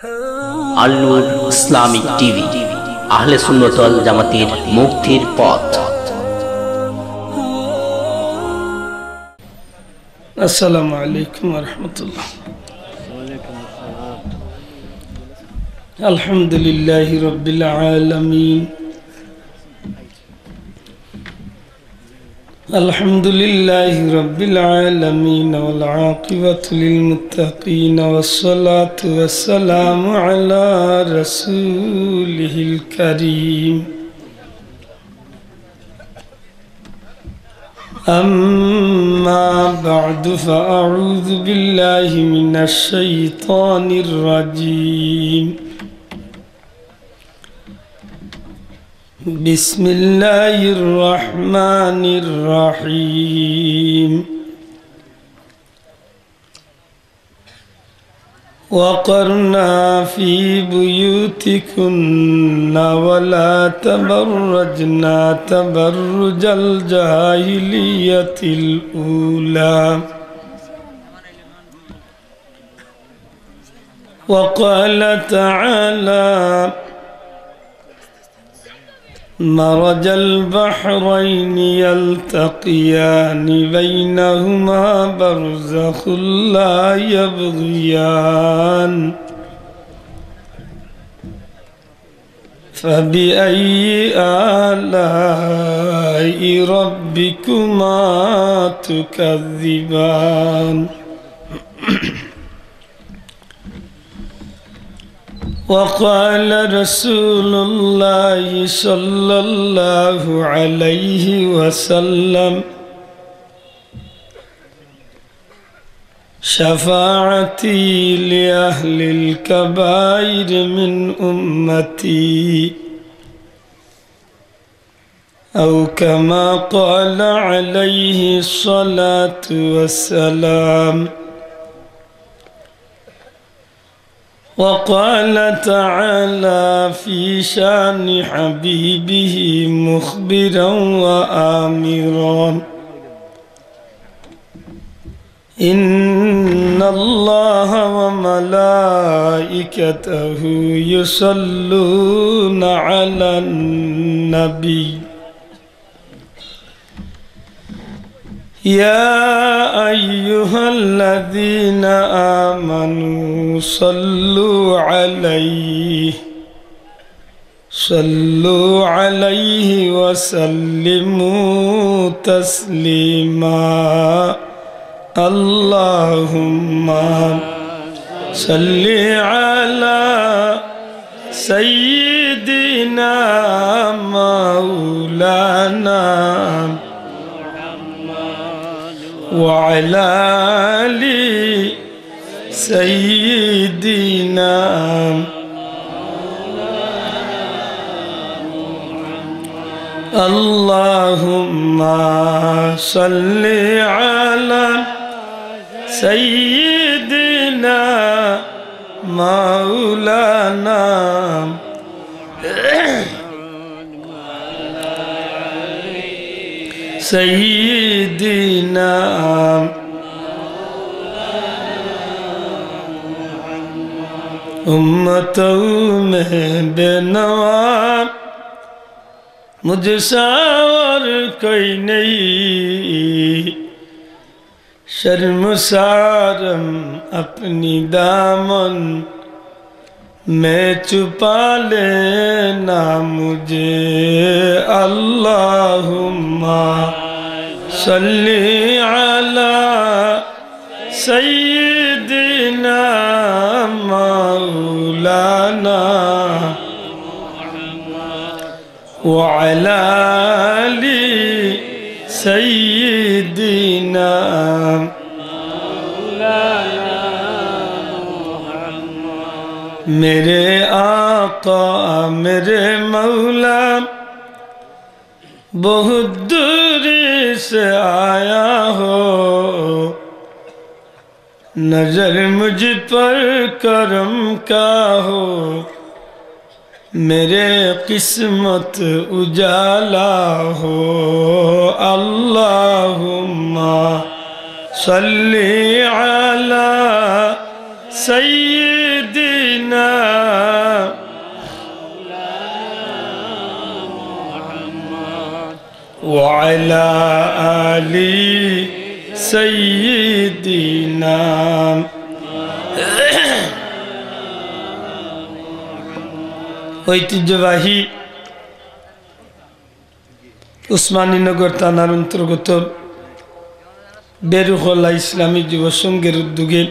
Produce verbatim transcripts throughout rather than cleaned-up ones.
আল নূর Islamic TV, আহলে সুন্নত ওয়াল জামাতের মুক্তির পথ। السلام عليكم ورحمة الله. الحمد لله رب العالمين. الحمد لله رب العالمين، والعاقبة للمتقين، والصلاة والسلام على رسوله الكريم. أما بعد، فأعوذ بالله من الشيطان الرجيم. بسم الله الرحمن الرحيم. وقرنا في بيوتكن ولا تبرجن تبرج الجاهلية الأولى. وقال تعالى: مرج البحرين يلتقيان بينهما برزخ لا يبغيان. فبأي آلاء ربكما تكذبان؟ وقال رسول الله صلى الله عليه وسلم: شفاعتي لأهل الكبائر من أمتي، أو كما قال عليه الصلاة والسلام. وقال تعالى في شان حبيبه مخبرا وآمرا: إن الله وملائكته يصلون على النبي، يا أيها الذين آمنوا صلوا عليه، صلوا عليه وسلموا تسليما. اللهم صل على سيدنا مولانا وعلى آل سيدنا. اللهم صل على سيدنا مولانا سيدنا امتوں میں بے نوا مجھ سا اور کوئی نہیں، شرمسارم اپنی دامن میں چھپا لینا مجھے۔ اللہم صل علی سیدنا مولانا وعلی آل سیدنا۔ میرے آقا، میرے مولا، بہت دوری سے آیا ہو، نظر مجھ پر کرم کا ہو، میرے قسمت اجالا ہو۔ اللہم صل علی سیدنا وعلى آل سيدنا। ঐতিহ্যবাহী উসমানীনগর থানার অন্তর্গত বেরুখলা ইসলামী যুব সংঘের উদ্যোগে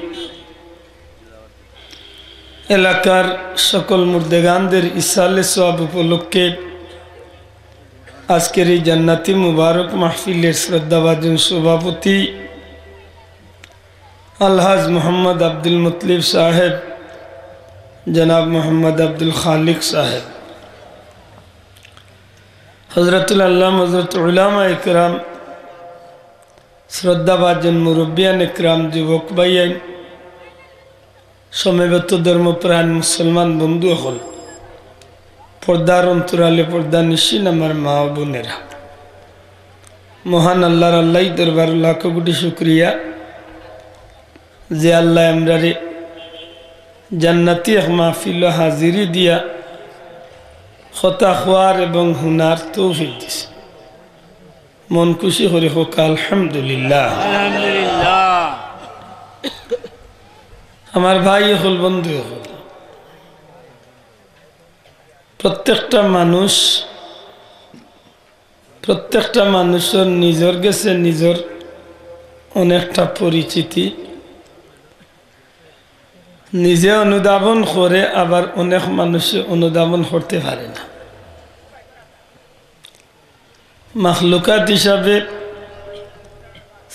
এলাকার সকল মুর্দেগানদের ইসালে সওয়াব উপলক্ষে আজকের এই জান্নাতি মুবারক মাহফিলের শ্রদ্ধাভাজন সভাপতি আলহাজ মোহাম্মদ আব্দুল মুতলিব সাহেব, জনাব মোহাম্মদ আব্দুল খালিক সাহেব, হজরতুল আল্লাম, হজরত উলামা একরাম, শ্রদ্ধাভাজন মুরব্বিয়ান একরাম, যুবক ভাইয়াইন, সমবেত ধর্মপ্রাণ মুসলমান বন্ধু অকল, পর্দার অন্তরালে পর্দা নিশিন আমার মা ও বোনেরা, মহান আল্লাহর আল্লাহ দরবার লাখো কোটি শুকরিয়া যে আল্লাহ আমরারে জান্নাতি এক মাহফিল হাজিরি দিয়া কথা খোয়ার এবং হুনার তৌফিক দিছে। মন খুশি করি হোক আলহামদুলিল্লাহ। আলহামদুলিল্লাহ। আমার ভাই অকল, বন্ধু অকল, প্রত্যেকটা মানুষ, প্রত্যেকটা মানুষর নিজর গেছে নিজর অনেকটা পরিচিতি, নিজে অনুধাবন করে, আবার অনেক মানুষে অনুধাবন করতে পারে না। মাখলুকাত হিসাবে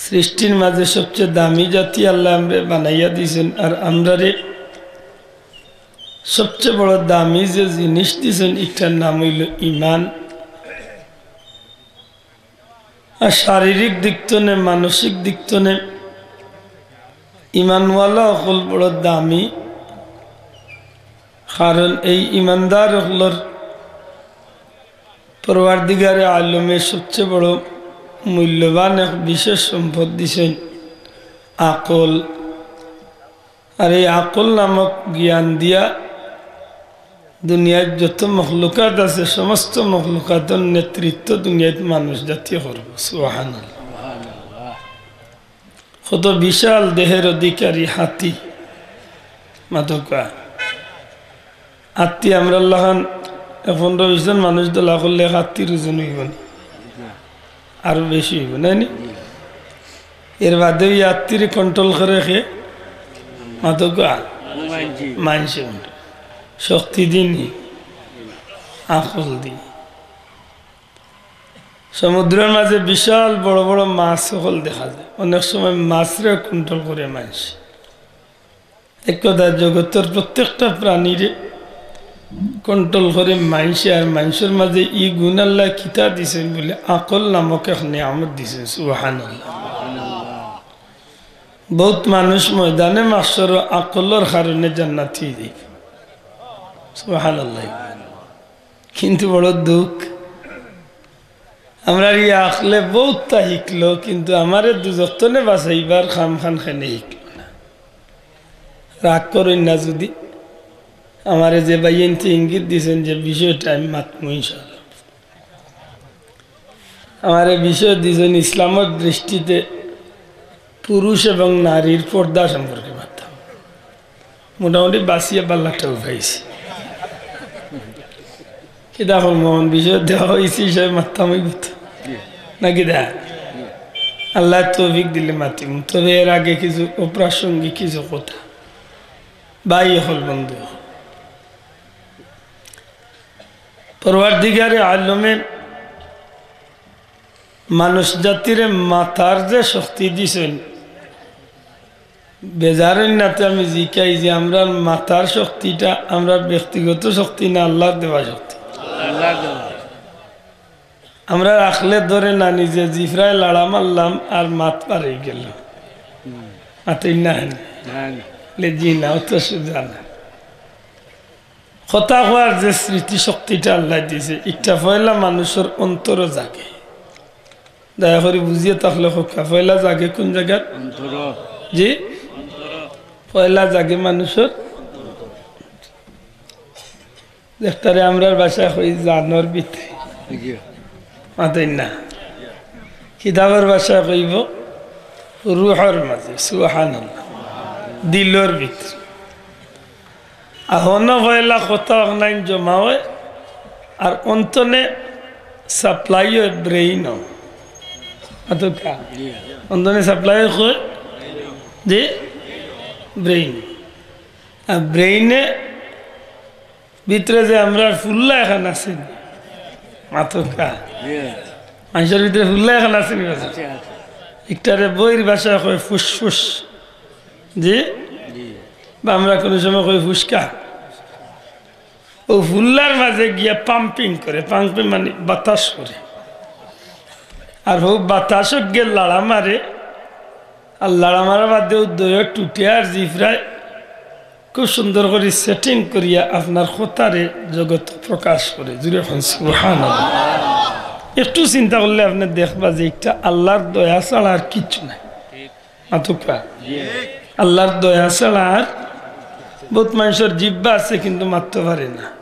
সৃষ্টির মাঝে সবচেয়ে দামি জাতি আল্লাহ আমরারে বানাইয়া দিছেন, আর আমরারে সবচেয়ে বড় দামি যে জিনিস দিছেন, ইটার নাম অইল ইমান। আর শারীরিক দিক তনে, মানসিক দিক তনে ইমানওয়ালা অকল বড় দামি, কারণ এই ইমানদার অকলর পরওয়ারদিগারে আলমে সবচেয়ে বড় মূল্যবান এক বিশেষ সম্পদ দিছেন আকল। আর এই আকল নামক জ্ঞান দিয়া দুনিয়ার যত মখলুকাত আছে, সমস্ত মখলুকাতর নেতৃত্ব দুনিয়াত মানুষ জাতি করব। সুবহানাল্লাহ। কত বিশাল দেহের অধিকারী হাতি, মাতকা। হাতি আমরার লাখান পনেরো বিশ জন মানুষ দলা করলে হাতির ওজন অইব নি? আরো বেশি অইব, নায় নি? এর বাদে ওই হাতিরে control করে কে? মাতকা। মানষে। শক্তি দি নি, আকল দি। সমুদ্রর মাঝে বিশাল বড় বড় মাছ অকল দেখা যায়, অনেক সময় মাছরে control করে মানষে। এক কথা, জগতর প্রত্যেকটা প্রাণীরে control করে মানষে। আর মানষর মাঝে ই গুণ আল্লাহ কিতা দিছেন বলে আকল নামক এক নিয়ামত দিছেন। সুবহানাল্লাহ। বহুত মানুষ ময়দানে মাহশরো আকলর কারণে জান্নাতি অইযাইব। সুবহানাল্লাহ। কিন্তু বড় দুঃখ, আমরার ই আকলে বহুততা শিখলো, কিন্তু আমারে দুজখ তনে বাঁচাইবার কামখান কেনে শিখলো না। রাগ করইন না যদি, আমারে যে ভাইয়াইন্তে ইঙ্গিত দিছেন যে বিষয়টা আমি মাতমু ইনশাআল্লাহ। আমারে বিষয় দিছেন ইসলামর দৃষ্টিতে পুরুষ এবং নারীর পর্দা সম্পর্কে মাততাম। মোটামুটি বাঁচিয়া বাল্লাটা উঠাইছি। কিতা করমু, অখন বিষয় দেওয়া অইছে, হিসাবে মাততাম অইবো তো। নাকি দা? আল্লাহ তৌফিক দিলে মাতিমু। তবে এর আগে কিছু অপ্রাসঙ্গিক কিছু কথা। ভাই অকল, বন্ধু অকল, পরওয়ারদিগারে আলমে মানুষ জাতিরে মাতার যে শক্তি দিছেন, বেজার অইন না তে আমি জিকাই যে আমরার মাতার শক্তিটা আমরার ব্যক্তিগত শক্তি না আল্লাহর দেওয়া শক্তি? আল্লাহর দেওয়া। আমরার আকলে ধরে না, নিজে জিফরায় লাড়া মারলাম আর মাত পার অইগেল। মাতইন না হেন। না, না। লে জি না, অত সুজা না। কথা কওয়ার যে স্মৃতিশক্তিটা আল্লায় দিছে, ইটা পয়লা মানুষর অন্তরো জাগে। দয়া করি বুঝিয়া থাকলে কউক্কা, পয়লা জাগে কুন জাগাত? অন্তরো। জি? পয়লা জাগে মানুষর। যেটারে আমরার ভাষায় কই জানর ভিতরে। মাতইন না। কিতাবর ভাষায় কইবো রুহর মাঝে, সুবহানাল্লাহ। দিলর ভিতরে। আর হনো পয়লা কথা অখনাইন জমা অয়, আর অন্তনে supply অয় brain-ও। অতকা। অন্তনে supply অয় কই? জি? Brain। আর brain-এ ভিতরে যে আমরার ফুল্লা এখান আছে নি, মাতকা। মানষর ভিতরে ফুল্লা এখান আছে নি, আছে? ইকটারে বইর ভাষায় কয় ফুসফুস। জি? বা আমরা কুনু সময় কই ফুসকা। অউ ফুল্লার মাঝে গিয়া pumping করে, pumping মানে বাতাস করে। আর অউ বাতাসো গিয়া লাড়া মারে, আর লাড়া মারার বাদে অউ দইও টুটে আর জিফরায় খুব সুন্দর করি setting করিয়া আপনার কথারে জগতো প্রকাশ করে। জুরে কইন সুবহানাল্লাহ। একটু চিন্তা করলে আপনে দেখবা যে ইকটা আল্লার দয়া ছাড়া আর কিচ্ছু নাই। মাতকা। আল্লার দয়া ছাড়া আর বউত মানষর জিব্বা আছে কিন্তু মাততো পারে না।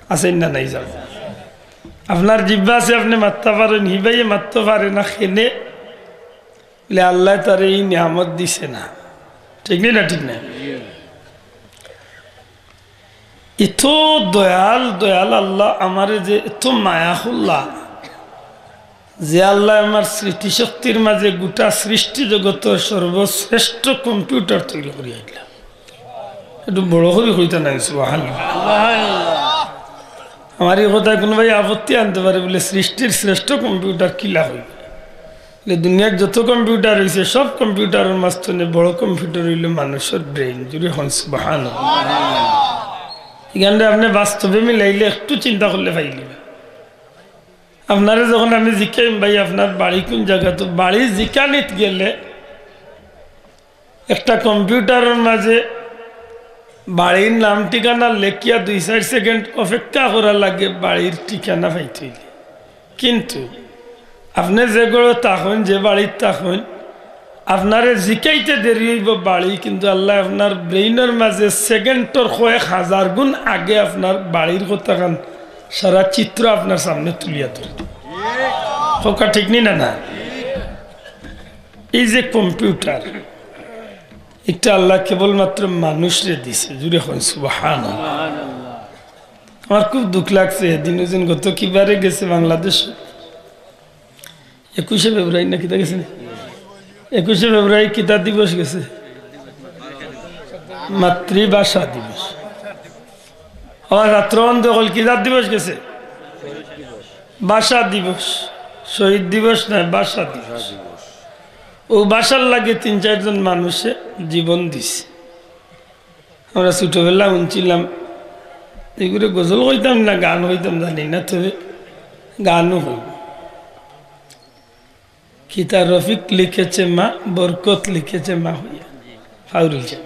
আছে না নাই যাও? আপনার জিব্বা আছে, আপনে মাততা পারইন, হিবাইয়ে মাততো পারে না, কেনে? বলে আল্লায় তারে ই নিয়ামত দিছে না। ঠিক নি না? ঠিক না? এত দয়াল, দয়াল আল্লা আমারে যে এত মায়া করলা, যে আল্লায় আমার স্মৃতিশক্তির মাঝে গোটা সৃষ্টি জগতর সর্বশ্রেষ্ঠ computer তৈরি করিয়া দিলা। একটু বড় করি কইতা নাই, সুবহানাল্লাহ। আমার ই কথায় কুনুবায় আপত্তি আনতে পারে, বলে, "সৃষ্টির শ্রেষ্ঠ computer কিলা অইবো?" বলে, "দুনিয়ার যত computer অইছে, সব computerর মাঝখানে বড় computer অইলো মানষর brain।" জুরে কইন সুবহানাল্লাহ। ইখানরে আপনে বাস্তবে মিলাইলে একটু চিন্তা করলে পাইলিবা। আপনারে যখন আমি জিকাইম, "ভাই, আপনার বাড়ি কুন জাগা?" তো বাড়ি জিকানিত গেলে একটা computerর মাঝে বাড়ির নাম ঠিকানা লেখিয়া দুই চাইর second অপেক্ষা করা লাগে বাড়ির ঠিকানা পাইতে অইলে। কিন্তু আপনে যে ঘরো থাকইন, যে বাড়িত থাকইন, আপনারে জিকাইতে দেরি অইবো বাড়ি, কিন্তু আল্লায় আপনার brainর মাঝে secondর কয়েক হাজার গুণ আগে আপনার বাড়ির কথাখান সারা চিত্র আপনার সামনে তুলিয়া ধরবো। কথা ঠিক নি না? না, এই যে computer, ইটা আল্লায় কেবলমাত্র মানুষরে দিছে। জুরে কইন সুবহানাল্লাহ। আমার খুব দুঃখ লাগছে, এদিন ওজন গত কিবারে গেছে বাংলাদেশ, একুশে ফেব্রুয়ারি না কিতা গেছে না? একুশে ফেব্রুয়ারি কিতা দিবস গেছে? মাতৃভাষা দিবস। আমার রাত্র অন্ধ হল, কিতা দিবস গেছে? ভাষা দিবস। শহীদ দিবস নায়, ভাষা দিবস। অউ ভাষার লাগি তিন চাইরজন মানুষে জীবন দিছে। আমরা ছোটবেলা হুনছিলাম, এগুরে গজল কইতাম না গান কইতাম জানি না, তবে গানও কইবো। কিতা রফিক লিখেছে মা, বরকত লিখেছে মা হইয়া। ফাউরুল সাহেব।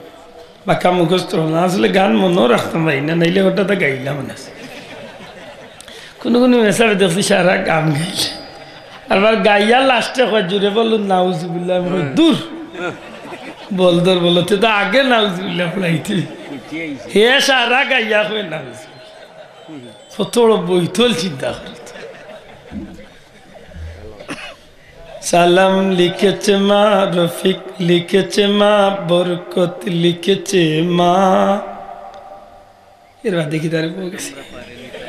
বাক্কা মুখস্থ অইলো না। আসলে গান মনেও রাখতাম পারি না, নাইলে হঠাৎ গাইলাম না। কুনু কুনু মেসাবে দেখছি সারা গান গাইলে। আবার গাইয়া lastএ কয়, "জুরে বলুন নাউজুবিল্লাহ।" আমি কই, "দূর। বলদর বলো, তে তো আগে নাউজুবিল্লাহ পড়াইতে।" হে সারা গাইয়া কয় নাউজুবিল্লাহ। কত বড় বৈতল চিন্তা করো তো। সালাম লিখেছে মা, রফিক লিখেছে মা, বরকত লিখেছে মা। এর বাদে কিতারে বউ গেছে?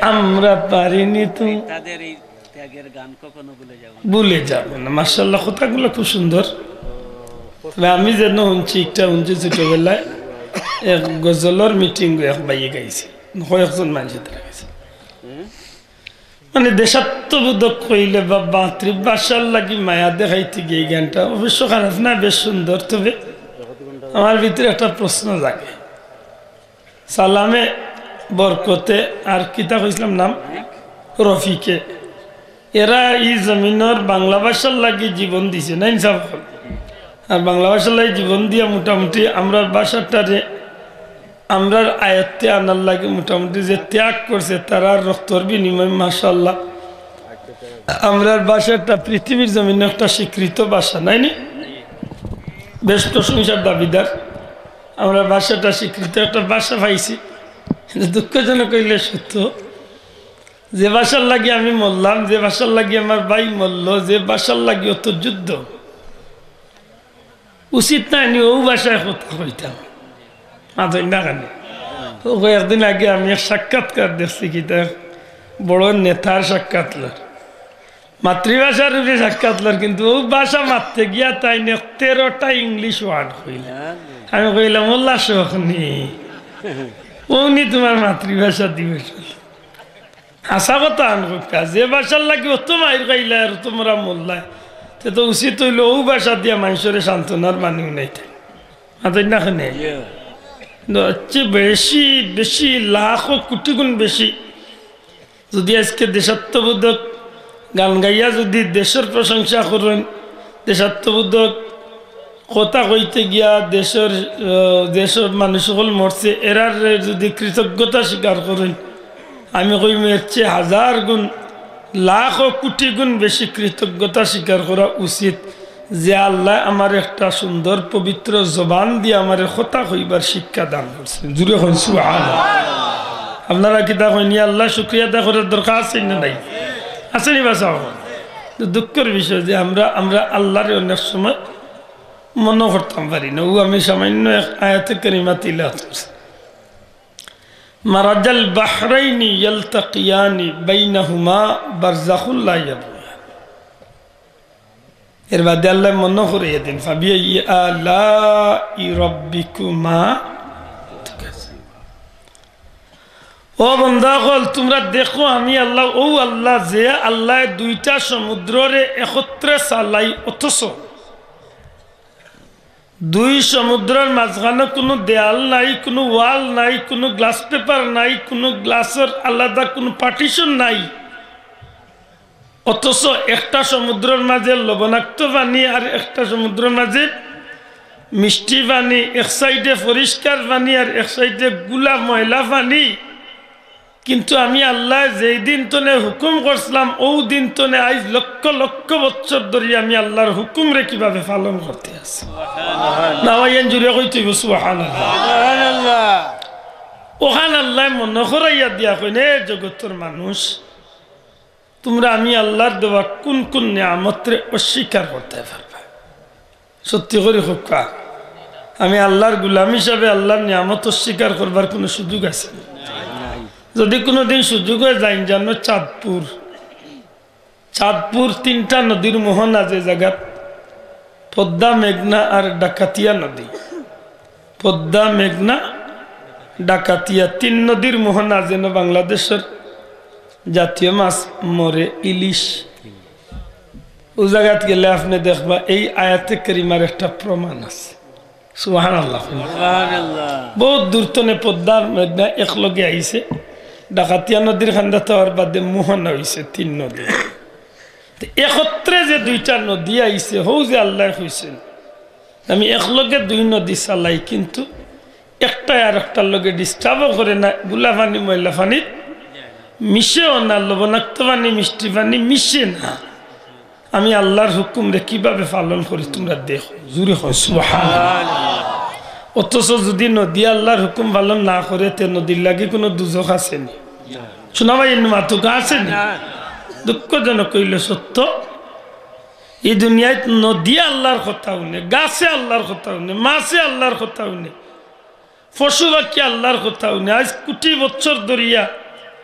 আমরা পারিনি তো। তাদের এই ত্যাগের গান কখনো ভুলে যাব না। ভুলে যাব না। মাশাআল্লাহ, কথাগুলা খুব সুন্দর। তবে আমি যেন হুনছি, একটা হুনছি ছোটবেলায়, এক গজলর meeting এক ভাইয়ে গাইছে, কয়েকজন মানুষে তারা গাইছে। মানে দেশাত্মবোধক কইলে বা মাতৃভাষার লাগি মায়া দেখাইতে গিয়া ই গানটা অবশ্য খারাপ না, বেশ সুন্দর। তবে আমার ভিতরে একটা প্রশ্ন জাগে, সালামে, বরকতে, আর কিতা কইছিলাম নাম, রফিকে, এরা ই জমিনর বাংলা ভাষার লাগি জীবন দিছে না, ইনসাফ কর। আর বাংলা ভাষার লাগি জীবন দিয়া মোটামুটি আমরার ভাষাটারে আমরার আয়ত্তে আনার লাগি মোটামুটি যে ত্যাগ করছে, তারার রক্তর বিনিময়ে, মাশাআল্লাহ, আমরার ভাষাটা পৃথিবীর জমিনে একটা স্বীকৃত ভাষা, নায়নি? বেশ প্রশংসার দাবিদার। আমরার ভাষাটা স্বীকৃত একটা ভাষা পাইছি। কিন্তু দুঃখজনক অইলে সত্য, যে ভাষার লাগি আমি মরলাম, যে ভাষার লাগি আমার ভাই মরল, যে ভাষার লাগি অত যুদ্ধ, উচিত নায় নি অউ ভাষায় কথা কইতাম? মাতইন না কেনে? তো কয়েকদিন আগে আমি এক সাক্ষাৎকার দেখছি, কিতা বড় নেতার সাক্ষাৎকার, মাতৃভাষার উপরে সাক্ষাৎকার, কিন্তু অউ ভাষা মাততে গিয়া তাইন তেরোটা English word কইলা। আমি কইলাম, "ওলা শখ নি, অউ নি তুমার মাতৃভাষা দিবস।" হাছা কথা আন কউক্কা, যে ভাষার লাগি অত মাইর খাইলায় আর অত মরা মরলায়, তে তো উচিত অইলো অউ ভাষা দিয়া মানষরে সান্ত্বনার বাণী হুনাইতা। মাতইন না কেনে? কিন্তু অর চেয়ে বেশি, বেশি, লাখো কোটি গুণ বেশি যদি আইজকে দেশাত্মবোধক গান গাইয়া যদি দেশর প্রশংসা করইন, দেশাত্মবোধক কথা কইতে গিয়া দেশর, আহ, দেশর মানুষ অকল মরছে, এরার যদি কৃতজ্ঞতা স্বীকার করইন, আমি কইমু এর চেয়ে হাজার গুণ, লাখো কোটি গুণ বেশি কৃতজ্ঞতা স্বীকার করা উচিত যে আল্লায় আমারে একটা সুন্দর পবিত্র জবান দিয়া আমারে কথা কইবার শিক্ষা দান করছইন। জুরে কইন সুবহানাল্লাহ। আপনারা কিতা কইন, ইয়া আল্লাহ শুকরিয়া আদায় করার দরকার আছে না নাই? আছে নি বা? তো দুঃখর বিষয় যে আমরা, আমরা আল্লারে অনেক সময় মনো করতাম পারি না। অউ আমি সামান্য এক আয়াতে কারিমা তিলাওয়াত করছি। মারাজাল বাহরাইনি ইয়ালতাকিয়ানি বাইনাহুমা বারজাখুল লা ইয়াবগিয়ান। এর বাদে আল্লায় মনো করাইয়া দেইন, ফাবিআইয়ি আলাই রাব্বিকুমা তুকাজ্জিবান। ও বান্দা অকল, তুমরা দেখো আমি আল্লাহ, অউ আল্লাহ, যে আল্লায় দুইটা সমুদ্ররে একত্রে চালাইন, অথচ দুই সমুদ্রর মাঝখানো কুনু দেয়াল নাই, কুনু wall নাই, কুনু glass paper নাই, কুনু glassর আলাদা কুনু partition নাই। অথচ একটা সমুদ্রর মাঝে লবণাক্ত পানি আর একটা সমুদ্রর মাঝে মিষ্টি পানি, এক সাইডে পরিষ্কার পানি আর এক সাইডে গুলা ময়লা পানি। কিন্তু আমি আল্লায় যেই দিন তনে হুকুম করছিলাম, অউ দিন তনে আইজ লক্ষ লক্ষ বছর ধরি আমি আল্লার হুকুমরে কিভাবে পালন করতে আছি। না ভাই, এন জুরে কইতে অইবো সুবহানাল্লাহ। সুবহানাল্লাহ। অখান আল্লায় মনো করাইয়া দিয়া কইন, এ জগতর মানুষ, তুমরা আমি আল্লার দেওয়া কুন কুন নিয়ামতরে অস্বীকার করতে পারবা? সত্যি করি কউক্কা, আমি আল্লার গুলাম হিসাবে আল্লার নিয়ামত অস্বীকার করবার কুনু সুযোগ আছে নি? যদি কুনুদিন সুযোগ অয়, যাইন যেন চাঁদপুর, চাঁদপুর তিনটা নদীর মোহনা যে জাগাত, পদ্মা, মেঘনা আর ডাকাতিয়া নদী। পদ্মা, মেঘনা, ডাকাতিয়া তিন নদীর মোহনা যেন বাংলাদেশর জাতীয় মাছ মরে ইলিশ। অউ জাগাত গেলে আপনে দেখবা এই আয়াতে কারিমার একটা প্রমাণ আছে। সুবহানাল্লাহ। সুবহানাল্লাহ। বউত দূর তনে পদ্মা মেঘনা একলগে আইছে, ডাকাতিয়া নদীর কান্দাত আওয়ার বাদে মোহনা অইছে তিন নদী। তে একত্রে যে দুইটা নদী আইছে, হউ যে আল্লায় কইছইন, আমি একলগে দুই নদী চালাই, কিন্তু একটায় আরকটার লগে disturb-ও করে না, গুলা পানি ময়লা পানিত মিশেও না, লবণাক্ত পানি মিষ্টি পানি মিশে না। আমি আল্লার হুকুমরে কিভাবে পালন করি তুমরা দেখো। জুরে কও সুবহানাল্লাহ। অথচ যদি নদী আল্লার হুকুম পালন না করে, তে নদীর লাগি কুনু দুজখ আছে নি? শুনা ভাই, এমনে মাতুকা আছে নি? দুঃখজনক অইলে সত্য, ই দুনিয়াত নদী আল্লার কথা হুনে, গাছে আল্লার কথা হুনে, মাছে আল্লার কথা হুনে, পশু পাখি আল্লার কথা হুনে। আইজ কুটি বছর ধরিয়া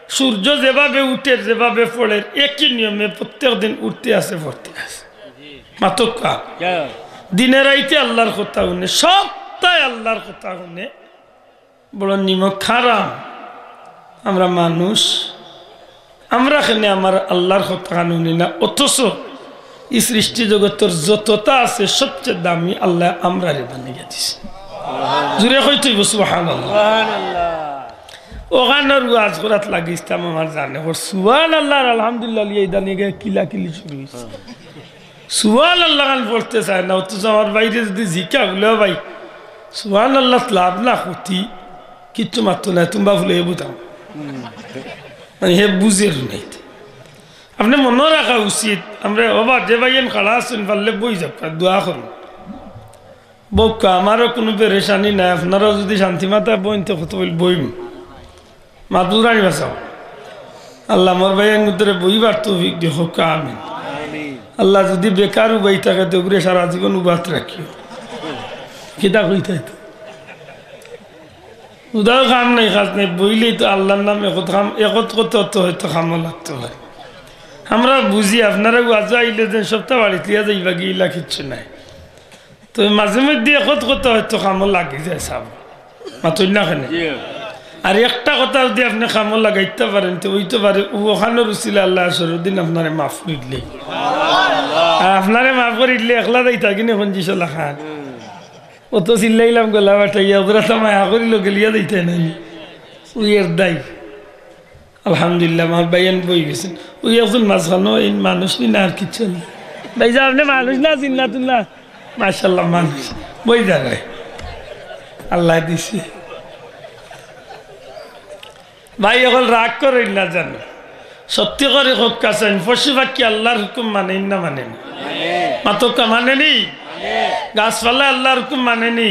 সূর্য যেভাবে উঠের, যেভাবে পড়ের, একই নিয়মে প্রত্যেক দিন উঠতে আছে, পড়তে আছে। মাতুকা। দিনে রাইতে আল্লার কথা হুনে, সপ্তাহে আল্লার কথা হুনে। বড় নিমক হারাম আমরা মানুষ, আমরা কেনে আমার আল্লার কথা খান হুনি না, অথচ ই সৃষ্টি জগতর যততা আছে সবচেয়ে দামি আল্লায় আমরারে বানাইয়া দিছে। জুরে কইতে অইবো সুবহানাল্লাহ। অখানর ওয়াজ করাত লাগিছতাম আমার জানে, ওর সুবহানাল্লাহ আর আলহামদুলিল্লাহ লিয়ে ইদানিং কিলাকিলি শুরু অইছে। সুবহানাল্লাহ খান পড়তে চায় না, অথচ আমার ভাইরে যদি জিকা বুলে, "ও ভাই, সুবহানাল্লাহ লাভ না ক্ষতি, কিচ্ছু মাততো না, তুমরা বুলে হে বুঝাও।" মানে হে বুঝের নাই। আপনে মনো রাখা উচিত, আমরা, ও বা, যে ভাইয়াইন খাড়া আছইন, পারলে বই যাউক্কা, দোয়া করুন। বউক্কা, আমারও কুনু পেরেশানি নাই, আপনারাও যদি শান্তি মাতায় বইন, তে কত বইল বইম। মাতুরানি বাঁচাও। আল্লাহ মোর ভাইয়াইনগুরে বইবার তৌফিক দিও, কউক্কা আমিন। আল্লাহ যুদি বেকার উবাই থাকে, তে অগুরে সারা জীবন উবাত রাখিও। কিতা কইতায় তো? উদাও কাম নাই, কাজ নাই, বইলেই তো আল্লাহর নাম একত কাম, একত করতে করতে হয়তো কামও লাগতো পারে। আমরা বুঝি, আপনারা ওয়াজো আইলে যে সপ্তাহ বাড়িত লিয়া যাইবা গি, ইলা কিচ্ছু নাই। তো মাঝে মধ্যে একত কথা হয়তো কামও লাগি যায়, সাব। মাতইন না কেনে? আর একটা কথা যুদি আপনে কামও লাগাইতা পারেন, তে অইতো পারে, অউ অখানর উসিলায় আল্লায় আসরর দিন আপনারে মাফ করিলে। আর আপনারে মাফ করিলে একলা যাইতা গি নি, কঞ্জুসর লাখান। অত চিল্লাইলাম গলা ফাটাইয়া, অতটা মায়া করি লগে লিয়া যাইতায় নানি। অউ এর দায়। আলহামদুলিল্লাহ, আমার ভাইয়াইন বই গেছইন। অউ একজন মাঝখানো, এই মানুষ নি না আর কিচ্ছু নি। ভাইজান, আপনে মানুষ না, জিন্নাতুল্লাহ। মাশাআল্লাহ, মানুষ। বই দাঁড়ায়। আল্লায় দিছে। ভাই, অখন রাগ করইন না জানো। সত্যি করি কউক্কা চাইন, পশু পাখি আল্লাহর হুকুম মানেনি না মানেনি? মাতউক্কা, মানেনি? গাছপালা আল্লাহর হুকুম মানেনি?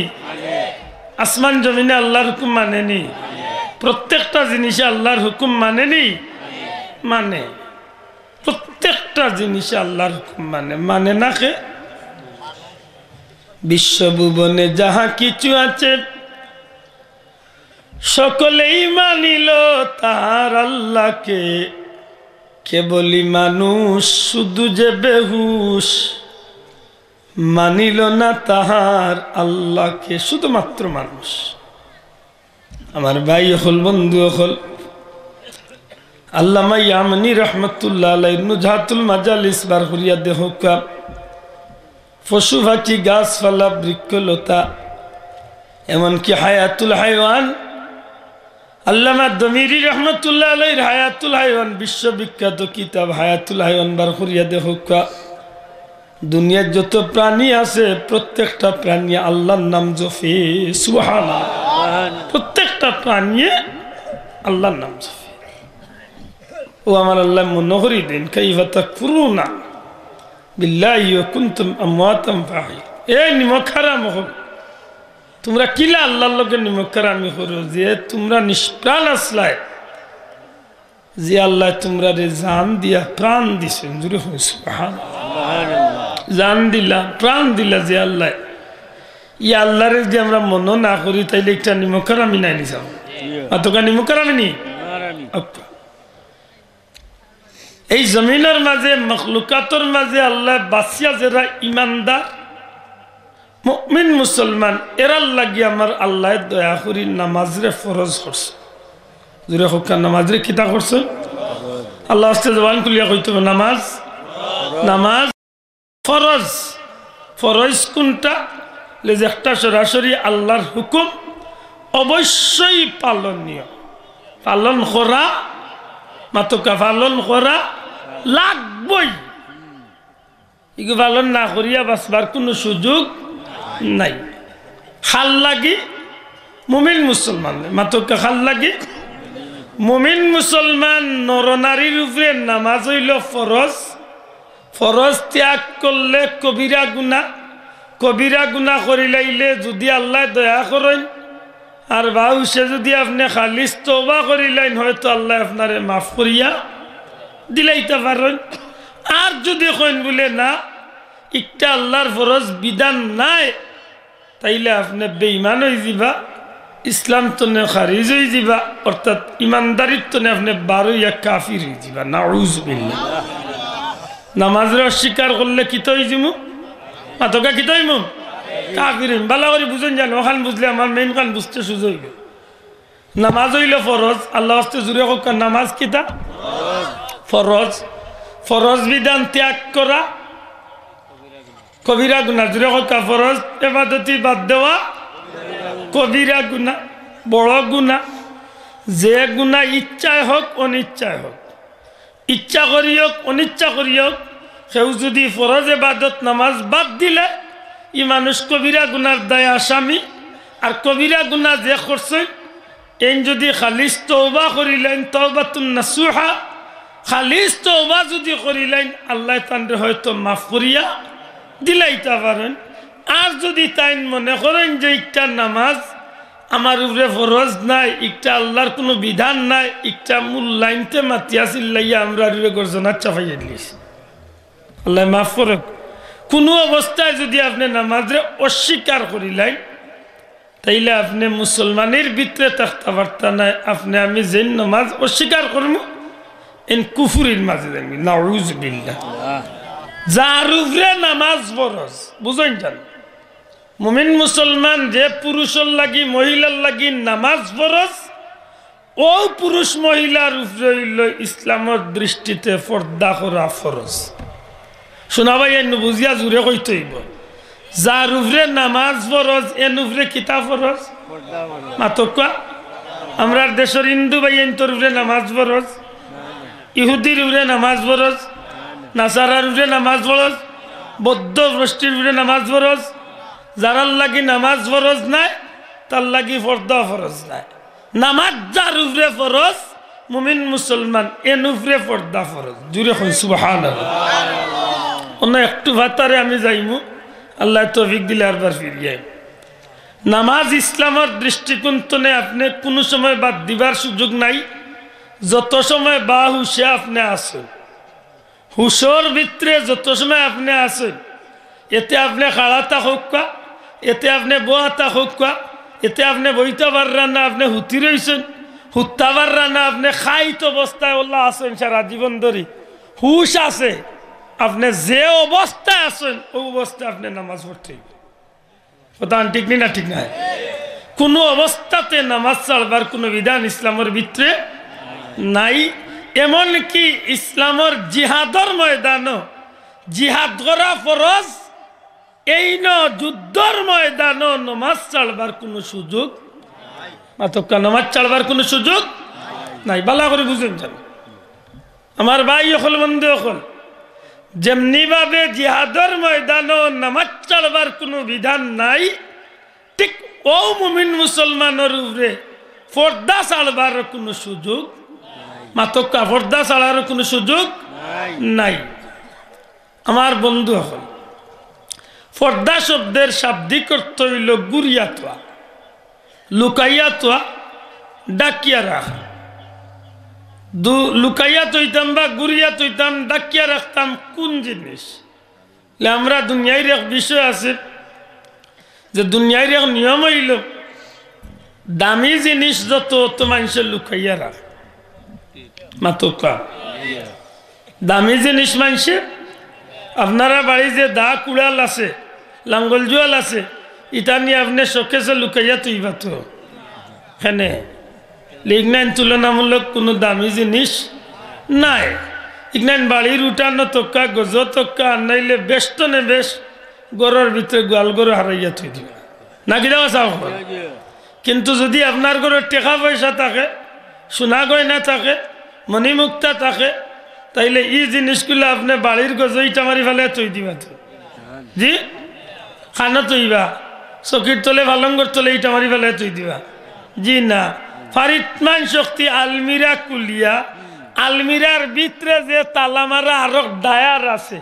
আসমান জমিনে আল্লাহর হুকুম মানেনি? প্রত্যেকটা জিনিসে আল্লাহর হুকুম মানেনি? মানে। প্রত্যেকটা জিনিসে আল্লাহর হুকুম মানে। মানে না কে? বিশ্বভুবনে যাহা কিছু আছে, সকলেই মানিল তাহার আল্লাহকে। কেবলই মানুষ শুধু যে বেহুশ, মানিল না তাহার আল্লাহকে। শুধুমাত্র মানুষ। আমার ভাই অকল, বন্ধু অকল, আল্লামা ইয়ামানি রহমতুল্লাহ আলাইহির নুজহাতুল মাজালিস বার করিয়া দেখউক্কা, পশু পাখি, গাছপালা, বৃক্ষলতা, এমনকি হায়াতুল হায়ওয়ান, আল্লামা দমিরি রহমতুল্লাহ আলাইহির হায়াতুল হায়ওয়ান, বিশ্ববিখ্যাত কিতাব হায়াতুল হায়ওয়ান বার করিয়া দেখউক্কা। দুনিয়ার যত প্রাণী আছে, প্রত্যেকটা প্রাণী আল্লাহর নাম জপে। সুবহানাল্লাহ। প্রত্যেকটা প্রাণীয়ে আল্লাহর নাম জপে। ও আমার আল্লাহ, মনো করি দেইন, কাইফা তাকফুরুনা বিল্লাহি ওয়া কুনতুম আমওয়াতান ফাআহইয়া। এ নিমক হারাম অকল, তুমরা কিলা আল্লাহর লগে নিমক হারামি করো, যে তুমরা নিষ্প্রাণ আছলায়, যে আল্লায় তুমরারে জান দিয়া প্রাণ দিছইন, জোরে কইন সুবহানাল্লাহ। জান দিলা, প্রাণ দিলা যে আল্লায়, ই আল্লাহরে যুদি আমরা মনো না করি, তাইলে একটা নিমক হারামি নায় নি সাব? মাতউক্কা, নিমক হারামি নি? আচ্ছা। এই জমিনর মাঝে, মখলুকাতর মাঝে আল্লায় বাছিয়া যেরা ইমানদার, মুমিন মুসলমান, এরার লাগি আমার আল্লায় দয়া করি নামাজরে ফরজ করছে। জোরে কউক্কা, নামাজরে কিতা করছে? আল্লার ওয়াস্তে জবান খুলিয়া কইতে অইবো, নামাজ, নামাজ ফরজ। ফরজ কুনটা? লে যেকটা সরাসরি আল্লার হুকুম, অবশ্যই পালনীয়। পালন করা, মাতউক্কা, পালন করা লাগবই। ইগু পালন না করিয়া বাঁচবার কুনু সুযোগ নাই। কার লাগি? মুমিন মুসলমান। মাতউক্কা, কার লাগি? মুমিন মুসলমান নরনারীর উপরে নামাজ অইলো ফরজ। ফরজ ত্যাগ করলে কবিরা গুনা, কবিরা গুনা করিলাইলে যুদি আল্লায় দয়া করইন, আর বাউসে যুদি আপনে খালিস তওবা করিলাইন, হয়তো আল্লায় আপনারে মাফ করিয়া দিলাইতা পারইন। আর যুদি কইন বুলে, না, ইকটা আল্লার ফরজ বিধান নায়, তাইলে আপনে বেঈমান অইযিবা, ইসলাম তনে খারিজ অইযিবা, অর্থাৎ ইমানদারির তনে আপনে বার অইয়া কাফির অইযিবা। নাউজুবিল্লাহ। নামাজরে অস্বীকার করলে কিতা অইযিমু? মাতউক্কা, কিতা অইমু? কাফির অইমু। ভালা করি বুঝইন জানো, অখান বুঝলে আমার মেইন খান বুঝতে সুজা অইবো। নামাজ অইলো ফরজ, আল্লার ওয়াস্তে জোরে কউক্কা, নামাজ কিতা? ফরজ। ফরজ বিধান ত্যাগ করা কবিরা গুনা। জোরে কউক্কা, ফরজ এবাদতি বাদ দেওয়া কবিরা গুনা, বড় গুনা। যে গুনা ইচ্ছায় হউক, অনিচ্ছায় হউক, ইচ্ছা করি হউক, অনিচ্ছা করি হউক, কেউ যুদি ফরজ এবাদত নামাজ বাদ দিলে, ই মানুষ কবিরা গুনার দায় আসামি। আর কবিরা গুনা যে করছইন, এইন যুদি খালিস তওবা করিলাইন, তওবাতুন নাসুহা, খালিস তওবা যুদি করিলাইন, আল্লায় তানরে হয়তো মাফ করিয়া দিলাইতা পারইন। আর যুদি তাইন মনে করইন যে ইকটা নামাজ আমার উপরে ফরজ নাই, ইকটা আল্লার কুনু বিধান নাই, ইকটা মূল লাইনতে মাতিয়া চিল্লাইয়া আমরার উপরে গর্জনার চাপাইয়া দিলিছে। আল্লায় মাফ করউক। কুনু অবস্থায় যুদি আপনে নামাজরে অস্বীকার করিলাইন, তাইলে আপনে মুসলমানির ভিতরে থাকতা পারতা নায়। আপনে আমি যেইন নামাজ অস্বীকার করমু, এইন কুফুরির মাঝে যাইমু। নাউজুবিল্লাহ। যার উপরে নামাজ ফরজ, বুঝইন জানো? মুমিন মুসলমান যে পুরুষর লাগি, মহিলার লাগি নামাজ ফরজ, অউ পুরুষ মহিলার উপরে অইলো ইসলামর দৃষ্টিতে পর্দা করা ফরজ। শুনা ভাই, এনু বুঝিয়া জুরে কইতে অইবো। যার উপরে নামাজ ফরজ, এন উপরে কিতা ফরজ? মাতউক্কা। আমরার দেশর হিন্দু ভাইয়াইন্তর উপরে নামাজ ফরজ, ইহুদির উপরে নামাজ ফরজ, নাসারার উপরে নামাজ ফরজ, বৌদ্ধ গোষ্ঠীর উপরে নামাজ ফরজ। যারার লাগি নামাজ ফরজ নায়, তার লাগি পর্দা ফরজ নায়। নামাজ যার উপরে ফরজ, মুমিন মুসলমান, এন উপরে পর্দা ফরজ। জুরে কইন সুবহানাল্লাহ। অন্য একটু ভাতারে আমি যাইমু, আল্লায় তৌফিক দিলে আরবার ফিরিয়া আইমু। নামাজ ইসলামর দৃষ্টিকোণ তনে আপনে কুনু সময় বাদ দিবার সুযোগ নাই, যত সময় বাহুশে আপনে আছইন। হুশর ভিতরে যত সময় আপনে আছইন, এতে আপনে খাড়া থাকউক্কা, এতে আপনে বওয়া থাকউক্কা, এতে আপনে বইতা পাররা না, আপনে হুতি রইছইন, হুততা পাররা না, আপনে খাইত অবস্থায় অলা আছইন সারা জীবন ধরি, হুশ আছে, আপনে যে অবস্থায় আছইন, অউ অবস্থায় আপনে নামাজ পড়তে অইবো। কথা ঠিক নি না? ঠিক নায়? কুনু অবস্থাতে নামাজ ছাড়বার কুনু বিধান ইসলামর ভিতরে নাই। এমনকি ইসলামর জিহাদর ময়দানও জিহাদ করা ফরজ, এইন যুদ্ধর ময়দানও নামাজ ছাড়বার কুনু সুযোগ, মাতউক্কা, নামাজ ছাড়বার কুনু সুযোগ নাই। ভালা করি বুঝইন জানো। আমার ভাই অকল, বন্ধু অকল, যেমনি ভাবে জিহাদর ময়দানও নামাজ ছাড়বার কুনু বিধান নাই, ঠিক অউ মুমিন মুসলমানর উপরে পর্দা ছাড়বার কুনু সুযোগ, মাতউক্কা, পর্দা ছাড়ার কুনু সুযোগ নাই। আমার বন্ধু অকল, পর্দা শব্দের শাব্দিক অর্থ অইলো ঘুরিয়া থওয়া, লুকাইয়া থওয়া, ঢাকিয়া রাখা। দু-, লুকাইয়া থইতাম বা ঘুরিয়া থইতাম, ঢাকিয়া রাখতাম কুন জিনিস? লে আমরা দুনিয়ার এক বিষয় আছে যে দুনিয়ার এক নিয়ম অইলো দামি জিনিস যত, অত মানষে লুকাইয়া রাখে। মাতউক্কা। দামি জিনিস মানষে, আপনারা বাড়ি যে দা কুড়াল আছে, লাঙ্গল জুয়াল আছে, ইতা নি আপনে শোকেসে লুকাইয়া থইবা তো। কেনে? ইগনাইন তুলনামূলক কুনু দামি জিনিস নায়। ইগনাইন বাড়ির উঠানো তক্কা, গজ তক্কা, আর নাইলে বেশ তনে বেশ ঘরর ভিতরে গোয়াল ঘরো হারাইয়া থই দিবা। না কিতা বা চাও? কিন্তু যুদি আপনার ঘরো টেকা পয়সা থাকে, সোনা গয়না থাকে, মণিমুক্তা থাকে, তাইলে ই জিনিসগুলা আপনে বাড়ির গজো ইটা মারি ফালাই থই দিবা তো। জি? খানো থইবা, চকির তলে, ফালঙ্গর তলে ইটা মারি ফালাই থই দিবা। জি না, ফারিতমান শক্তি আলমিরা খুলিয়া, আলমিরার ভিতরে যে তালা মারা আরক ডায়ার আছে,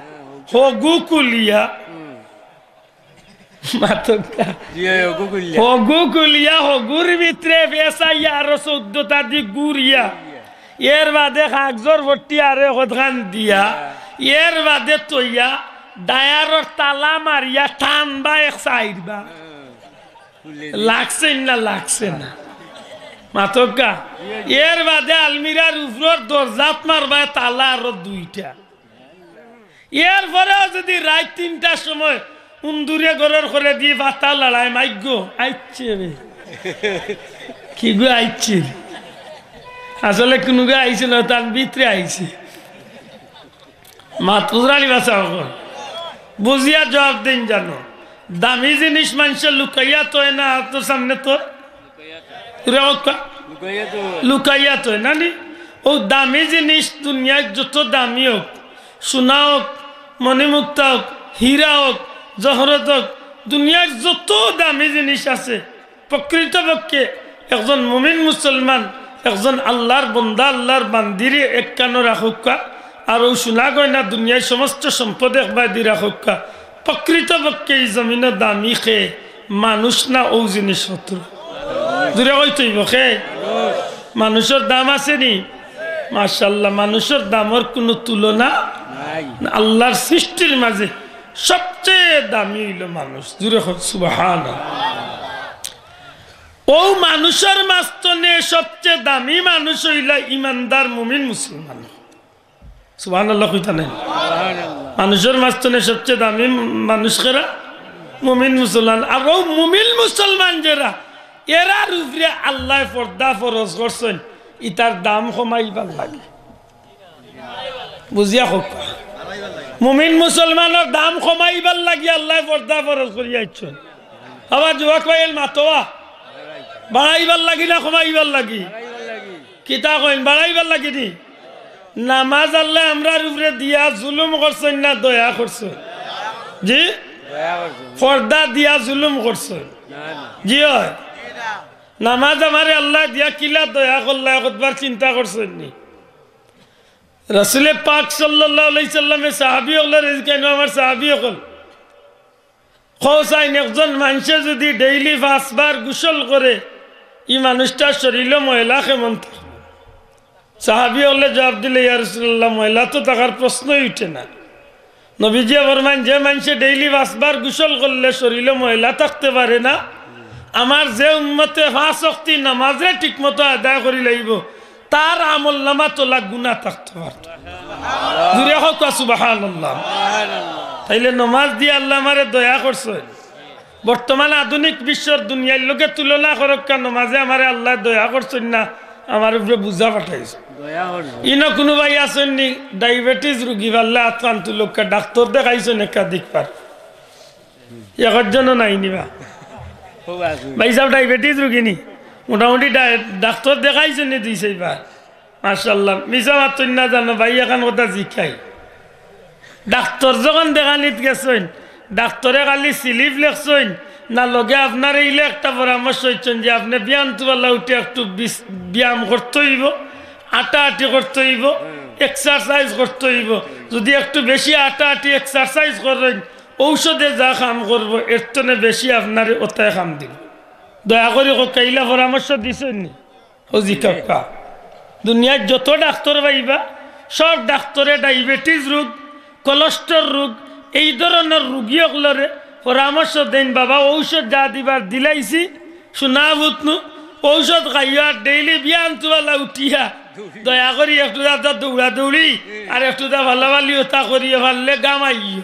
হগু খুলিয়া, মাতউক্কা। জি, ওই হগু খুলিয়া। হগু খুলিয়া, হগুর ভিতরে ফেসাইয়া আরো চৌদ্দটা দি ঘুরিয়া। এর বাদে কাগজর ফট্টি আরো কতখান দিয়া। এর বাদে থইয়া, ডায়ারর তালা মারিয়া, টানবা এক চাইরবা। লাগছে না, লাগছে না। মাতউক্কা। এর বাদে আলমিরার উপরর দরজাত মারবা তালা আরো দুইটা। এর পরেও যুদি রাইত তিনটার সময় উন্দুরে ঘরর করে দি ফাতা লড়ায়, মাইগ্গো আইছে রে। কিগু আইছে রে? আসলে কুনুগু আইছে না, তান ভিতরে আইছে। মাত বুঝরানি বাসা অখন। বুঝিয়া জুয়াব দেইন জানো। দামি জিনিস মানষে লুকাইয়া থয় না, আতর সামনে থয়। লুকাইয়া থয়। লুকাইয়া থয় না নি? অউ দামি জিনিস দুনিয়ার যত দামি অউক, সোনা অউক, মণিমুক্তা অউক, হীরা অউক, জহরত অউক, দুনিয়ার যত দামি জিনিস আছে, প্রকৃতপক্ষে একজন মুমিন মুসলমান, একজন আল্লার বন্দা, আল্লার বান্দিরে এক কানো রাখউক্কা, আর অউ সোনা গয়না দুনিয়ার সমস্ত সম্পদ এক বায়দি রাখউক্কা। প্রকৃতপক্ষে ই জমিনো দামি কে মানুষ না অউ জিনিসপত্র। জুরে কইতে অইবো, কে? মানুষর দাম আছে নি? মাশাআল্লাহ, মানুষর দামর কুনু তুলনা নাই। আল্লাহর সৃষ্টির মাঝে সবচেয়ে দামি অইলো মানুষ। জুরে কইন সুবহানাল্লাহ। অউ মানুষর মাঝ থনে সবচেয়ে দামি মানুষ অইলা ইমানদার মুমিন মুসলমান। সুবহানাল্লাহ কইতা নায়? মানুষর মাঝ থনে সবচেয়ে দামি মানুষ কেরা? মুমিন মুসলমান। আর অউ মুমিন মুসলমান যেরা, এরার উপরে আল্লায় পর্দা ফরজ করছইন, ইতার দাম কমাইবার লাগি। বুঝিয়া কউক্কা। মুমিন মুসলমানর দাম কমাইবার লাগি আল্লায় পর্দা ফরজ করিয়া আইছইন। আবার যুবক ভাইয়াইন মাতোয়া, বাড়াইবার লাগি না কমাইবার লাগি? কিতা কইন, বাড়াইবার লাগি নি? নামাজ আল্লায় আমরার উপরে দিয়া জুলুম করছইন না দয়া করছইন? জি? পর্দা দিয়া জুলুম করছইন? জি অয়। নামাজ আমারে আল্লায় দিয়া কিলা দয়া করলা, একবার চিন্তা করছইন নি? রাসুলে পাক সাল্লাল্লাহু আলাইহি সাল্লামে সাহাবী অকলরে জিকাইন, আমার সাহাবী অকল, কও চাইন, একজন মানষে যুদি ডেইলি পাঁচবার গোসল করে, ই মানুষটার শরীলো ময়লা কেমন থাকে? সাহাবী অকলে জুয়াব দিলে, "ইয়া রাসুলাল্লাহ, ময়লা তো থাকার প্রশ্নই উঠে না।" নবীজিয়ে ফরমাইন, "যে মানষে ডেইলি পাঁচবার গোসল করলে শরীলো ময়লা থাকতে পারে না, আমার যে উম্মতে পাঁচ ওয়াক্তি নামাজরে ঠিকমতো আদায় করি লাইবো, তার আমলনামাত অলা গুনা থাকতো পারতো না।" জুরে কউক্কা সুবহানাল্লাহ। তাইলে নমাজ দিয়া আল্লায় আমারে দয়া করছইন। বর্তমান আধুনিক বিশ্বর দুনিয়ার লগে তুলনা করউক্কা, নমাজে আমারে আল্লায় দয়া করছইন না, আমার উপরে বুঝা পাঠাইছইন। ইনো কুনু ভাই আছইন নি ডায়াবেটিস রুগী, পারলে আত খান তুলউক্কা, ডাক্তর দেখাইছইন একাধিকবার? একজনও নাই নি বা? ভাইসাব ডায়াবেটিস রুগী নি? মোটামুটি ডায়-, ডাক্তর দেখাইছইন নি দুই চাইরবার? মাশাআল্লাহ, মিছা মাতইন না জানো ভাই, একখান কথা জিকাই। ডাক্তর যখন দেখানিত গেছইন, ডাক্তরে খালি স্লিপ লেখছইন না, লগে আপনারে ইলা একটা পরামর্শ দিছইন যে আপনে বিয়ান তুবালা উঠি একটু বিস-, ব্যায়াম করতে অইবো, আটাআটি করতে অইবো, এক্সারসাইজ করতে অইবো। যুদি একটু বেশি আটাআটি এক্সারসাইজ করইন, ঔষধে যা কাম করবো, এর তনে বেশি আপনারে অতায় কাম দিবো। দয়া করি কউক্কা, ইলা পরামর্শ দিছইন নি? ও জি কাকা, দুনিয়ার যত ডাক্তর পাইবা, সব ডাক্তরে ডায়াবেটিস রোগ, কোলেস্টেরল রোগ, এই ধরনর রুগী অকলরে পরামর্শ দেইন, "বাবা, ঔষধ যা দিবার দিলাইছি, সোনা পুতনু, ঔষধ খাইও আর ডেইলি বিয়ান তুবালা উঠিয়া দয়া করি একটু যা দৌড়াদৌড়ি আর একটু যা ভালাভালি অতা করিও, পারলে গামাইও।"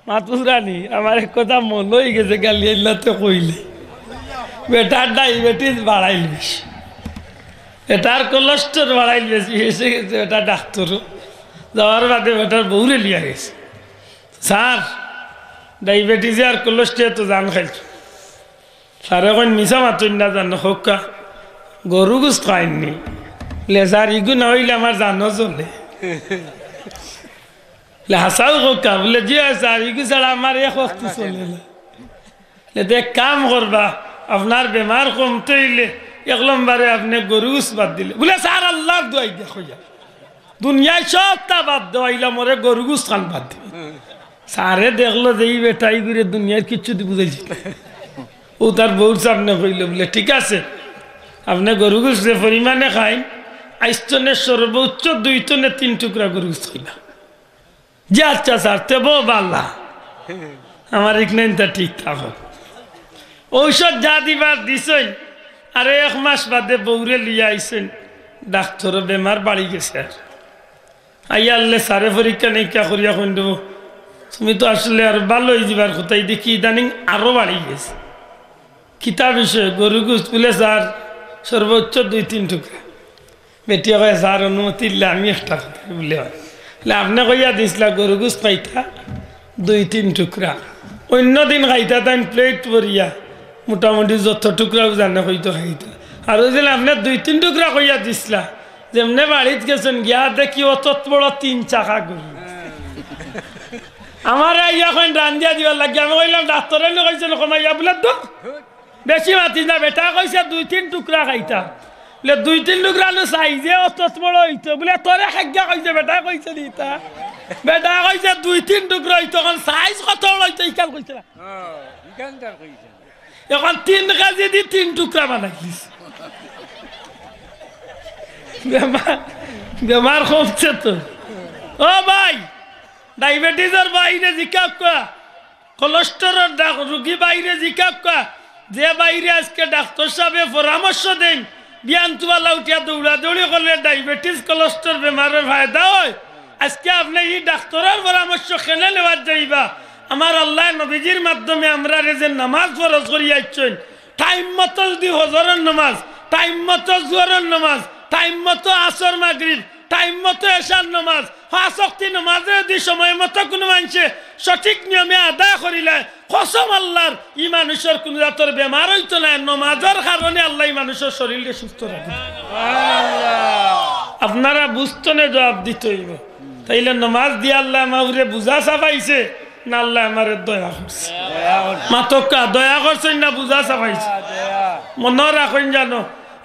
মাতুরানি, আমার এক কথা মনো অইগেছে, গালি আইল্লাতে কইলে। বেটার ডায়াবেটিস বাড়াইল বেশি, বেটার কোলেস্টেরল বাড়াইল বেশি, গেছে গেছে বেটা ডাক্তরো। যাওয়ার বাদে বেটার বউরে লইয়া গেছে, "স্যার, ডায়াবেটিসে আর কোলেস্টেরলে তো জান খাইল।" স্যারে কইন, "মিছা মাতইন না জানো, কউক্কা, গরু গুস্ত খাইন নি?" লে, "স্যার, ইগু না অইলে আমার জানো চলে।" লে, "হাছাউ কউক্কা?" বুলে, "জি অয় স্যার, ইগু ছাড়া আমার এক ওয়াক্ত চলে না।" লে, "তে এক কাম করবা, আপনার বেমার কমতে অইলে এক নম্বরে আপনে গরু গুস্ত বাদ দিলে।" বুলে, "স্যার, আল্লার দোয়াই দেখো ইয়া, দুনিয়ার সবতা বাদ দেওয়াইলা, মোরে গরু গুস্ত খান বাদ দিবা।" স্যারে দেখলো যে ই বেটা ইগুরে দুনিয়ার কিচ্ছু দি বুঝাইছে না। অউ তার বউর সামনে কইলো, বুলে, "ঠিক আছে, আপনে গরু গুস্ত যে পরিমাণে খাইন, আইজ তনে সর্বোচ্চ দুই তনে তিন টুকরা গরু গুস্ত খাইবা।" "জি আচ্ছা স্যার, তে বউ বালা, আমার ইকনাইনতা ঠিক থাকো।" ঔষধ যা দিবার দিছইন, আরো এক মাস বাদে বউরে লইয়া আইছইন, ডাক্তরো বেমার বাড়ি গেছে। আর আইয়া আল্লে স্যারে পরীক্ষা নিরীক্ষা করিয়া কইন, "দেবো, তুমি তো আসলে আর ভালো অই যিবার কথা, দেখি ইদানিং আরো বাড়ি গেছে।" "কিতা বিষয়?" "গরু গুস্ত।" বুলে, "স্যার, সর্বোচ্চ দুই তিন টুকরা।" বেটিয়ে কয়, "স্যার, অনুমতি দিলে আমি একটা কথা।" বুলে, "অয়।" বুলে, "আপনে কইয়া দিছলা গরু গুস্ত খাইতা দুই তিন টুকরা, অইন্য দিন খাইতা তাইন প্লেট ভরিয়া, মোটামুটি যত টুকরাউ জানে কইতো খাইতা। আর অউ যে আপনে দুই তিন টুকরা কইয়া দিছলা, যেমনে বাড়িত গেছইন গিয়া দেখি অত বড় তিন চাকা গরু।" আমারে আইয়া কইন রান্দিয়া দিবার লাগি, আমি কইলাম, "ডাক্তরে নি কইছইন কমাইয়া?" বুলে, "দূর, বেশি মাতিস না, বেটায় কইছে দুই তিন টুকরা খাইতা।" বুলে, "দুই তিন টুকরা নু সাইজে অত বড় অইতো।" বুলে, "তোরে কেগিয়ে কইছে, বেটায় কইছে নি ইতা?" বেটায় কইছে দুই তিন টুকরা অইতো, অখন সাইজ কত বড় অইতো ইখান কইছে না। অখন তিন কেজি দি তিন টুকরা বানাই দিছে। বেমার, বেমার কমছে তো। ও ভাই, ডায়াবেটিসর ভাইরে জিকাউক্কা, কোলেস্টেরলর ডাক-, রুগী ভাইরে জিকাউক্কা, যে ভাইরে আইজকে ডাক্তর সাবে পরামর্শ দেইন, বিয়ান তুবালা উঠিয়া দৌড়াদৌড়ি করলে ডায়াবেটিস, কোলেস্টেরলর বেমারর ফায়দা অয়। আইজকে আপনে ই ডাক্তরর পরামর্শ কেনে নেওয়াত যাইবা? আমার আল্লায় নবীজির মাধ্যমে আমরারে যে নামাজ ফরজ করি আইছইন, টাইম মতো যুদি ফজরর নামাজ, টাইম মতো জোহরর নামাজ, টাইম মতো আসর মাগরিব, টাইম মতো এশার নামাজ, পাঁচ ওয়াক্তি নামাজে যুদি সময় মতো কুনু মানষে সঠিক নিয়মে আদায় করিলায়, কসম আল্লার, ই মানুষর কুনু জাতর বেমার অইতো নায়। নামাজর কারণে আল্লায় ই মানুষর শরীলরে সুস্থ রাখে। আপনারা বুঝতনে জবাব দিতে অইবো। তাইলে নামাজ দিয়া আল্লায় আমার উপরে বুঝা চাপাইছে, না আল্লায় আমারে দয়া করছে? মাতউক্কা, দয়া করছইন না বুঝা চাপাইছে? মনো রাখইন জানো,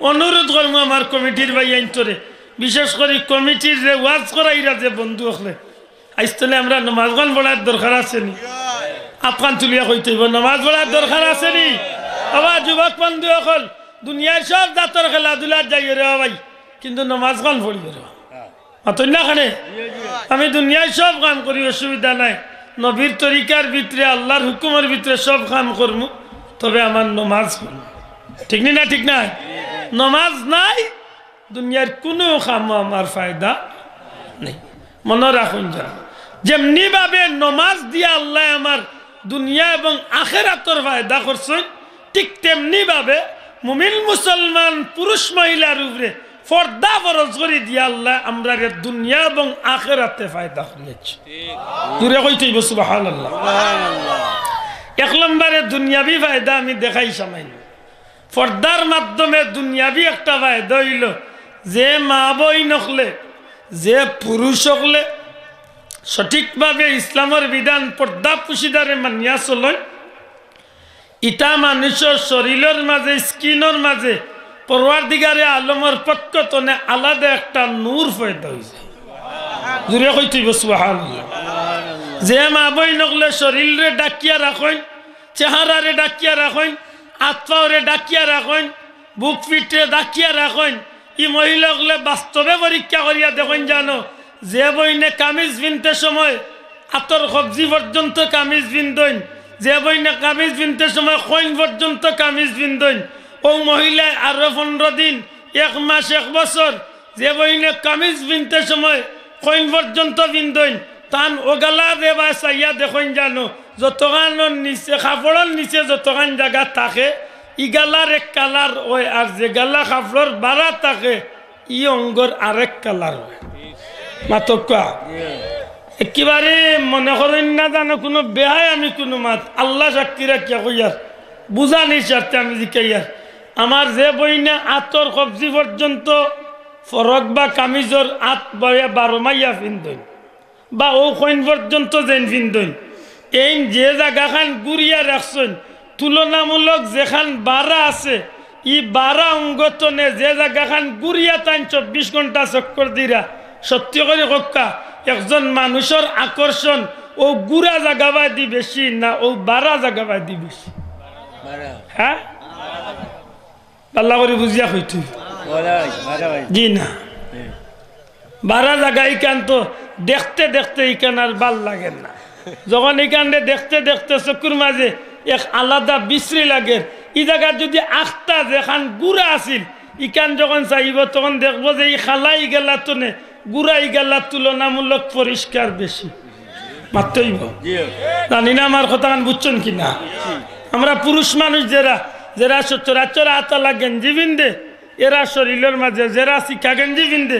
অনুরোধ করমু আমার কমিটির ভাইয়াইন্তরে, বিশেষ করি কমিটির যে ওয়াজ করাইরা যে বন্ধু অকলে, আইজ তনে আমরা নমাজখান পড়ার দরকার আছে নি? আতখান তুলিয়া কইতে অইবো, নমাজ পড়ার দরকার আছে নি? বাবা, যুবক বন্ধু অকল, দুনিয়ার সব জাতর খেলাধুলাত যাইও রে বাবাই, কিন্তু নমাজখান পড়িও রে বাবা। মাতইন না কেনে? আমি দুনিয়ার সব কাম করি, অসুবিধা নাই। নবীর তরিকার ভিতরে, আল্লার হুকুমর ভিতরে সব কাম করমু, তবে আমার নমাজ করমু। ঠিক নি না? ঠিক নায়? নমাজ নাই, দুনিয়ার কুনু কামো আমার ফায়দা নাই। মনো রাখইন যেন, যেমনি ভাবে নমাজ দিয়া আল্লায় আমার দুনিয়া এবং আখেরাতর ফায়দা করছইন, ঠিক তেমনি ভাবে মুমিন মুসলমান পুরুষ মহিলার উপরে পর্দা ফরজ করি দিয়া আল্লায় আমরারে দুনিয়া এবং আখেরাতে ফায়দা করিয়াছে। জুরে কইতে অইবো সুবহানাল্লাহ। এক নম্বরে দুনিয়াবি ফায়দা আমি দেখাই সামাইন। পর্দার মাধ্যমে দুনিয়াবি একটা ফায়দা অইলো, যে মা বইন অকলে, যে পুরুষ অকলে সঠিকভাবে ইসলামর বিধান পর্দা পুশিদারে মানিয়া চলইন, ইতা মানুষর শরীলর মাঝে, স্কিনর মাঝে পরওয়ারদিগারে আলমর পক্ষ তনে আলাদা একটা নূর পয়দা অইযায়। জুরে কইতে অইবো সুবহানাল্লাহ। যে মা বইন অকলে শরীলরে ঢাকিয়া রাখইন, চেহারারে ঢাকিয়া রাখইন, আত পাওরে ঢাকিয়া রাখইন, বুক পিঠরে ঢাকিয়া রাখইন। ই মহিলা অকলে বাস্তবে পরীক্ষা করিয়া দেখইন জানো, যে বইনে কামিজ পিনতে সময় আতর কবজি পর্যন্ত কামিজ পিন্দইন, যে বইনে কামিজ পিনতে সময় কইন পর্যন্ত কামিজ পিন্দইন, অউ মহিলায় আরো পনরো দিন, এক মাস, এক বছর, যে বইনে কামিজ পিনতে সময় কইন পর্যন্ত পিন্দইন, তান অগালা রে বা চাইয়া দেখইন জানো, যতখানর নিচে, কাপড়র নিচে যতখান জাগা থাকে, ইগালার এক কালার অয়, আর যেগালা কাপড়র বারা থাকে, ই অঙ্গর আরেক কালার অয়। মাতউক্কা। একেবারে মনে করইন না জানো কুনু বেহায়া আমি কুনু মাত, আল্লা সাক্ষী রাখিয়া কইয়ার, বুঝানির স্বার্থে আমি জিকাইয়ার। আমার যে বইনে আতর কবজি পর্যন্ত ফরক বা কামিজর আত বায়া বারো মাইয়া পিন্দইন, বা অউ কইন পর্যন্ত যেইন পিন্দইন, এইন যে জাগাখান গুরিয়া রাখছইন, তুলনামূলক যেখান বারা আছে, ই বারা অঙ্গ তনে যে জাগাখান গুরিয়া তাইন চব্বিশ ঘন্টা চক্কর দিরা, সত্যি করি কউক্কা, একজন মানুষর আকর্ষণ অউ গুরা জাগাবায়দি বেশি না অউ বারা জাগাবায়দি বেশি? হ্যাঁ? ভালা করি বুঝিয়া কইতে অইবো। জি না। বারা জাগা ইখান তো দেখতে দেখতে ইখান আর ভালা লাগের না। যখন ইখানরে দেখতে দেখতে চকুর মাঝে এক আলাদা বিশ্রী লাগের, ই জাগাত যুদি আখতা যেখান গুরা আছিল, ইখান যখন চাইবো তখন দেখবো যে ই কালা ইগালা তনে গুরা ইগালা তুলনামূলক পরিষ্কার বেশি। মাততে অইবো। জানি না আমার কথাখান বুঝছইন কি না। আমরা পুরুষ মানুষ যেরা, যেরা সচরাচর আতালা গেঞ্জি পিন্দে, এরা শরীলর মাঝে, যেরা চিকা গেঞ্জি পিন্দে,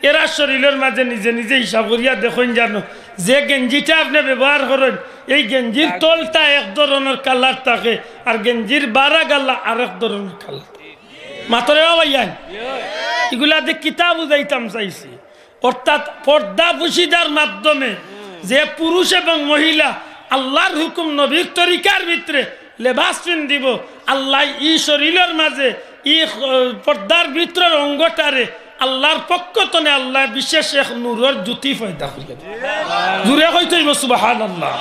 এরা শরীলর মাঝে নিজে নিজে হিসাব করিয়া দেখইন জানো, যে গেঞ্জিটা আপনে ব্যবহার করইন, এই গেঞ্জির তলটা এক ধরনর কালার থাকে, আর গেঞ্জির বারা গালা আরেক ধরনর কালার। মাতরে ও ভাইয়াইন, ইগুলা দি কিতা বুঝাইতাম চাইছি? অর্থাৎ পর্দা পুশিদার মাধ্যমে যে পুরুষ এবং মহিলা আল্লার হুকুম নবীর তরিকার ভিতরে লেবাস পিন্দিবো, আল্লায় ই শরীলর মাঝে ই, আহ, পর্দার ভিতরর অঙ্গটারে আল্লার পক্ষ তনে আল্লায় বিশেষ এক নূরর জ্যোতি পয়দা করিয়া দিবো। জুরে কইতে অইবো সুবহানাল্লাহ।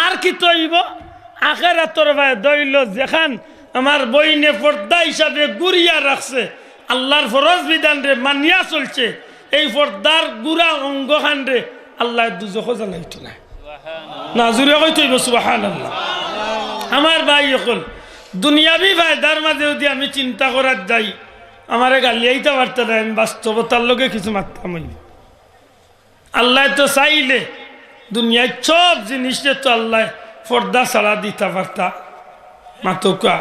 আর কিতা অইবো? আখেরাতর ফায়দা অইলো, যেখান আমার বইনে পর্দা হিসাবে গুরিয়া রাখছে, আল্লার ফরজ বিধানরে মানিয়া চলছে, এই পর্দার গুড়া অঙ্গখানরে আল্লায় দুজখো জ্বালাইতো নায়। না, জুরে কইতো অইবো সুবহানাল্লাহ। আমার ভাই অকল, দুনিয়াবি ফায়দার মাঝে যদি আমি চিন্তা করাত যাই, আমারে গালিয়াইতা পারতা নায়, আমি বাস্তবতার লগে কিছু মাততাম অইবো। আল্লায় তো চাইলে দুনিয়ার সব জিনিসরে তো আল্লায় পর্দা ছাড়া দিতা পারতা। মাতউক্কা,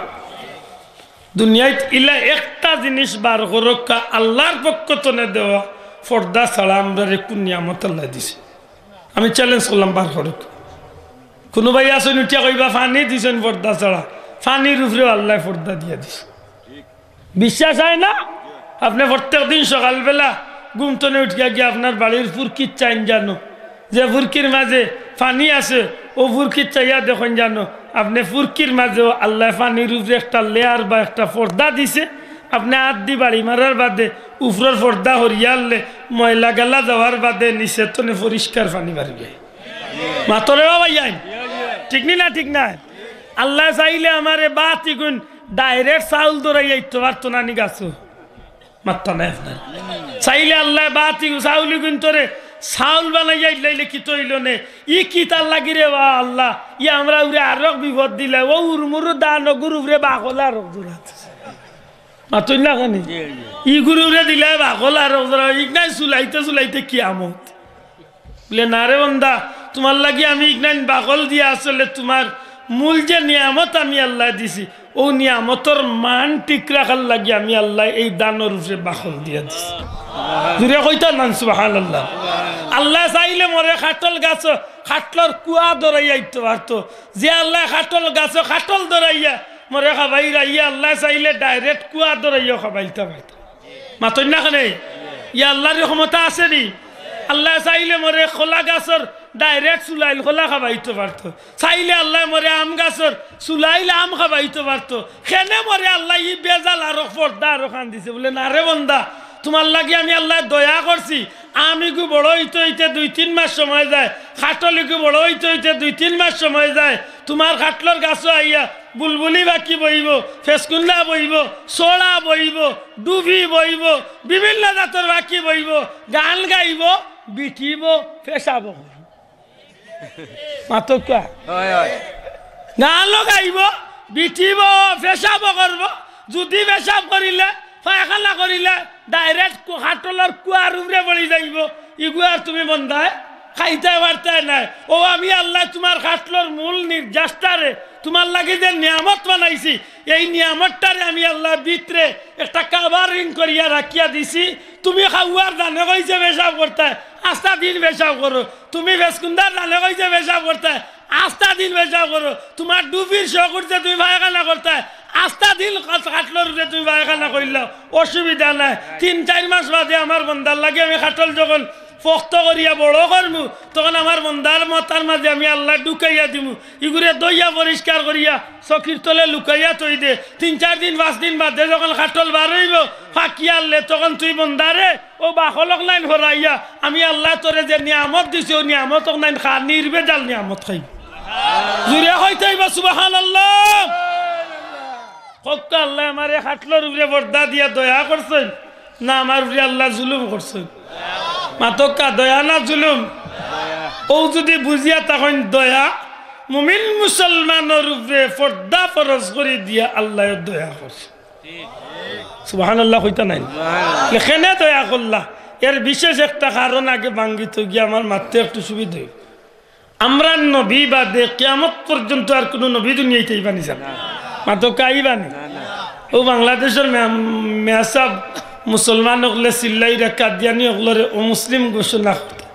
দুনিয়াত ইলা একটা জিনিস বার করউক্কা, আল্লার পক্ষ তনে দেওয়া পর্দা ছাড়া আমরারে কুন নিয়ামত আল্লায় দিছে? আমি challenge করলাম, বার করউক্কা। কুনু ভাই আছইন উঠিয়া কইবা, পানি দিছইন পর্দা ছাড়া, পানির উপরেও আল্লায় পর্দা দিয়া দিছে। বিশ্বাস অয় না? আপনে প্রত্যেক দিন সকালবেলা ঘুম তনে উঠিয়া গিয়া আপনার বাড়ির ফুরকিত চাইন জানো, যে ফুরকির মাঝে পানি আছে, অউ ফুরকিত চাইয়া দেখইন জানো, আপনে ফুরকির মাঝেও আল্লায় পানির উপরে একটা layer বা একটা পর্দা দিছে। আপনে আত দি বাড়ি মারার বাদে উপরর পর্দা হরিয়া আনলে ময়লা গালা যাওয়ার বাদে নিচে তনে পরিষ্কার পানি বারইবো। মাতরে বাবা ইয়াইন, ঠিক নি না? ঠিক নায়? আল্লায় চাইলে আমারে বাতিগুন direct চাউল ধরাইয়া দিতো পারতো না নি গাছো? মাতরা নায় আপনারা। চাইলে আল্লায় বাতি চাউলিগুন তরে চাউল বানাইয়া দিলাইলে কিতা অইলো নে? ই কিতার লাগি রে বা আল্লাহ, ই আমরার উপরে আরক বিপদ দিলা, অউ উরমুরু ধান অগুর উপরে বাকল আরক জুড়া। মাতইন না কেনে? ইগুর উপরে দিলা বাকল আরক জুড়া, ইগনাইন চুলাইতে চুলাইতে কিয়ামত। বুলে, না রে বন্দা, তুমার লাগি আমি ইগনাইন বাকল দিয়া আসলে তুমার মূল যে নিয়ামত আমি আল্লায় দিছি, অউ নিয়ামতর মান ঠিক রাখার লাগি আমি আল্লায় এই ধানর উপরে বাকল দিয়া দিছি। জুরে কইতা নান সুবহানাল্লাহ। আল্লায় চাইলে মরে কাটল গাছো কাটলর কুয়া ধরাইয়া দিতো পারতো। যে আল্লায় কাটল গাছো কাটল ধরাইয়া মরে খাবাইরা, ই আল্লায় চাইলে direct কুয়া ধরাইয়াও খাবাইলতা পারতো। মাতইন না কেনে? ই আল্লার ক্ষমতা আছে নি? আল্লায় চাইলে মরে কলা গাছর direct চুলাইল কলা খাবাইতো পারতো। চাইলে আল্লায় মরে আম গাছর চুলাইল আম খাবাইতো পারতো। কেনে মরে আল্লায় ই বেজাল আরক পর্দা আরক আন দিছে? বুলে, না রে বন্দা, তুমার লাগি আমি আল্লায় দয়া করছি। আম ইগু বড় অইতে অইতে দুই তিন মাস সময় যায়, কাটল ইগু বড় অইতে অইতে দুই তিন মাস সময় যায়। তুমার কাটলর গাছো আইয়া বুলবুলি পাখি বইবো, ফেসকুন্দা বইবো, ছড়া বইবো, ডুবি বইবো, বিভিন্ন জাতর পাখি বইবো, গান গাইবো, বিটিবো, পেশাবও করবো। মাতউক্কা। অয়, অয়। গানও গাইবো, বিটিবো, পেশাবও করবো। যুদি পেশাব করিলে, পায়খানা করিলে, direct কু-, কাটলর কুয়ার উপরে পড়ি যাইবো। ইগু আর তুমি বন্দায় খাইতায় পারতায় নায়। অউ আমি আল্লায় তুমার কাটলর মূল নির্যাসটারে, তুমার লাগি যে নিয়ামত বানাইছি, এই নিয়ামতটারে আমি আল্লায় ভিতরে একটা covering করিয়া রাখিয়া দিছি। তুমি খাওয়ার দানে কইছে পেশাব করতায়, আস্তা দিন পেশাব করো। তুমি ফেসকুন্দার দানে কইছে পেশাব করতায়, আস্তা দিন পেশাব করো। তুমার ডুবির শখ উঠছে তুমি পায়খানা করতায়, আস্তা দিন কাট-, কাটলর উপরে তুমি পায়খানা করিলাও, অসুবিধা নাই। তিন চাইর মাস বাদে আমার বন্দার লাগি আমি কাটল যখন পোক্ত করিয়া বড় করমু, তখন আমার বন্দার মাথার মাঝে আমি আল্লায় ঢুকাইয়া দিমু। ইগুরে ধইয়া পরিষ্কার করিয়া চকির তলে লুকাইয়া থই দে। তিন চাইর দিন পাঁচ দিন বাদে যখন কাটল বার অইবো, ফাকিয়া আনলে, তখন তুই বন্দারে অউ বাকল অকলাইন হরাইয়া আমি আল্লায় তোরে যে নিয়ামত দিছি, অউ নিয়ামত অকলাইন খা, নির্ভেজাল নিয়ামত খাইবি। জুরে কইতা অইবো সুবহানাল্লাহ। কউক্কা, আল্লায় আমারে কাটলর উপরে পর্দা দিয়া দয়া করছইন, না আমার উপরে আল্লায় জুলুম করছইন? মাতউক্কা, দয়া না জুলুম? অউ যুদি বুঝিয়া থাকইন দয়া, মুমিন মুসলমানর উপরে পর্দা ফরজ করি দিয়া আল্লায়ও দয়া করছইন। সুবহানাল্লাহ কইতা নায়? কেনে দয়া করলা? এর বিশেষ একটা কারণ আগে ভাঙ্গিতো গিয়া আমার মাততে একটু সুবিধা অইবো। আমরার নবী বাদে কিয়ামত পর্যন্ত আর কুনু নবী দুনিয়াইত আইবা নি জানো? মাতউক্কা, আইবা নি? অউ বাংলাদেশর মে-, মেসাব মুসলমান অকলে চিল্লাইরা কাদিয়ানি অকলরে অমুসলিম ঘোষণা করতা।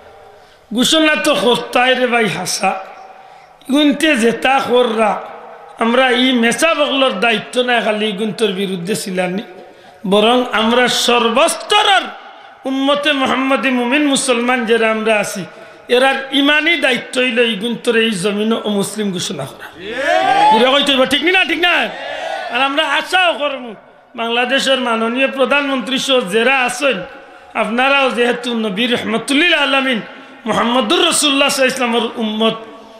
ঘোষণা তো করতায় রে ভাই হাছা। ইগুনতে যেতা কররা, আমরা ই মেসাব অকলর দায়িত্ব নায় খালি ইগুনতর বিরুদ্ধে চিল্লানি, বরং আমরা সর্বস্তরর উম্মতে মুহাম্মদী মুমিন মুসলমান যেরা আমরা আছি, এরার ইমানি দায়িত্ব অইলো ইগুনতরে ই জমিনো অমুসলিম ঘোষণা করা। জুরে কইতা অইবো, ঠিক নি না? ঠিক নায়? আর আমরা আশাও করমু, বাংলাদেশর মাননীয় প্রধানমন্ত্রী সহ যেরা আছইন, আপনারাও যেহেতু নবী রহমতুল্লিল আলামিন মুহাম্মদুর রাসূলুল্লাহ সাল্লাল্লাহু আলাইহি ওয়াসাল্লামর উম্মত,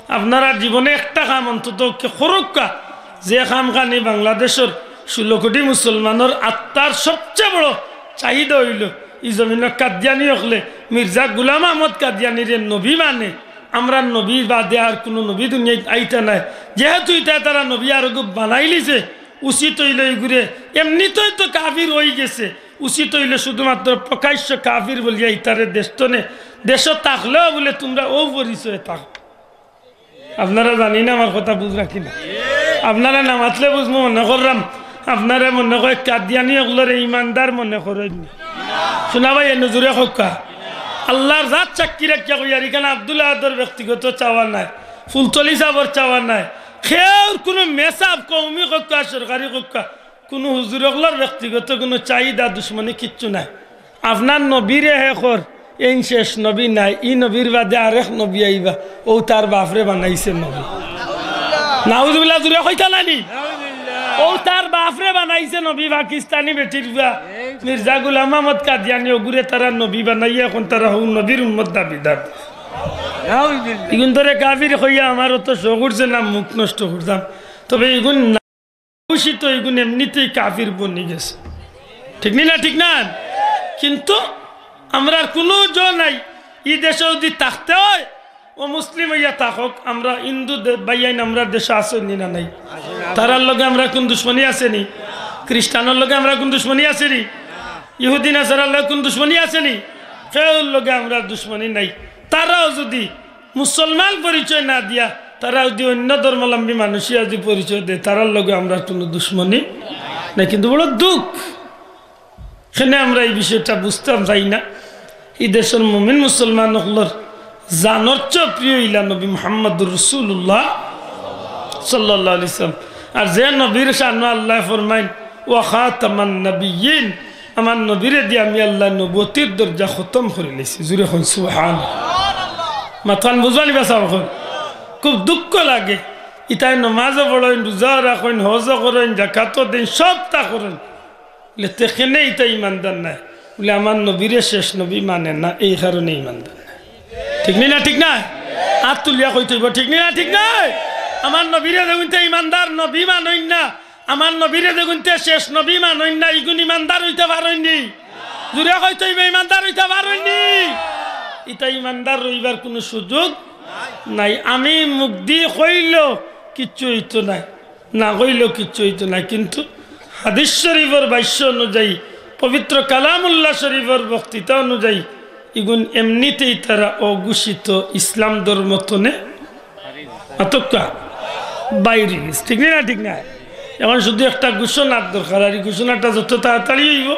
আপনারার জীবনে একটা কাম অন্তত কে করউক্কা, যে কাম খানি বাংলাদেশর ষোলো কোটি মুসলমানর আত্মার সবচেয়ে বড় চাহিদা অইলো, ই জমিনো কাদিয়ানি অকলে মির্জা গুলাম আহমদ কাদিয়ানিরে নবী মানে, আমরার নবী বাদে আর কুনু নবী দুনিয়াত আইতা নায়। যেহেতু ইতায় তারা নবী আরোগু বানাইলিছে, উচিত অইলো ইগুরে, এমনিতেউ তো কাফির অইগেছে, উচিত অইলো শুধুমাত্র প্রকাশ্য কাফির বলিয়া ইতারে দেশ তনে, দেশো থাকলেও বুলে তুমরা অউ পরিচয়ে থাকো। আপনারা জানি না আমার কথা বুঝরা কিনা? আপনারা না মাতলে বুঝমু মনে কররাম, আপনারা মনে কয় কাদিয়ানি অকলরে ইমানদার মনে করইন নি। শুনা ভাই, এ নজরে কউক্কা। আল্লার জাত সাক্ষী রাখিয়া কইয়ার, ইখান আব্দুল আহাদর ব্যক্তিগত চাওয়া নায়, ফুলতলি সাবর চাওয়া নায়, কেউর কুনু মেসাব কওমি কউক্কা, সরকারি কউক্কা, কুনু হুজুর অকলর ব্যক্তিগত কুনু চাহিদা দুশমনি কিচ্ছু নাই। আপনার নবীরে হে কর, এইন শেষ নবী নায়, ই নবীর বাদে আরেক নবী আইবা, অউ তার বাফরে বানাইছে নবী। নাউজুবিল্লাহ, জুরে কইতা নানি? অউ তার বাফরে বানাইছে নবী, পাকিস্তানি বেটির ফুয়া মির্জা গুলাম আহমদ কাদিয়ানি, অগুরে তারা নবী বানাইয়া এখন তারা হউ নবীর উম্মত দাবিদার। ইগুন ধরে কাফির কইয়া আমার অত শখ উঠছে না মুখ নষ্ট করতাম, তবে ইগুন না ঘোষিত, ইগুন এমনিতেই কাফির বনি গেছে। ঠিক নি না? ঠিক না? কিন্তু আমরার কুনু জো নাই। ই দেশো যুদি থাকতে অয়, অমুসলিম অইয়া থাকউক, আমরা হিন্দু দে-, ভাইয়াইন আমরার দেশো আছইন নি না নাই? তারার লগে আমরার কুন দুশমনি আছে নি? খ্রিস্টানর লগে আমরার কুন দুশমনি আছে নি? ইহুদি নাসারার লগে কুন দুশমনি আছে নি? কেউর লগে আমরার দুশমনি নাই। তারাও যুদি মুসলমান পরিচয় না দিয়া, তারা যুদি অইন্য ধর্মাবলম্বী মানুষ অইয়া যুদি পরিচয় দেয়, তারার লগে আমরার কুনু দুশমনি নাই। কিন্তু বড় দুখ, কেনে আমরা ই বিষয়টা বুঝতাম চাই না। ই দেশর মুমিন মুসলমান অকলর জানর চেয়ে প্রিয় অইলা নবী মুহাম্মদুর রাসূলুল্লাহ সাল্লাল্লাহু আলাইহি ওয়াসাল্লাম। আর যে নবীর শানো আল্লায় ফরমাইন, "ওয়া খাতামান নাবিয়্যিন", আমার নবীরে দি আমি আল্লায় নবুয়তির দরজা খতম করিলাইছি। জুরে কইন সুবহান। মাতখান বুঝবানি বাসা অখন। খুব দুঃখ লাগে। ইতায় নমাজও পড়ইন, রোজাও রাখইন, হজও করইন, জাকাতও দেইন, সবতা করইন। বুলে, "তে কেনে ইতা ইমানদার নায়?" বুলে, "আমার নবীরে শেষ নবী মানে না, এই কারণে ইমানদার নায়।" ঠিক নি না? ঠিক নায়? আত তুলিয়া কইতে অইবো, ঠিক নি না? ঠিক নায়? আমার নবীরে যেগুইন্তে ইমানদার নবী মানইন না, আমার নবীরে যেগুইন্তে শেষ নবী মানইন না, ইগুন ইমানদার অইতা পারইন নি? জুরে কইতে অইবো, ইমানদার অইতা পারইন নি? ইতা ইমানদার রইবার কুনু সুযোগ নাই। আমি মুখদি কইলেও কিচ্ছু অইতো নায়, না কইলেও কিচ্ছু অইতো নায়, কিন্তু হাদিস শরিফর ভাষ্য অনুযায়ী, পবিত্র কালামুল্লাহ শরিফর বক্তৃতা অনুযায়ী, ইগুন এমনিতেই তারা অঘোষিত ইসলাম ধর্ম তনে আতক্কা বাইরে গেছে। ঠিক নি না? ঠিক নায়? অখন শুধু একটা ঘোষণার দরকার, আর ই ঘোষণাটা যত তাড়াতাড়ি অইবো,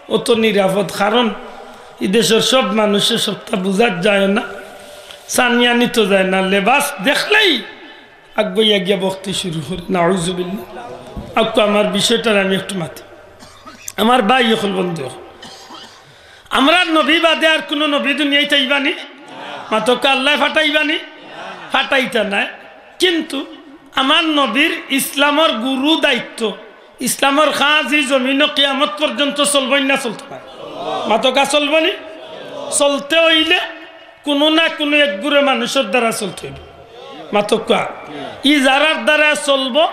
অত নিরাপদ। কারণ ই দেশর সব মানুষে সবটা বুঝাত যায় না, সানিয়া নিত যায় না, লেবাস দেখলেই আগুয়াইয়া গিয়া বকতে শুরু করে, নাউজুবিল্লাহ। আউক্কা, আমার বিষয়টার আমি একটু মাতি। আমার ভাই অকল, বন্ধু অকল, আমরার নবী বাদে আর কুনু নবী দুনিয়াত আইবা নি? মাতউক্কা, আল্লায় ফাটাইবা নি? ফাটাইতা নায়। কিন্তু আমার নবীর ইসলামর গুরু দায়িত্ব, ইসলামর কাজ ই জমিনো কিয়ামত পর্যন্ত চলবো নি না চলতো নায়? মাতউক্কা, চলবো নি? চলতে অইলে কুনু না কুনু এক গুরে মানুষর দ্বারা চলতে অইবো। মাতউক্কা, ই যারার দ্বারা চলবো,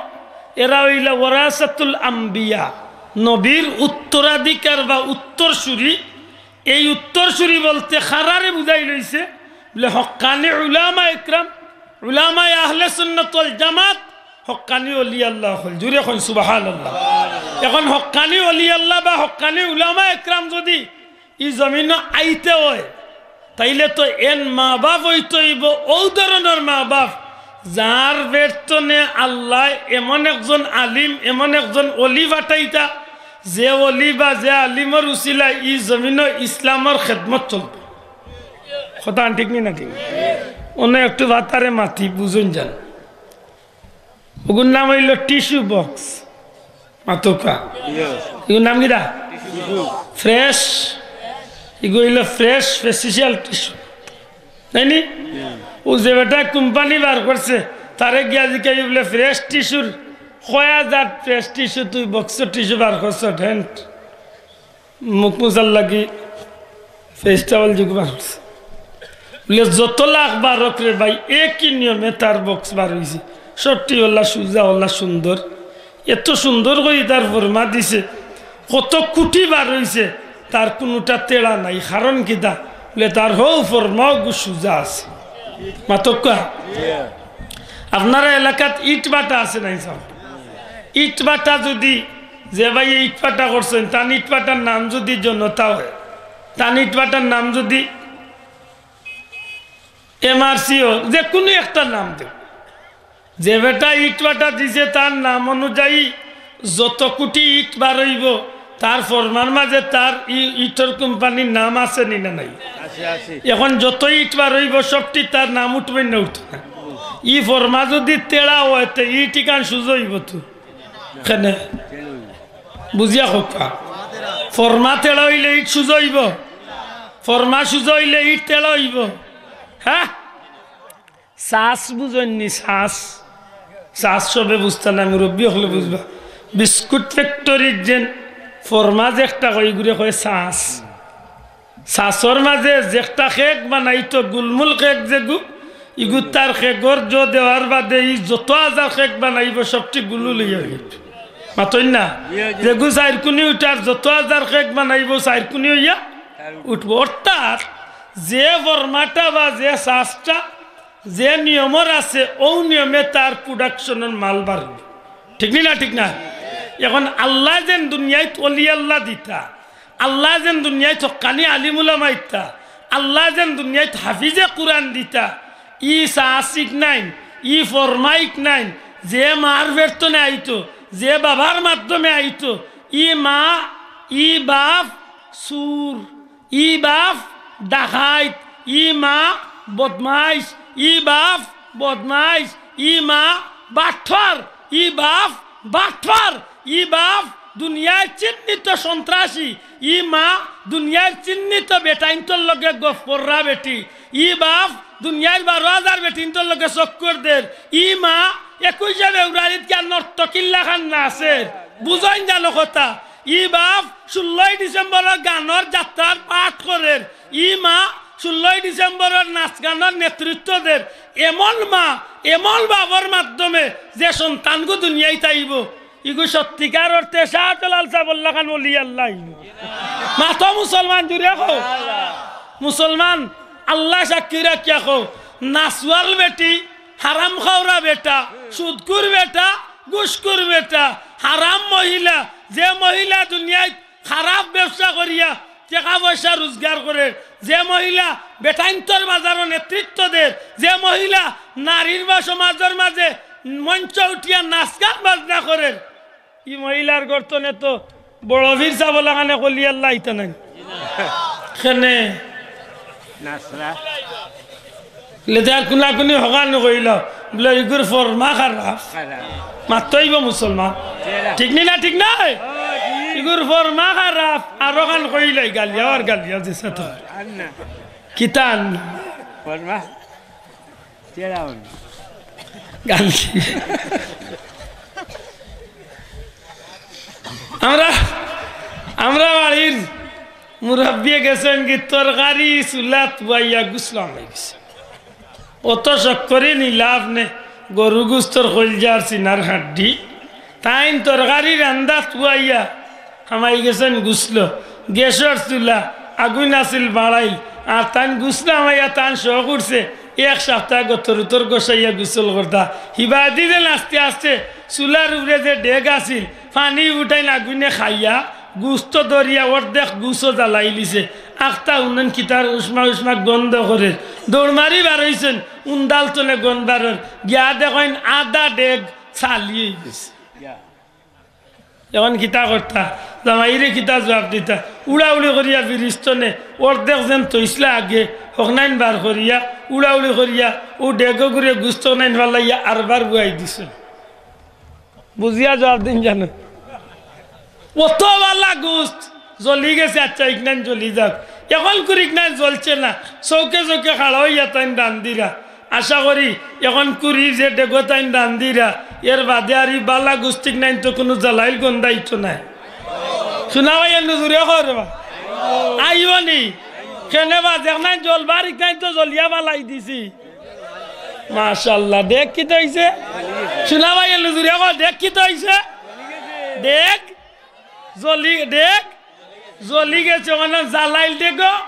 এরা অইলা ওয়ারাসাতুল আম্বিয়া, নবীর উত্তরাধিকার বা উত্তরসূরি। এই উত্তরসূরি বলতে কারারে বুঝাইল অইছে? বুলে হক্কানি উলামা একরাম, উলামায়ে আহলে সুন্নাত ওয়াল জামাত, হক্কানি অলি আল্লাহ অকল। জুরে কইন সুবহানাল্লাহ। অখন হক্কানি অলি আল্লাহ বা হক্কানি উলামা একরাম যুদি ই জমিনো আইতে অয়, তাইলে তো এন মা-বাফ অইতে অইবো অউ ধরনর মা-বাফ, যার পেট তনে আল্লায় এমন একজন আলিম, এমন একজন অলি ফাটাইতা, যে অলি বা যে আলিমর উছিলায় ই জমিনো ইসলামর খেদমত চলতো। কথা ঠিক নি না ঠিক? অনো একটু বাতারে মাতি, বুঝইন যান। অগুর নাম অইলো টিস্যু বক্স। মাতউক্কা। ইগুর নাম কিতা? ফ্রেশ। ইগু অইলো ফ্রেশ ফেসিয়াল টিস্যু। তাই নি? অউ যে বেটায় কোম্পানি বার করছে, তারে গিয়া জিকাইবো বুলে, "ফ্রেশ টিস্যুর কয় হাজার ফ্রেশ টিস্যু তুই বক্সর টিস্যু বার করছত, হ্যান্ড মুখ মুছার লাগি ফেস টাওয়াল যেগু বার করছত।" বুলে, "যত লাখ বার অউক রে ভাই, একই নিয়মে তার বক্স বার অইছে, সবটি অলা সুজা, অলা সুন্দর, এত সুন্দর করি তার ফরমা দিছে, কত কুটি বার অইছে, তার কুনুটা তেড়া নাই। কারণ কিতা?" বুলে, "তার হউ ফরমা অগু সুজা আছে।" মাতউক্কা। আপনারা এলাকাত ইট ভাটা আছে নাই সাব? ইট ভাটা যুদি, যে ভাইয়ে ইট ভাটা করছইন, তান ইট ভাটার নাম যুদি জনতা অয়, তান ইট ভাটার নাম যুদি এমআরসি অয়, যে কুনু একটা নাম দেউক, যে বেটায় ইট ভাটা দিছে, তার নাম অনুযায়ী যত কুটি ইট বার অইবো, তার ফরমার মাজে তার ই-, ইটর কোম্পানির নাম আছে নি না নাই? আছে, আছে। এখন যত ইট বার অইবো, সবটি তার নাম উঠবো না, উঠতো না? ই ফরমা যুদি তেড়া অয়, তে ইট ইখান সুজা অইবো তো? কেনে? বুঝিয়া কউক্কা। ফরমা তেড়া অইলে ইট সুজা অইবো? ফরমা সুজা অইলে ইট তেড়া অইবো? হ্যাঁ? সাস বুঝইন নি, সাস? সাস সবে বুঝতা নায়, মুরব্বি অকলে বুঝবা। বিস্কুট ফ্যাক্টরির যেন ফরমা যেকটা কয়, ইগুরে কয় সাস। সাসর মাজে যেকটা কেক বানাইতো, গুলমুল কেক যেগু, ইগু তার কেকর জো দেওয়ার বাদে ই যত হাজার কেক বানাইবো, সবটি গুলুল অইয়া অইবো। মাতইন না? যেগু চাইর কুনি উঠার, যত হাজার কেক বানাইবো, চাইর কুনি অইয়া উঠবো। অর্থাৎ যে ফরমাটা বা যে সাসটা যে নিয়মর আছে, অউ নিয়মে তার প্রোডাকশনর মাল বাড়বো। ঠিক নি না? ঠিক না? এখন আল্লায় যেন দুনিয়াত অলি আল্লা দিতা, আল্লায় যেন দুনিয়াত হক্কানি আলিম উলামা দিতা, আল্লায় যেন দুনিয়াত হাফিজে কুরআন দিতা, ই সাস ইক নাইন, ই ফরমা ইক নাইন, যে মার পেট তনে আইতো, যে বাবার মাধ্যমে আইতো, ই মা, ই বাপ চুর, ই বাপ ডাকাইত, ই মা বদমাইশ, ই বাপ বদমাইশ, ই মা বাটপার, ই বাপ বাটপার, ই বাপ দুনিয়ার চিহ্নিত সন্ত্রাসী, ই মা দুনিয়ার চিহ্নিত বেটাইন্তর লগে গফ কররা বেটি, ই বাপ দুনিয়ার বারো হাজার বেটিন্তর লগে চক্কর দের, ই মা একুইশে ফেব্রুয়ারিত গিয়া নর্তকীর লাখান নাচের। বুঝইন জানো কথা? ই বাপ ষোলোই ডিসেম্বরর গানর যাত্রার পাঠ করের, ই মা ষোলোই ডিসেম্বরর নাচ গানর নেতৃত্ব দের। এমন মা, এমন বাবার মাধ্যমে যে সন্তানগু দুনিয়াত আইবো, ইগু সত্যিকার অর্থে শাহজালাল সাবর লাখান অলি আল্লা আইবো। মাতো মুসলমান জুরে কও। মুসলমান, আল্লা সাক্ষী রাখিয়া কও, নাচওয়াল বেটি, হারাম খাওরা বেটা, সুদখুর বেটা, ঘুষখুর বেটা, হারাম মহিলা, যে মহিলা দুনিয়াত খারাপ ব্যবসা করিয়া টেকা পয়সা রোজগার করের, যে মহিলা বেটাইন্তর বাজারো নেতৃত্ব দের, যে মহিলা নারীর বা সমাজর মাজে মঞ্চ উঠিয়া নাচ গান বাজনা করের, ই মহিলার গর্তনে তো বড় পীর সাব লাখানে অলি আল্লা আইতা নায়। কেনে? নাচরা। লেদার কুনাকুনি হকান কইল, বুলে, "ইগুর ফরমা খারাপ।" খারাপ। মাতইবো মুসলমান। ঠিক নি না, ঠিক নায়? ও, ঠিক। "ইগুর ফরমা খারাপ।" আর অখান কইলাই গালিয়া, আর গালিয়া দিছে তো। আর না। কিতা আর না? ফরমা। গালি। আমরা, আমরা বাড়ির মুরব্বিয়ে গেছইন কি তরকারি চুলাত বওয়াইয়া গুছল অই গেছে। অত শখ করি নিলা আপনে গরু গুস্তর কইলজার সিনার হাড্ডি। তাইন তরকারি রান্দাত বওয়াইয়া হামাই গেছইন গুছল। গ্যাসর চুলা, আগুইন আছিল বাড়াইল। আর তাইন গুছল হামাইয়া তান শখ উঠছে। এক সাপ্তা গতরুতর গছাইয়া গুছল করতা। হিবাদি যেন আস্তে আস্তে চুলার উপরে যে ডেগ আছিল, পানি উঠাইন আগুইনে খাইয়া, গুস্ত ধরিয়া অর্ধেক গুছও জ্বালাইলিছে। আখতা হুনইন কিতার উষ্মা উষ্মা গন্ধ করের। দৌড় মারি বারইছইন, উন্দাল তনে গন্ধ বারর। গিয়া দেখইন আধা ডেগ ছালি অই গেছে। অখন কিতা করতা? জামাইরে কিতা জুয়াপ দিতা? উড়াউড়ি করিয়া ফিরিজ তনে অর্ধেক যেন থইছলা আগে, হকনাইন বার করিয়া, উড়াউড়ি করিয়া, অউ ডেগো গুরে গুস্ত নাইন ফালাইয়া আরবার বওয়াই দিছইন। বুঝিয়া জুয়াপ দিন জানো। অত বালা গুস্ত, জ্বলি গেছে, আচ্ছা, ইকনাইন জ্বলি যাউক। অখন কুরি ইকনাইন জ্বলছে না, চউখে চউখে খাড়া অইয়া তাইন রান্দিরা। আশা করি অখন কুরি যে ডেগো তাইন রান্দিরা, এর বাদে আর ই বালা গুস্ত ইকনাইন তো কুনু জ্বালাইল গন্ধ আইতো নায়। হুনা ভাই, এর নজরে কর বা। আইবো নি? কেনে বা, দেখনাইন জলবার ইখান তো জলিয়া ফালাই দিছি। মাশাআল্লাহ, ডেক কিতা অইছে? সোনা ভাই, এলো জুরে কও, ডেক কিতা অইছে? ডেক জলি, ডেক জলি গেছে, মানে জ্বালাইল ডেকো,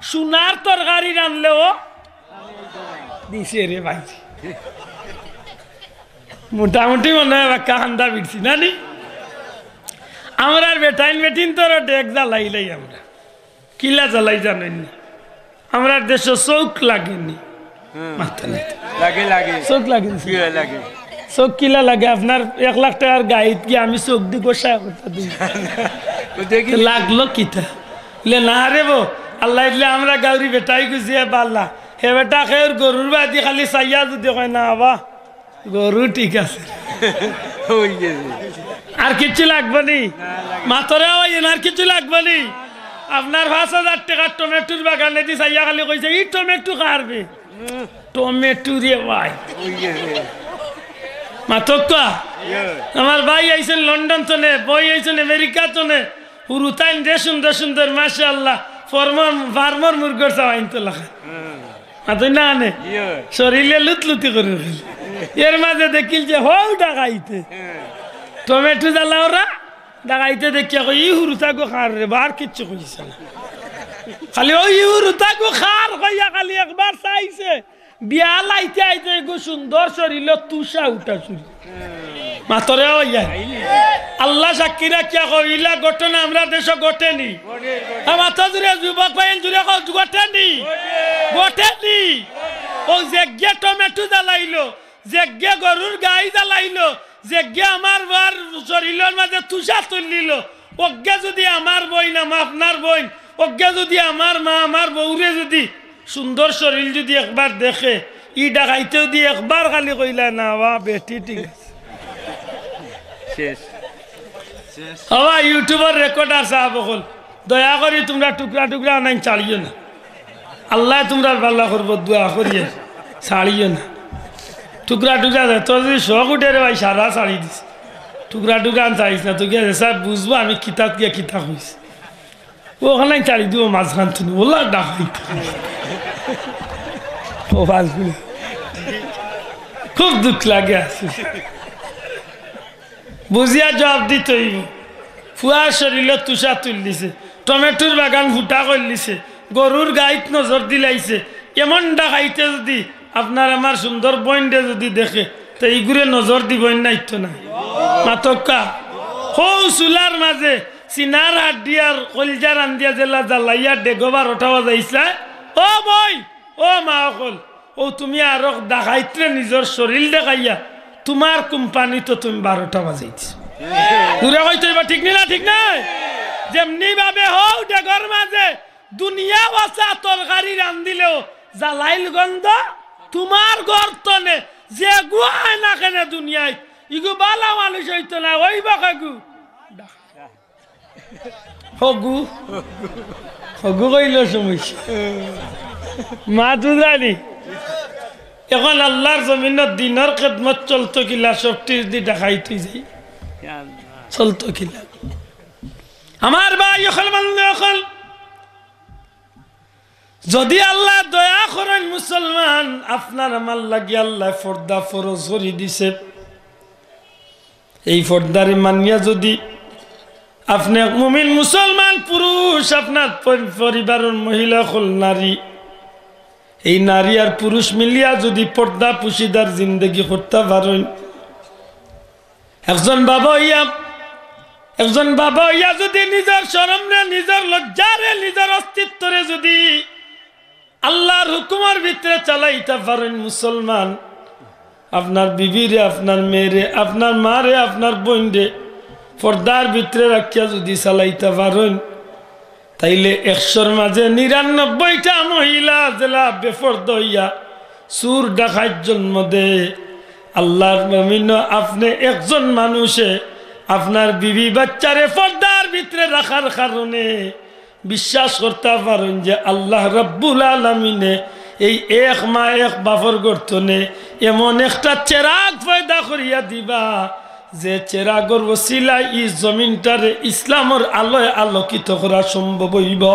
সোনার তরকারি রানলেও দিছে রে ভাই। মোটামুটি মনে অয় বাক্কা খান্দা বিরছি, না নি? আমরার বেটাইন বেটিন্তর ডেক জ্বালাইলাই আমরা। কিলা জ্বালাই জানইন নি? আমরার দেশো চউখ লাগেনি। হুম। মাথা নাই। লাগে, লাগে। চউখ লাগেনি। কি হয় লাগে? চউখ কিলা লাগে? আপনার এক লাখ টেকার গাড়িত গিয়া আমি চউখ দি গোসা করতে দিই। ও দেখি। তো লাগলো কিতা? বলে, "না রে বো, আল্লায় দিলে আমরা গাউরি বেটাই গুজিয়া পারলা।" হে বেটা খেউর গরুর বাদি খালি চাইয়া যদি কয়, "না বা, গরু ঠিক আছে।" অই গেছে। আর কিচ্ছু লাগবো নি? মাতরে অই, আর কিচ্ছু লাগবো নি? আপনার পাঁচ হাজার টেকার টমেটোর বাগানেদি চাইয়া খালি কইছে, "ই টমেটো কার বে?" টমেটো রে ভাই। অই গেছে। মাতক্কা? ইয়ে। আমার ভাই আইছইন লন্ডন তনে, বই আইছইন আমেরিকা তনে। হুরুতাইন রে সুন্দর সুন্দর, মাশাআল্লাহ। ফার্মর, ফার্মর মুরগর চাওয়াইন তো লাখা। হুম। মাতইন না আনে? ইয়ে। শরীরে লুতলুতি করিল। এর মাঝে দেখিল যে হউ ডাকাইতে। হুম। টমেটো জ্বালাওরা, ডাকাইতে দেখিয়া কয়, "ই হুরুতা গো খার রে, বার কিচ্ছু কইছে না।" খালি ওই হুরুতা গো খার কইয়া খালি একবার চাইছে। বিয়া লাইতে আইতে এগু সুন্দর শরীলো তুষা উঠা শুরু। মাতরে অইয়া। আল্লাহ সাক্ষী রাখিয়া কও, ইলা ঘটনা আমরা দেশো ঘটেনি। আমার তো জুরে যুবক ভাই জুরে কও, ঘটেনি। ঘটেনি। ও যেগিয়ে টমেটো জ্বালাইলো, যেগিয়ে গরুর গাই জ্বালাইলো, যেগিয়ে আমার বার শরীলর মাঝে তুষা তুলিলো, ওগিয়ে যদি আমার বইন, আমা-, আপনার বইন, ওগিয়ে যদি আমার মা, আমার বউরে যদি সুন্দর শরীল যদি একবার দেখে, ই ডাকাইতে যদি একবার খালি কইলা, "না বা, বেটি ঠিক আছে।" শেষ। বাবা, YouTubeর recorder সাব অকল, দয়া করি তুমরা টুকরা টুকরা আনাইন ছাড়িও না। আল্লায় তুমরার ভালা করবো, দোয়া করিয়া ছাড়িও না। টুকরা টুকরা দে, তোর যদি শখ উঠে রে ভাই, সারা ছাড়ি দিস। টুকরা টুকরা আন ছাড়িস না, তো গিয়া সাব বুঝবো আমি কিতাত গিয়া কিতা কইছি। ও ওখানে ছাড়ি দিব মাঝখান তুমি, ওলা ডাকাইতে। ও বাজগুলো। খুব দুঃখ লাগে আছে। বুঝিয়া জবাব দিতে অইবো। ফুয়ার শরীলো তুষা তুলিলিছে, টমেটোর বাগান ফুটা করিলিছে, গরুর গাইত নজর দিলাইছে। এমন ডাকাইতে যদি আপনার আমার সুন্দর বইনরে যদি দেখে, তে ইগুরে নজর দিবইন নাইতো না। মাতক্কা, হউ চুলার মাঝে সিনার হাড্ডি আর কলিজা রান্দিয়া যেলা জ্বালাইয়া ডেগো বারোটা বাজাইছলা। ও বইন, ও মা অকল, ও তুমি আরক ডাকাইতরে নিজর শরীল দেখাইয়া তুমার কোম্পানিত তুমি বারোটা বাজাই দিছো। জুরে কইতো অইবা, ঠিক নি না? ঠিক নায়? যেমনি ভাবে হউ ডেগর মাঝে দুনিয়া বাসা তরকারি রান্দিলেও জ্বালাইল গন্ধ তুমার ঘর তনে যেগু আয় না কেনে দুনিয়াত, ইগু ভালা মানুষ অইতো না, অইবা কেগু? হগু, হগু কইলে সমস্যা। মাত বুঝানি। এখন আল্লার জমিনো দিনর খেদমত চলতো কিলা, সবটি যদি ডাকাইত অই যায়। চলতো কিলা? আমার ভাই অকল, বন্ধু অকল, যদি আল্লায় দয়া করইন মুসলমান, আপনার আমার লাগি আল্লায় পর্দা ফরজ করি দিছে। এই পর্দারে মানিয়া যদি আপনে এক মুমিন মুসলমান পুরুষ, আপনার পরি-, পরিবারর মহিলা অকল নারী, এই নারী আর পুরুষ মিলিয়া যদি পর্দা পুশিদার জিন্দেগি করতা পারইন, একজন বাবা অইয়া, একজন বাবা অইয়া যদি নিজর শরমরে, নিজর লজ্জারে, নিজর অস্তিত্বরে যদি আল্লার হুকুমর ভিতরে চালাইতা পারইন মুসলমান, আপনার বিবিরে, আপনার মেয়েরে, আপনার মারে, আপনার বইনরে পর্দার ভিতরে রাখিয়া যদি চালাইতা পারইন, তাইলে একশোর মাঝে নিরানব্বইটা মহিলা যেলা বেপর্দা অইয়া চুর ডাকাইত জন্ম দেয়, আল্লার জমিনো আপনে একজন মানুষে আপনার বিবি বাচ্চারে পর্দার ভিতরে রাখার কারণে বিশ্বাস করতা পারইন যে আল্লাহ রাব্বুল আলামিনে এই এক মা এক বাপর গর্তনে এমন একটা চেরাগ পয়দা করিয়া দিবা, যে চেরাগর ওসিলায় ই জমিনটারে ইসলামর আলোয় আলোকিত করা সম্ভব অইবো।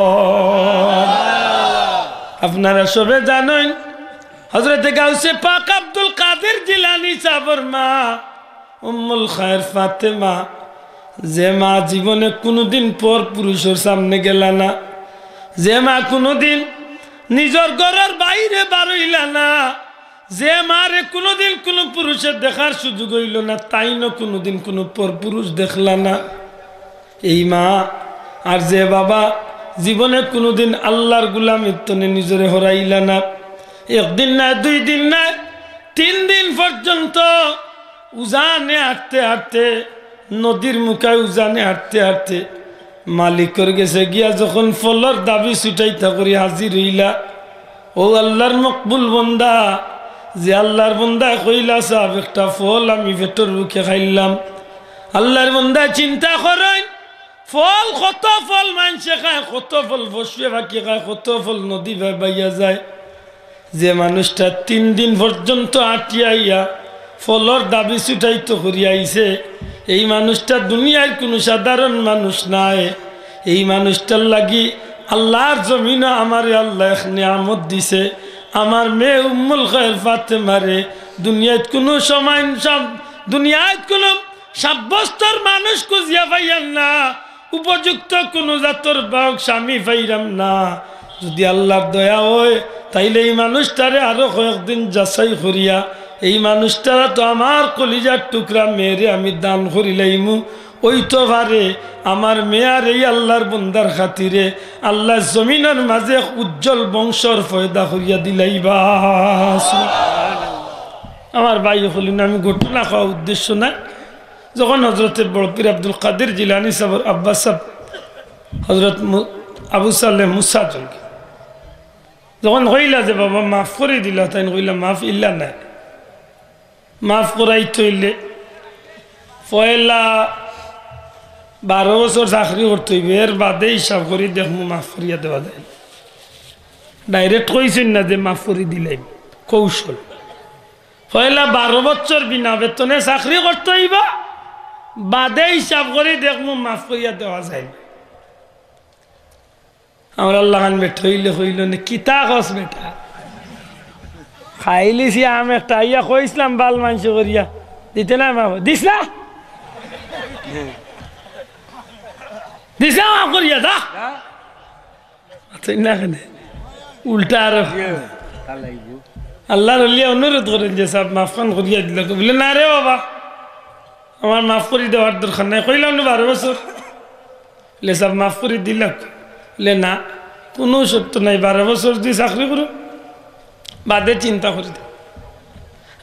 আপনারা সবে জানইন, হযরতে গাউসে পাক আব্দুল কাদের জিলানী সাবর মা উম্মুল খায়ের ফাতেমা, যে মা জীবনে কুনুদিন পর পুরুষর সামনে গেলা না, যে মা কুনুদিন নিজর ঘরর বাইরে বারইলা না, যে মারে কুনুদিন কুনু পুরুষে দেখার সুযোগ অইলো না, তাইনও কুনুদিন কুনু পর পুরুষ দেখলা না। এই মা আর যে বাবা জীবনে কুনুদিন আল্লার গুলামির তনে নিজরে হরাইলা না, একদিন নায়, দুই দিন নায়, তিন দিন পর্যন্ত উজানে হাঁটতে হাঁটতে, নদীর মুখায় উজানে হাঁটতে হাঁটতে মালিকর গেছে গিয়া যখন ফলর দাবি ছুটাইতা করি হাজির অইলা, ও আল্লার মকবুল বন্দা, যে আল্লার বন্দায় কইলা, "সাব, একটা ফল আমি পেটর ভুকে খাইলাম।" আল্লার বন্দায় চিন্তা করইন, ফল, কত ফল মানষে খায়, কত ফল পশুয়ে পাখি খায়, কত ফল নদী বায় বাইয়া যায়। যে মানুষটা তিন দিন পর্যন্ত আটিয়া আইয়া ফলর দাবি ছুটাইতো করিয়া আইছে, এই মানুষটা দুনিয়ার কুনু সাধারণ মানুষ নায়। এই মানুষটার লাগি আল্লার জমিনো আমারে আল্লায় এক নিয়ামত দিছে। আমার মেয়ে উম্মুল খায়ের ফাতেমারে দুনিয়াত কুনু সময় সব, দুনিয়াত কুনু সাব্যস্তর মানুষ খুঁজিয়া পাইয়ার না, উপযুক্ত কুনু জাতর বাহক স্বামী পাইরাম না। যদি আল্লার দয়া অয়, তাইলে এই মানুষটারে আরো কয়েকদিন যাচাই করিয়া, এই মানুষটারে তো আমার কলিজার টুকরা মেয়েরে আমি দান করিলাইমু, অইতো পারে আমার মেয়ার এই আল্লার বন্দার খাতিরে আল্লায় জমিনর মাঝে এক উজ্জ্বল বংশর পয়দা করিয়া দিলাইবা। আমার ভাই অকল, আমি ঘটনা কওয়া উদ্দেশ্য নায়। যখন হযরতে বড় পীর আব্দুল কাদের জিলানী সাবর আব্বা সাব, হযরত মু-, আবু সালেহ মুসা জঙ্গি যখন কইলা যে, "বাবা, মাফ করি দিলা", তাইন কইলা, "মাফ ইলা নায়, মাফ করাইতো অইলে পয়লা বারো বছর চাকরি করতে অইবো, এর বাদে হিসাব করি দেখমু মাফ করিয়া দেওয়া যায়।" Direct কইছইন না যে মাফ করি দিলাইমু, কৌশল। পয়লা বারো বছর বিনা বেতনে চাকরি করতে অইবা, বাদে হিসাব করি দেখমু মাফ করিয়া দেওয়া যায় নি। আমরার লাখান বেটা অইলে কইলো নে, "কিতা কস বেটা? খাইলিছি আম একটা, আইয়া কইছলাম বাল মানষে করিয়া দিতে না মাফ, দিস না? দিস না মাফ করিয়া, যা।" আচ্ছা, না কেনে? উল্টা আরো। আল্লার অলিয়ে অনুরোধ করইন যে, "সাব, মাফ খান করিয়া দিলাউক্কা।" বলে, "না রে বাবা, আমার মাফ করি দেওয়ার দরকার নাই, কইলাম না বারো বছর।" বলে, "সাব, মাফ করি দিলাউক্কা।" বলে, "না, কুনু শর্ত নাই, বারো বছর যদি চাকরি করো, বাদে চিন্তা করি দেও।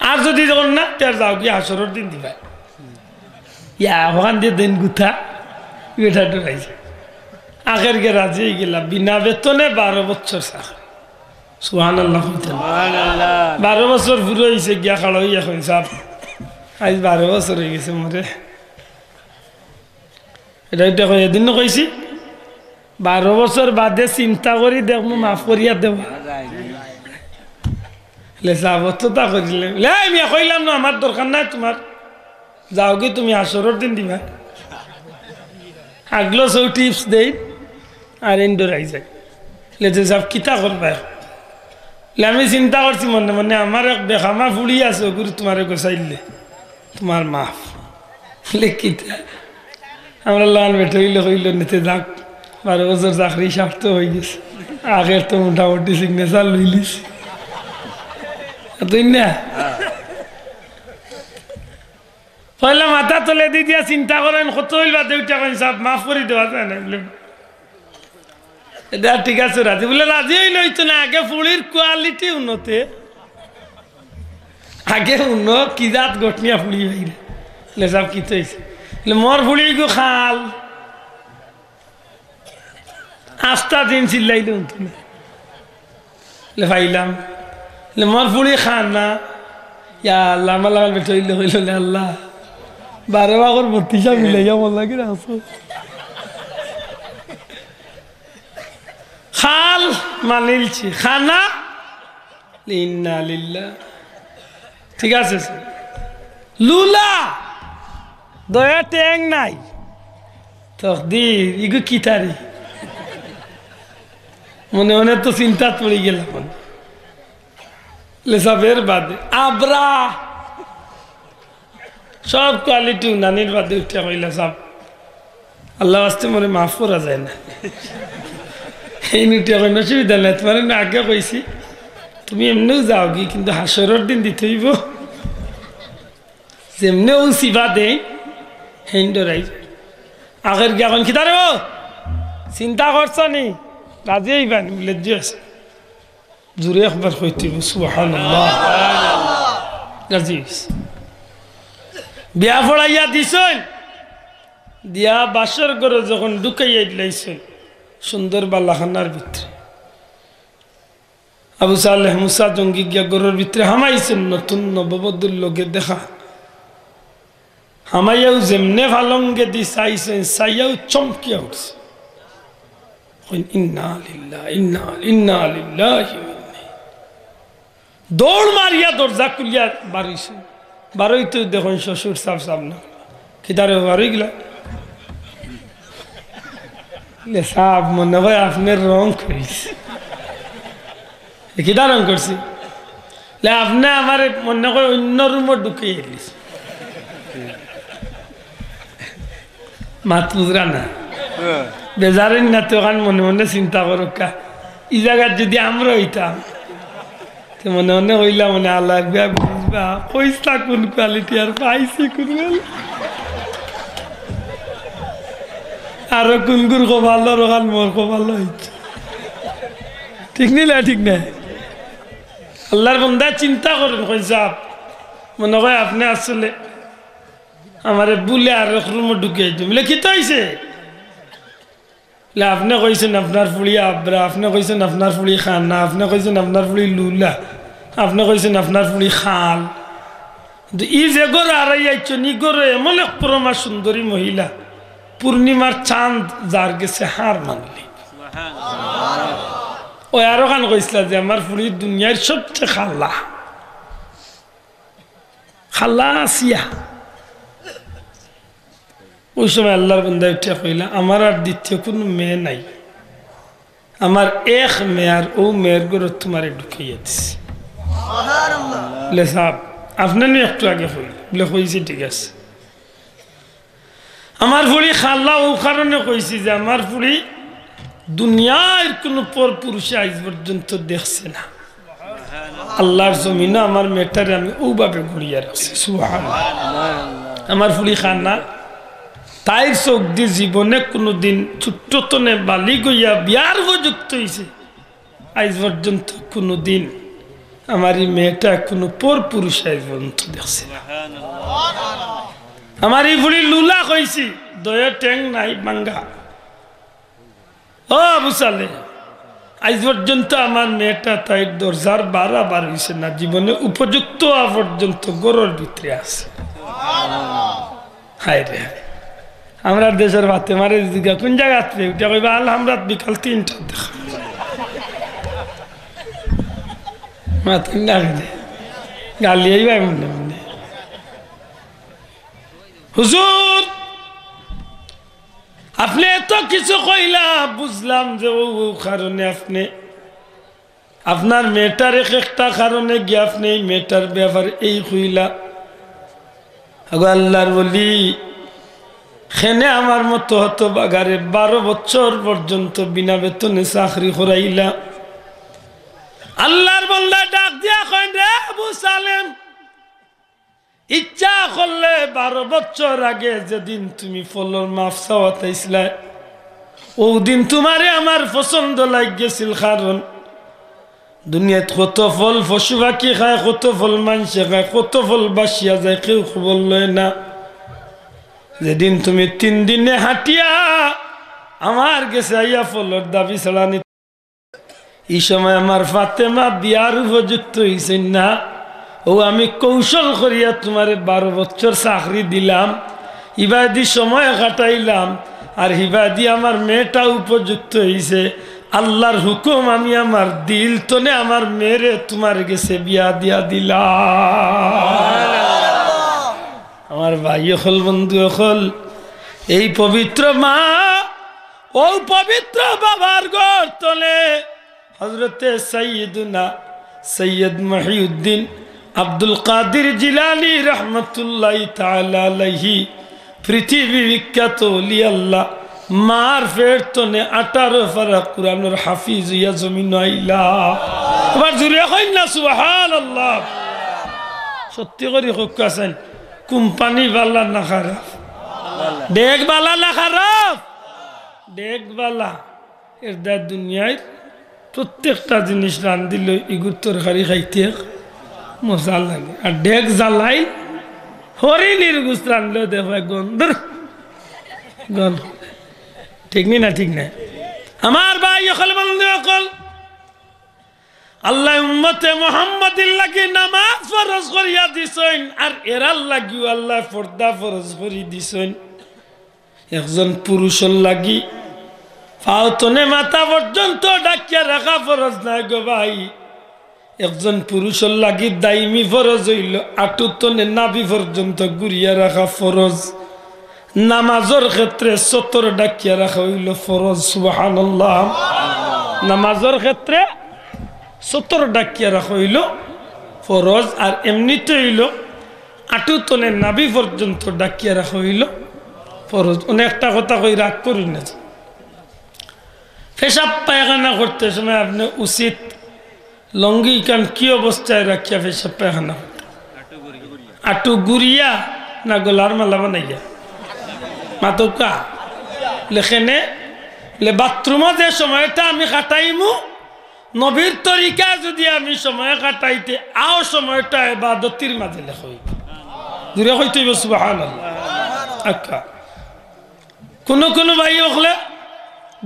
আর যদি যখন না, তে আর যাওগি, হাশরর দিন দিবা।" ইয়া, অখান দিয়া দেইন গুতা, বেটা ডরাইছে। আখেরকে রাজি অইগেলা, বিনা বেতনে বারো বছর চাকরি। সুবহানাল্লাহ কইতা না? সুবহানাল্লাহ। বারো বছর পুরা অইছে, গিয়া খাড়া অইয়া কইন, "সাব, আইজ বারো বছর অইগেছে মোরে।" এটা, এটা কই, এদিন না কইছি, "বারো বছর বাদে চিন্তা করি দেখমু মাফ করিয়া দেওয়া।" লে সাব অততা করিলে, "লে, আমি কইলাম না, আমার দরকার নাই তুমার।" যাওগি তুমি, হাশরর দিন দিবা। আগলো সব টিপস দেই, আর এন ডরাই যায়। লে যে সাব কিতা করবা এখন? লে আমি চিন্তা করছি মনে মনে, আমার এক বেখামা ফুড়ি আছে, ওগুরে তুমারে গছাইলে, তুমার মাফ। লে কিতা? আমরার লাখান বেটা অইলে কইলো নে তে যাউক, বারো বছর চাকরি সার্থক অইগেছে। আখের তো মোটামুটি সিগনেচার লইলিছি। তুই না? পয়লা মাথা তলেদি দিয়া চিন্তা করইন, কত অইল বাদে উঠা কইন, "সাব, মাফ করি দেওয়া যায় না?" বলে, "এটা ঠিক আছে, রাজি।" বলে, "রাজি অইলে অইতো না, আগে ফুড়ির কোয়ালিটি উন্নতে, আগে উন্ন কি জাত গঠনিয়া ফুড়ি বাইরে।" বলে, "সাব, কিতা অইছে?" বলে, "মোর ফুড়ি গো খাল।" আস্তা দিন চিল্লাইলে হুনতো না। লে পাইলাম। লে মোর ফুড়ি খানা। ইয়া আল্লাহ, আমার লাখান বেটা অইলে কইলো নে আল্লাহ। বারো বাগর বত্রিশা মিলাইয়া মোর লাগি রাখছো। খাল মানিলছি, খানা। ইন্না লিল্লাহ। ঠিক আছে, স্যার। লুলা, দয়া টেং নাই। তকদির, ইগু কিতারি? মনে মনে তো চিন্তাত পড়ি গেলাম। লে সাব, এর বাদে আবরা সব কোয়ালিটি উনানির বাদে উঠিয়া কইলা, "সাব, আল্লাহ ওয়াস্তে মরে মাফ করা যায় না।" এই উঠিয়া কইন, "অসুবিধা নাই, তুমারে না আগে কইছি, তুমি এমনেউ যাওগি, কিন্তু হাশরর দিন দিতে অইবো।" যেমনে ও সিবা দেইন, হেইন ডরাই। আগের গিয়া কইন, "কিতা রে ও? চিন্তা করছো নি? রাজি অইবা নি?" বুলে, "জি আছে।" জুরে একবার কইতে অইবো, "সুবহানাল্লাহ।" রাজি অইছে। বিয়া পড়াইয়া দিছইন, দিয়া বাসর ঘরো যখন ঢুকাইয়া দিলাইছইন, সুন্দর বালাখানার ভিতরে, আবু সালেহ মুসা জঙ্গি গিয়া ঘরর ভিতরে হামাইছইন, নতুন নববধূর লগে দেখা। হামাইয়াউ যেমনে পালঙ্গেদি চাইছইন, চাইয়াউ চমকিয়া উঠছে। কইন, "ইন্না লিল্লাহ, ইন্না, ইন্না লিল্লাহি ওয়া ইন্না।" দৌড় মারিয়া দরজা খুলিয়া বারইছইন। বারইতেউ দেখইন শ্বশুর সাব সামনে। "কিতা রে, বারই গেলা?" "লে সাব, মনে অয় আপনে রং করছে।" "এ কিতা রং করছি?" "লে আপনে আমারে মনে অয় অইন্য রুমো ঢুকাইয়া দিছে।" মাত বুঝরা না? বেজার অইন না তো, অখান মনে মনে চিন্তা করউক্কা। ই জাগাত যুদি আমরা অইতাম, তে মনে মনে কইলাম, মানে, "আল্লাহ, একবার বুঝবা, কইছলা কোন কোয়ালিটি আর পাইছি কোন কোয়ালিটি।" আরো কুনগুর কপালো, আর অখান মোর কপালো অইছে। ঠিক নি না? ঠিক না? আল্লাহর বন্দা চিন্তা করইন, কইন, "সাব, মনে অয় আপনে আসলে আমারে ভুলে আরক রুমো ঢুকাই দিছইন।" বুলে, "কিতা অইছে?" বুলে, "আপনে কইছইন আপনার ফুড়ি আবরা, আপনে কইছইন আপনার ফুড়ি খানা, আপনে কইছইন আপনার ফুড়ি লুলা, আপনে কইছইন আপনার ফুড়ি খাল। কিন্তু ই যে ঘরো আরাই আইছইন, ই ঘরো এমন এক পরমা সুন্দরী মহিলা, পূর্ণিমার চান্দ যার গেছে হার মানলে।" অউ আরোখান কইছলা যে আমার ফুড়ি দুনিয়ার সবচেয়ে খালা। খালা আসিয়া। অউ সময় আল্লাহর বন্দা উঠিয়া কইলা, "আমার আর দ্বিতীয় কুনু মেয়ে নাই, আমার এক মেয়ে, আর অউ মেয়ের ঘরো তুমারে ঢুকাইয়া দিছি।" বুলে, "সাব, আপনে নু একটু আগে কইলা।" বুলে, "কইছি, ঠিক আছে।" আমার ফুড়ি খালা অউ কারণে কইছি যে আমার ফুড়ি দুনিয়ার কুনু পর পুরুষে আইজ পর্যন্ত দেখছে না। আল্লাহর জমিনো আমার মেয়েটারে আমি অউভাবে গড়িয়া রাখছি। সুবহানাল্লাহ। আমার ফুড়ি খানা, তাইর চউখদি জীবনে কুনুদিন ছুট্ট তনে বালিগ অইয়া বিয়ার উপযুক্ত অইছে। আইজ পর্যন্ত কুনুদিন আমার ই মেয়েটা কুনু পর পুরুষে আইজ পর্যন্ত দেখছে না। আমার ই ফুড়ি লুলা কইছি, দয়ে ঠেং নাই ভাঙ্গা। ও আবু সালে, আইজ পর্যন্ত আমার মেয়েটা তাইর দরজার বারা বার অইছে না, জীবনে উপযুক্ত অওয়া পর্যন্ত ঘরর ভিতরে আছে। হায় রে হায়। আমরার দেশর ফাতেমারে জিগা, "কুন জাগাত বে?" উঠে কইবা, "আল হামরাত বিকাল তিনটাত দেখা।" মাতুন না কেনে? গালি আইবা মনে মনে। হুজুর, আপনে এত কিছু কইলা, বুঝলাম যে অউ, অউ কারণে আপনে আপনার মেয়েটার এক একটা কারণে গিয়া আপনে ই মেয়েটার ব্যাপারে এই কইলা। আগো আল্লাহর ওলি, কেনে আমার মতো হতভাগারে বারো বছর পর্যন্ত বিনা বেতনে চাকরি করাইলা? আল্লাহর বন্দা ডাক দিয়া কইন, "রে আবু সালেম, ইচ্ছা করলে বারো বছর আগে যেদিন তুমি ফলর মাফ চাওয়াত আইছলায়, অউ দিন তুমারে আমার পছন্দ লাগি গেছিল, কারণ দুনিয়াত কত ফল পশু পাখি খায়, কত ফল মানষে খায়, কত ফল বাসিয়া যায়, কেউ খবর লয় না। যেদিন তুমি তিন দিনে হাঁটিয়া আমার গেছে আইয়া ফলর দাবি ছাড়া নি-" ই সময় আমার ফাতেমা বিয়ার উপযুক্ত অইছইন না। অউ আমি কৌশল করিয়া তুমারে বারো বছর চাকরি দিলাম, ইবাদি সময় কাটাইলাম, আর হিবাদি আমার মেয়েটা উপযুক্ত অইছে। আল্লাহর হুকুম, আমি আমার দিল তনে আমার মেয়েরে তুমার গেছে বিয়া দিয়া দিলাম। আমার ভাই অকল, বন্ধু অকল, এই পবিত্র মা, অউ পবিত্র বাবার ঘর তনে হযরতে সাইয়্যিদুনা সৈয়দ মহিউদ্দিন আব্দুল কাদির জিলানী রহমতুল্লাহি তাআলা আলাইহি, পৃথিবী বিখ্যাত ওলি আল্লাহ, মার পেট তনে আঠারো পারা কুরআনর হাফিজ অইয়া জমিনো আইলা। আবার জুরে কইন না সুবহানাল্লাহ। সত্যি করি কউক্কা চাইন, কোম্পানি বালা না খারাপ? ডেগ বালা না খারাপ? ডেগ বালা। এর দ্বারা দুনিয়ার প্রত্যেকটা জিনিস রান্ধিলে ইগুর তরকারি খাইতে মজা লাগে। আর ডেগ জ্বালাই হরিণীর গোস্ত রান্ধিলেও দেখবায় গন্ধ, গন্ধ। ঠিক নি না? ঠিক না? আমার ভাই অকল, বন্ধু অকল, আল্লায় উম্মতে মুহাম্মাদির লাগি নামাজ ফরজ করিয়া দিছইন, আর এরার লাগিও আল্লায় পর্দা ফরজ করি দিছইন। একজন পুরুষর লাগি পাও তনে মাথা পর্যন্ত ঢাকিয়া রাখা ফরজ নায় গো ভাই। একজন পুরুষর লাগি দাইমি ফরজ অইলো আটু তনে নাভি পর্যন্ত ঘুরিয়া রাখা ফরজ। নামাজর ক্ষেত্রে সতর ঢাকিয়া রাখা অইলো ফরজ। সুবহানাল্লাহ। নামাজর ক্ষেত্রে সতর ঢাকিয়া রাখা অইলো ফরজ। আর এমনিতে অইলো আটু তনে নাভি পর্যন্ত ঢাকিয়া রাখা অইলো ফরজ। অনেকটা কথা কই, রাগ করি না। পেশাব পায়খানা করতে সময় আপনে উচিত লুঙ্গি কান কি অবস্থায় রাখিয়া পেশাব পায়খানা করতা? আটু ঘুরিয়া না গলার মালা বানাইয়া? মাতউক্কা। লেখেনে, লে বাথরুমো যে সময়টা আমি কাটাইমু, নবীর তরিকায় যুদি আমি সময় কাটাইতে, আও সময়টা ইবাদতির মাঝে লেখা অইবো। জুরে কইতে অইবো সুবহানাল্লাহ। আচ্ছা। কুনু কুনু ভাই অকলে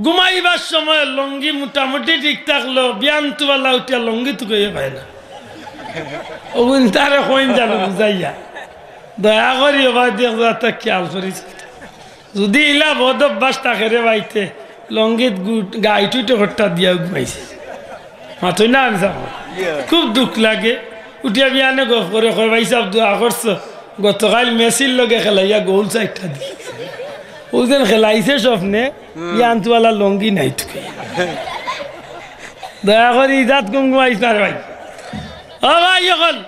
ঘুমাইবার সময় লুঙ্গি মোটামুটি ঠিক থাকলো, বিয়ান তুবালা উঠিয়া লুঙ্গি তুকাইয়া পায় না। অগুন তারে কইন জানো বুঝাইয়া। দয়া করি ও ভাই, দেখ যাতে খেয়াল করিস। যুদি ইলা বদ অভ্যাস থাকে রে ভাইতে, লুঙ্গিত গু-, গাই টুইটে হট্টা দিয়া ঘুমাইছে। মাতই না আমি যাবো। খুব দুখ লাগে। উঠিয়া বিয়ানে গফ করে কয়, "ভাইসাব, দোয়া করছো? গতকাইল মেসির লগে খেলাইয়া গোল চাইরটা দি।" অউ যেন খেলাইছে স্বপ্নে, বিয়ান তুবালা লুঙ্গি নাই তুকাইয়া। দয়া করি ইজাত ঘুমাইস না রে ভাই। ও ভাই অকল,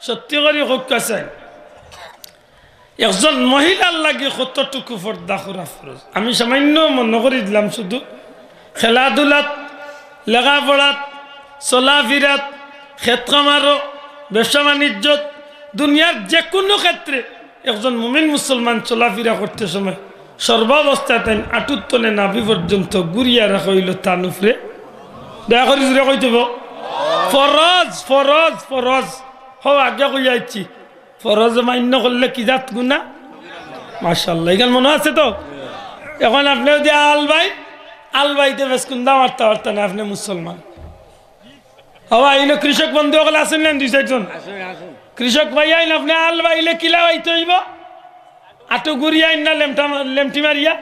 সত্যি করি কউক্কা চাইন। একজন মহিলার লাগি কতটুকু পর্দা করা ফরজ। আমি সামান্য মনো করি দিলাম শুধু, খেলাধুলাত, লেখাপড়াত, চলাফিরাত, খেত খামারো, ব্যবসা বাণিজ্যত, দুনিয়ার যেকুনু ক্ষেত্রে একজন মুমিন মুসলমান চলাফিরা করতে সময় সর্বাবস্থায় তাইন আটুর তনে নাভি পর্যন্ত ঘুরিয়া রাখা অইলো তান উপরে। দয়া করি জুরে কইতে অইবো, ফরজ, ফরজ, ফরজ। হউ, আগে কইয়া আইছি, ফরজ মাইন্য করলে কি জাত গুনা? মাশাআল্লাহ, ইখান মনো আছে তো? এখন আপনে যুদি আলবাই, আলবাইতে বেশ কুন্দা মারতা পারতা না, আপনে মুসলমান। ও ভাই, ইনো কৃষক বন্ধু অকল আছইন না দুই চাইরজন? কৃষক ভাইয়াইন, আপনে আলবাইলে কিলা বাইতে অইবো? আটু ঘুরিয়া আইন না লেমটা মা-, লেমটি মারিয়া?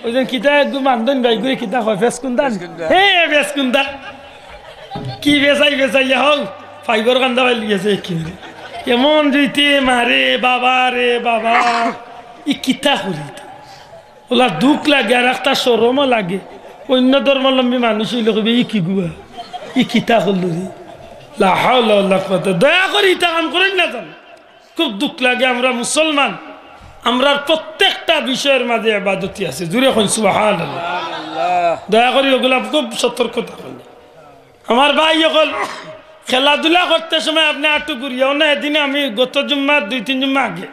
অউ যেন কিতা একটু মান্দন ভাই ঘুরে কিতা কয়, ফেস কুন্দা? ফেস কুন্দা। হে, ফেস কুন্দা। কি বেচাই বেচাইয়া হউ, ফাইবর কান্দা বাইল গেছে কিনে। এমন জুইতে মারে, বাবা রে বাবা। ই কিতা করি? অউলা দুখ লাগে আর একটা শরমও লাগে। অইন্য ধর্মাবলম্বী মানুষ অইলে কইবে, "ই কিগুয়া? ই কিতা করলো রে?" লা হাওলা ওয়ালা কুওয়াতা। দয়া করি ইতা কাম করইন না জান। খুব দুখ লাগে, আমরা মুসলমান, আমরার প্রত্যেকটা বিষয়র মাঝে ইবাদতি আছে। জুরে কইন সুবহানাল্লাহ। দয়া করি অগুলা খুব সতর্ক থাকইন। আমার ভাই অকল, খেলাধুলা করতে সময় আপনে আটু ঘুরিয়া, অনে এদিন আমি গত জুম্মার দুই তিন জুম্মা আগে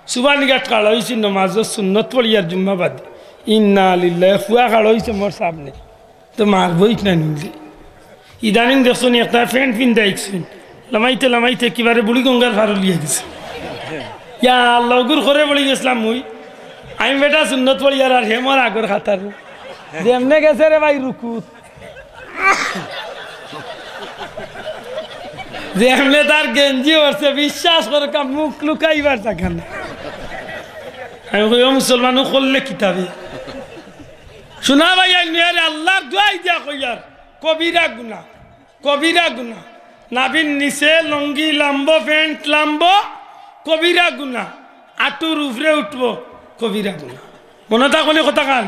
সুবানীঘাট খাড়া অইছি, নমাজর সুন্নত পড়িয়ার জুম্মা বাদে। ইন্না লিল্লাহ, ফুয়া খাড়া অইছে মোর সামনে, তো মারবো ইখান নিলে। ইদানিং দেখছো নি একটা প্যান্ট পিন্দা আইছইন, লামাইতে লামাইতে একেবারে বুড়ি গঙ্গার পার অইয়া গেছে। ইয়া আল্লাহ, অগুর করে পড়ি গেছলাম মুই। আমি বেটা সুন্নত পড়িয়ার আর হে মোর আগর কাতার। যেমনে গেছে রে ভাই রুকুত, যেমনে তার গেঞ্জি অরছে, বিশ্বাস করউক্কা, মুখ লুকাইবার জাগা নাই। আমি কই, "ও মুসলমান, অউ করলে কিতা বে?" শুনা ভাই, আইন রে, আল্লাহর দোয়াই দিয়া কইয়ার, কবিরা গুনা, কবিরা গুনা। নাভির নিচে লুঙ্গি লামবো, প্যান্ট লামবো, কবিরা গুনা। আটুর উপরে উঠবো, কবিরা গুনা। মনো থাকবো নি কথাখান?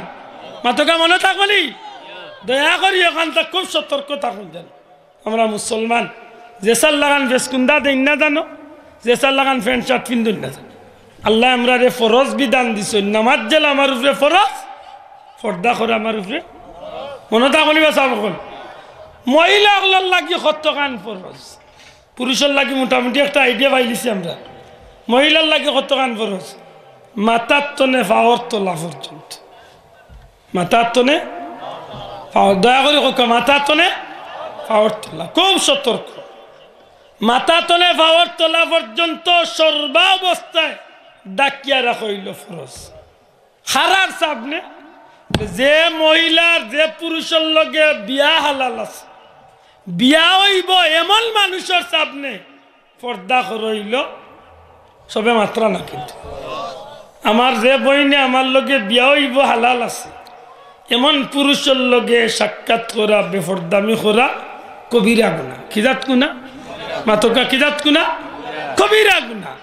মাতউক্কা, মনো থাকবো নি? দয়া করি অখানতা খুব সতর্ক থাকুন যেন। আমরা মুসলমান, যে সার লাখান ফেসকুন্দা দেইন না জানো, যে সার লাখান প্যান্ট শার্ট পিন্দইন না জানো। আল্লায় আমরারে ফরজ বিধান দিছইন, নামাজ যেলা আমার উপরে ফরজ, পর্দা করা আমার উপরে। মনো থাকইন বা সাব অকল, মহিলা অকলর লাগি কতখান ফরজ, পুরুষর লাগি মোটামুটি একটা idea পাইলিছি আমরা। মহিলার লাগি কতখান ফরজ? মাথার তনে পাওর তলা পর্যন্ত। মাথার তনে পাওর, দয়া করি কউক্কা, মাথার তনে পাওর তলা। খুব সতর্ক। মাথার তনে পাওর তলা পর্যন্ত সর্বাবস্থায় ঢাকিয়া রাখা অইলো ফরজ। কারার সামনে? যে মহিলার, যে পুরুষর লগে বিয়া হালাল আছে, বিয়া অইবো এমন মানুষর সামনে পর্দা করা অইলো, সবে মাতরা না কিন্তু। আমার যে বইনে আমার লগে বিয়া অইবো হালাল আছে, এমন পুরুষর লগে সাক্ষাৎ করা, বেপর্দামি করা কবিরা গুনা। কি জাত গুনা? মাতউক্কা, কি জাত গুনা? কবিরা গুনা।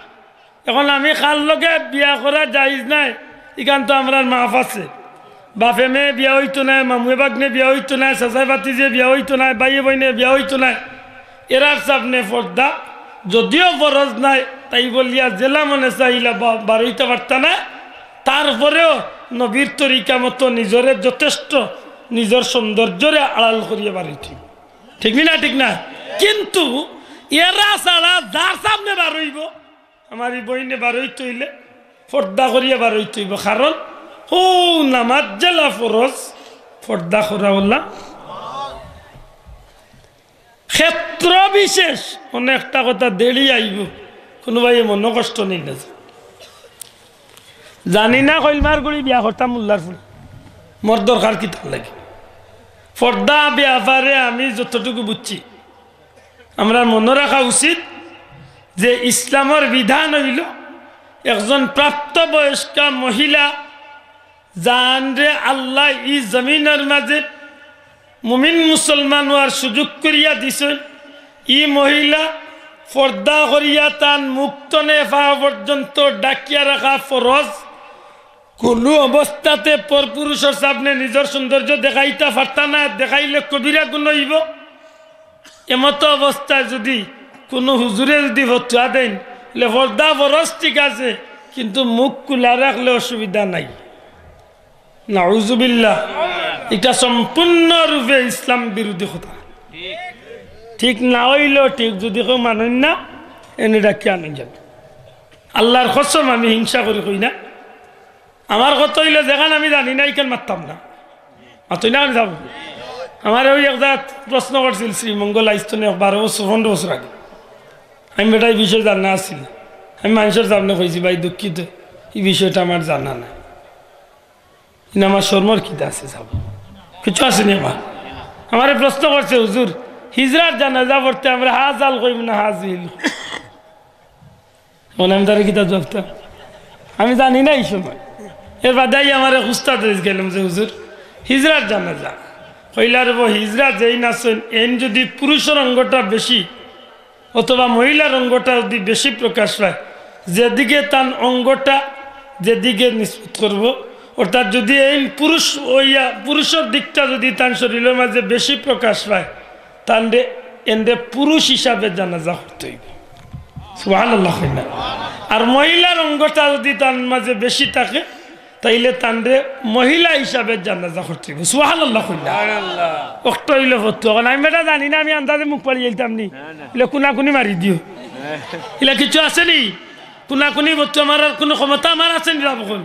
এখন আমি কার লগে বিয়া করা জায়েজ নায়, ইখান তো আমরার মাফ আছে। বাপে মেয়ে বিয়া অইতো নায়, মামুয়ে ভাগ্নে বিয়া অইতো নায়, চাচায় ভাতিজিয়ে বিয়া অইতো নায়, ভাইয়ে বইনে বিয়া অইতো নায়। এরার সামনে পর্দা যদিও ফরজ নায়, তাই বলিয়া যেলা মনে চায় ইলা বা-, বারইতা পারতা নায়। তারপরেও নবীর তরিকা মতো নিজরে যথেষ্ট নিজর সৌন্দর্যরে আড়াল করিয়া বারইতে অইবো। ঠিক নি না? ঠিক না? কিন্তু এরা ছাড়া যার সামনে বারইবো, আমার ই বইনে বারইতে অইলে পর্দা করিয়া বারইতে অইবো, কারণ হউ নামাজ যেলা ফরজ, পর্দা করা অলা। ক্ষেত্র বিশেষ অনেকটা কথা দেরি আইবো, কুনু ভাইয়ে মনো কষ্ট নিন না। জানি না কইলমার গুড়ি বিয়া করতাম মোল্লার ফুড়ি, মোর দরকার কিতার লাগি? পর্দা ব্যাপারে আমি যতটুকু বুঝছি, আমরার মনো রাখা উচিত যে ইসলামর বিধান অইলো একজন প্রাপ্তবয়স্কা মহিলা যানরে আল্লায় ই জমিনর মাঝে মুমিন মুসলমান অওয়ার সুযোগ করিয়া দিছইন, ই মহিলা পর্দা করিয়া তান মুখ তনে পাও পর্যন্ত ঢাকিয়া রাখা ফরজ। কুনু অবস্থাতে পরপুরুষর সামনে নিজর সৌন্দর্য দেখাইতা পারতা নায়, দেখাইলে কবিরা গুনা অইবো। এমতো অবস্থায় যুদি কুনু হুজুরে যুদি ফতোয়া দেইন, অইলে পর্দা ফরজ ঠিক আছে, কিন্তু মুখ খুলা রাখলে অসুবিধা নাই। নাউজুবিল্লাহ। ইটা সম্পূর্ণরূপে ইসলাম বিরোধী কথা। ঠিক না অইলেও ঠিক, যুদি কেউ মানইন না, এনে ডাকিয়া আনইন যান। আল্লার কসম, আমি হিংসা করি কই না। আমার কথা অইলো, যেখান আমি জানি না, ইখান মাততাম না। মাতইন না, আমি যাবো। আমারে অউ এক জাগাত প্রশ্ন করছিল শ্রীমঙ্গল আইস্তনে এক বারো বছর, পনরো বছর আগে। আমি বেটা ই বিষয়ে জানা আছিল। আমি মানষর সামনে কইছি, "ভাই, দুঃখিত, ই বিষয়টা আমার জানা নাই।" ইনো আমার শরমর কিতা আছে, যাবো? কিচ্ছু আছে নি আমার? আমারে প্রশ্ন করছে, "হুজুর, হিজরার জানাজা পড়তে আমরা হাজাল কইমু না হাজিল?" মানে আমি তারে কিতা জবাব দিতাম? আমি জানি না ই সময়। এর বাদে আইয়া আমার এক উস্তাদ রইস গেলাম যে, "হুজুর, হিজরার জানাজা।" কইলা, "রে বা, হিজরা যেইন আছইন, এইন যুদি পুরুষর অঙ্গটা বেশি অথবা মহিলার অঙ্গটা যুদি বেশি প্রকাশ পায়, যেদিকে তান অঙ্গটা যেদিকে নিসবত করবো, অর্থাৎ যুদি এইন পুরুষ অইয়া, পুরুষর দিকটা যুদি তান শরীলর মাঝে বেশি প্রকাশ পায়, তানরে এনরে পুরুষ হিসাবে জানাজা করতে অইবো।" সুবহানাল্লাহ কইন না? আর মহিলার অঙ্গটা যুদি তান মাঝে বেশি থাকে, তাইলে তানরে মহিলা হিসাবে জানাজা করতে অইবো। সুবহানাল্লাহ কইন না? সুবহানাল্লাহ। অখটা অইলো ফতোয়া। অখন আমি বেটা জানি না, আমি আন্দাজে মুখ পাড়ি যাইতাম নি। না, না। ইলা কুনাকুনি মারি দিও। হ্যাঁ। ইলা কিচ্ছু আছে নি? কুনাকুনি ফতোয়া মারার কুনু ক্ষমতা আমার আছে নি? যাবো কইন।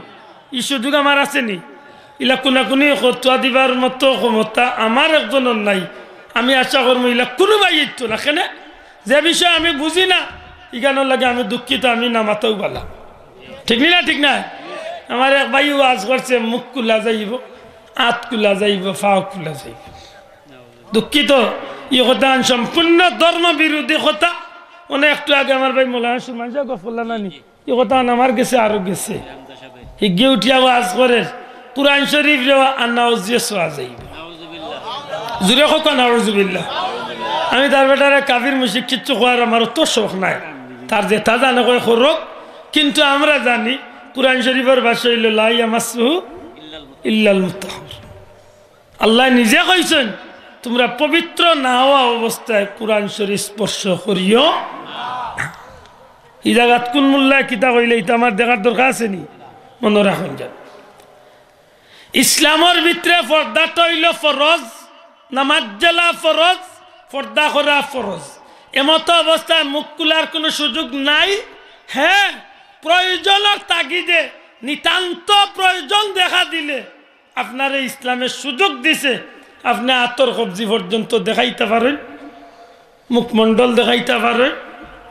ই সুযোগ আমার আছে নি? ইলা কুনাকুনি ফতোয়া দিবার মতো ক্ষমতা আমার একজনর নাই। আমি আশা করমু ইলা কুনু ভাইয়ে দিতো না। কেনে? যে বিষয়ে আমি বুঝি না, ইখানর লাগি আমি দুঃখিত, আমি না মাতাউ ভালা। ঠিক নি না? ঠিক না? আমার এক ভাই ওয়াজ করছে, মুখ খুলা যাইবো, আত খুলা যাইবো, পাও খুলা যাইবো। দুঃখিত, ই কথাখান সম্পূর্ণ ধর্ম বিরোধী কথা। অনে একটু আগে আমার ভাই মৌলানা সুরমান সাহেব গফ করলা না নি? ই কথাখান আমার গেছে আরো গেছে। হিগে উঠিয়া ওয়াজ করের, কুরআন শরীফ রে আন্না ওজিয়ে সোয়া যাইবো। জুরে কউক্কা নাউজুবিল্লাহ। আমি তার বেটারে কাফির মুশরিক কিচ্ছু কওয়ার আমার অত শখ নাই। তার যেতা জানে কয় করউক, কিন্তু আমরা জানি কুরআন শরীফর ভাষা অইলো লা ইয়ামাসসুহু ইল্লাল মুতাহহারুন। আল্লায় নিজে কইছইন, "তুমরা পবিত্র না অওয়া অবস্থায় কুরআন শরীফ স্পর্শ করিও না।" ই জাগাত কুন মুল্লায় কিতা কইলে ইতা আমার দেখার দরকার আছে নি? মনো রাখইন যেন। ইসলামর ভিতরে পর্দাটা অইলো ফরজ, নামাজ যেলা ফরজ, পর্দা করা ফরজ। এমতো অবস্থায় মুখ খুলার কুনু সুযোগ নাই। হ্যাঁ, প্রয়োজনর তাগিদে, নিতান্ত প্রয়োজন দেখা দিলে আপনারে ইসলামে সুযোগ দিছে, আপনে আতর কবজি পর্যন্ত দেখাইতা পারইন, মুখমণ্ডল দেখাইতা পারইন,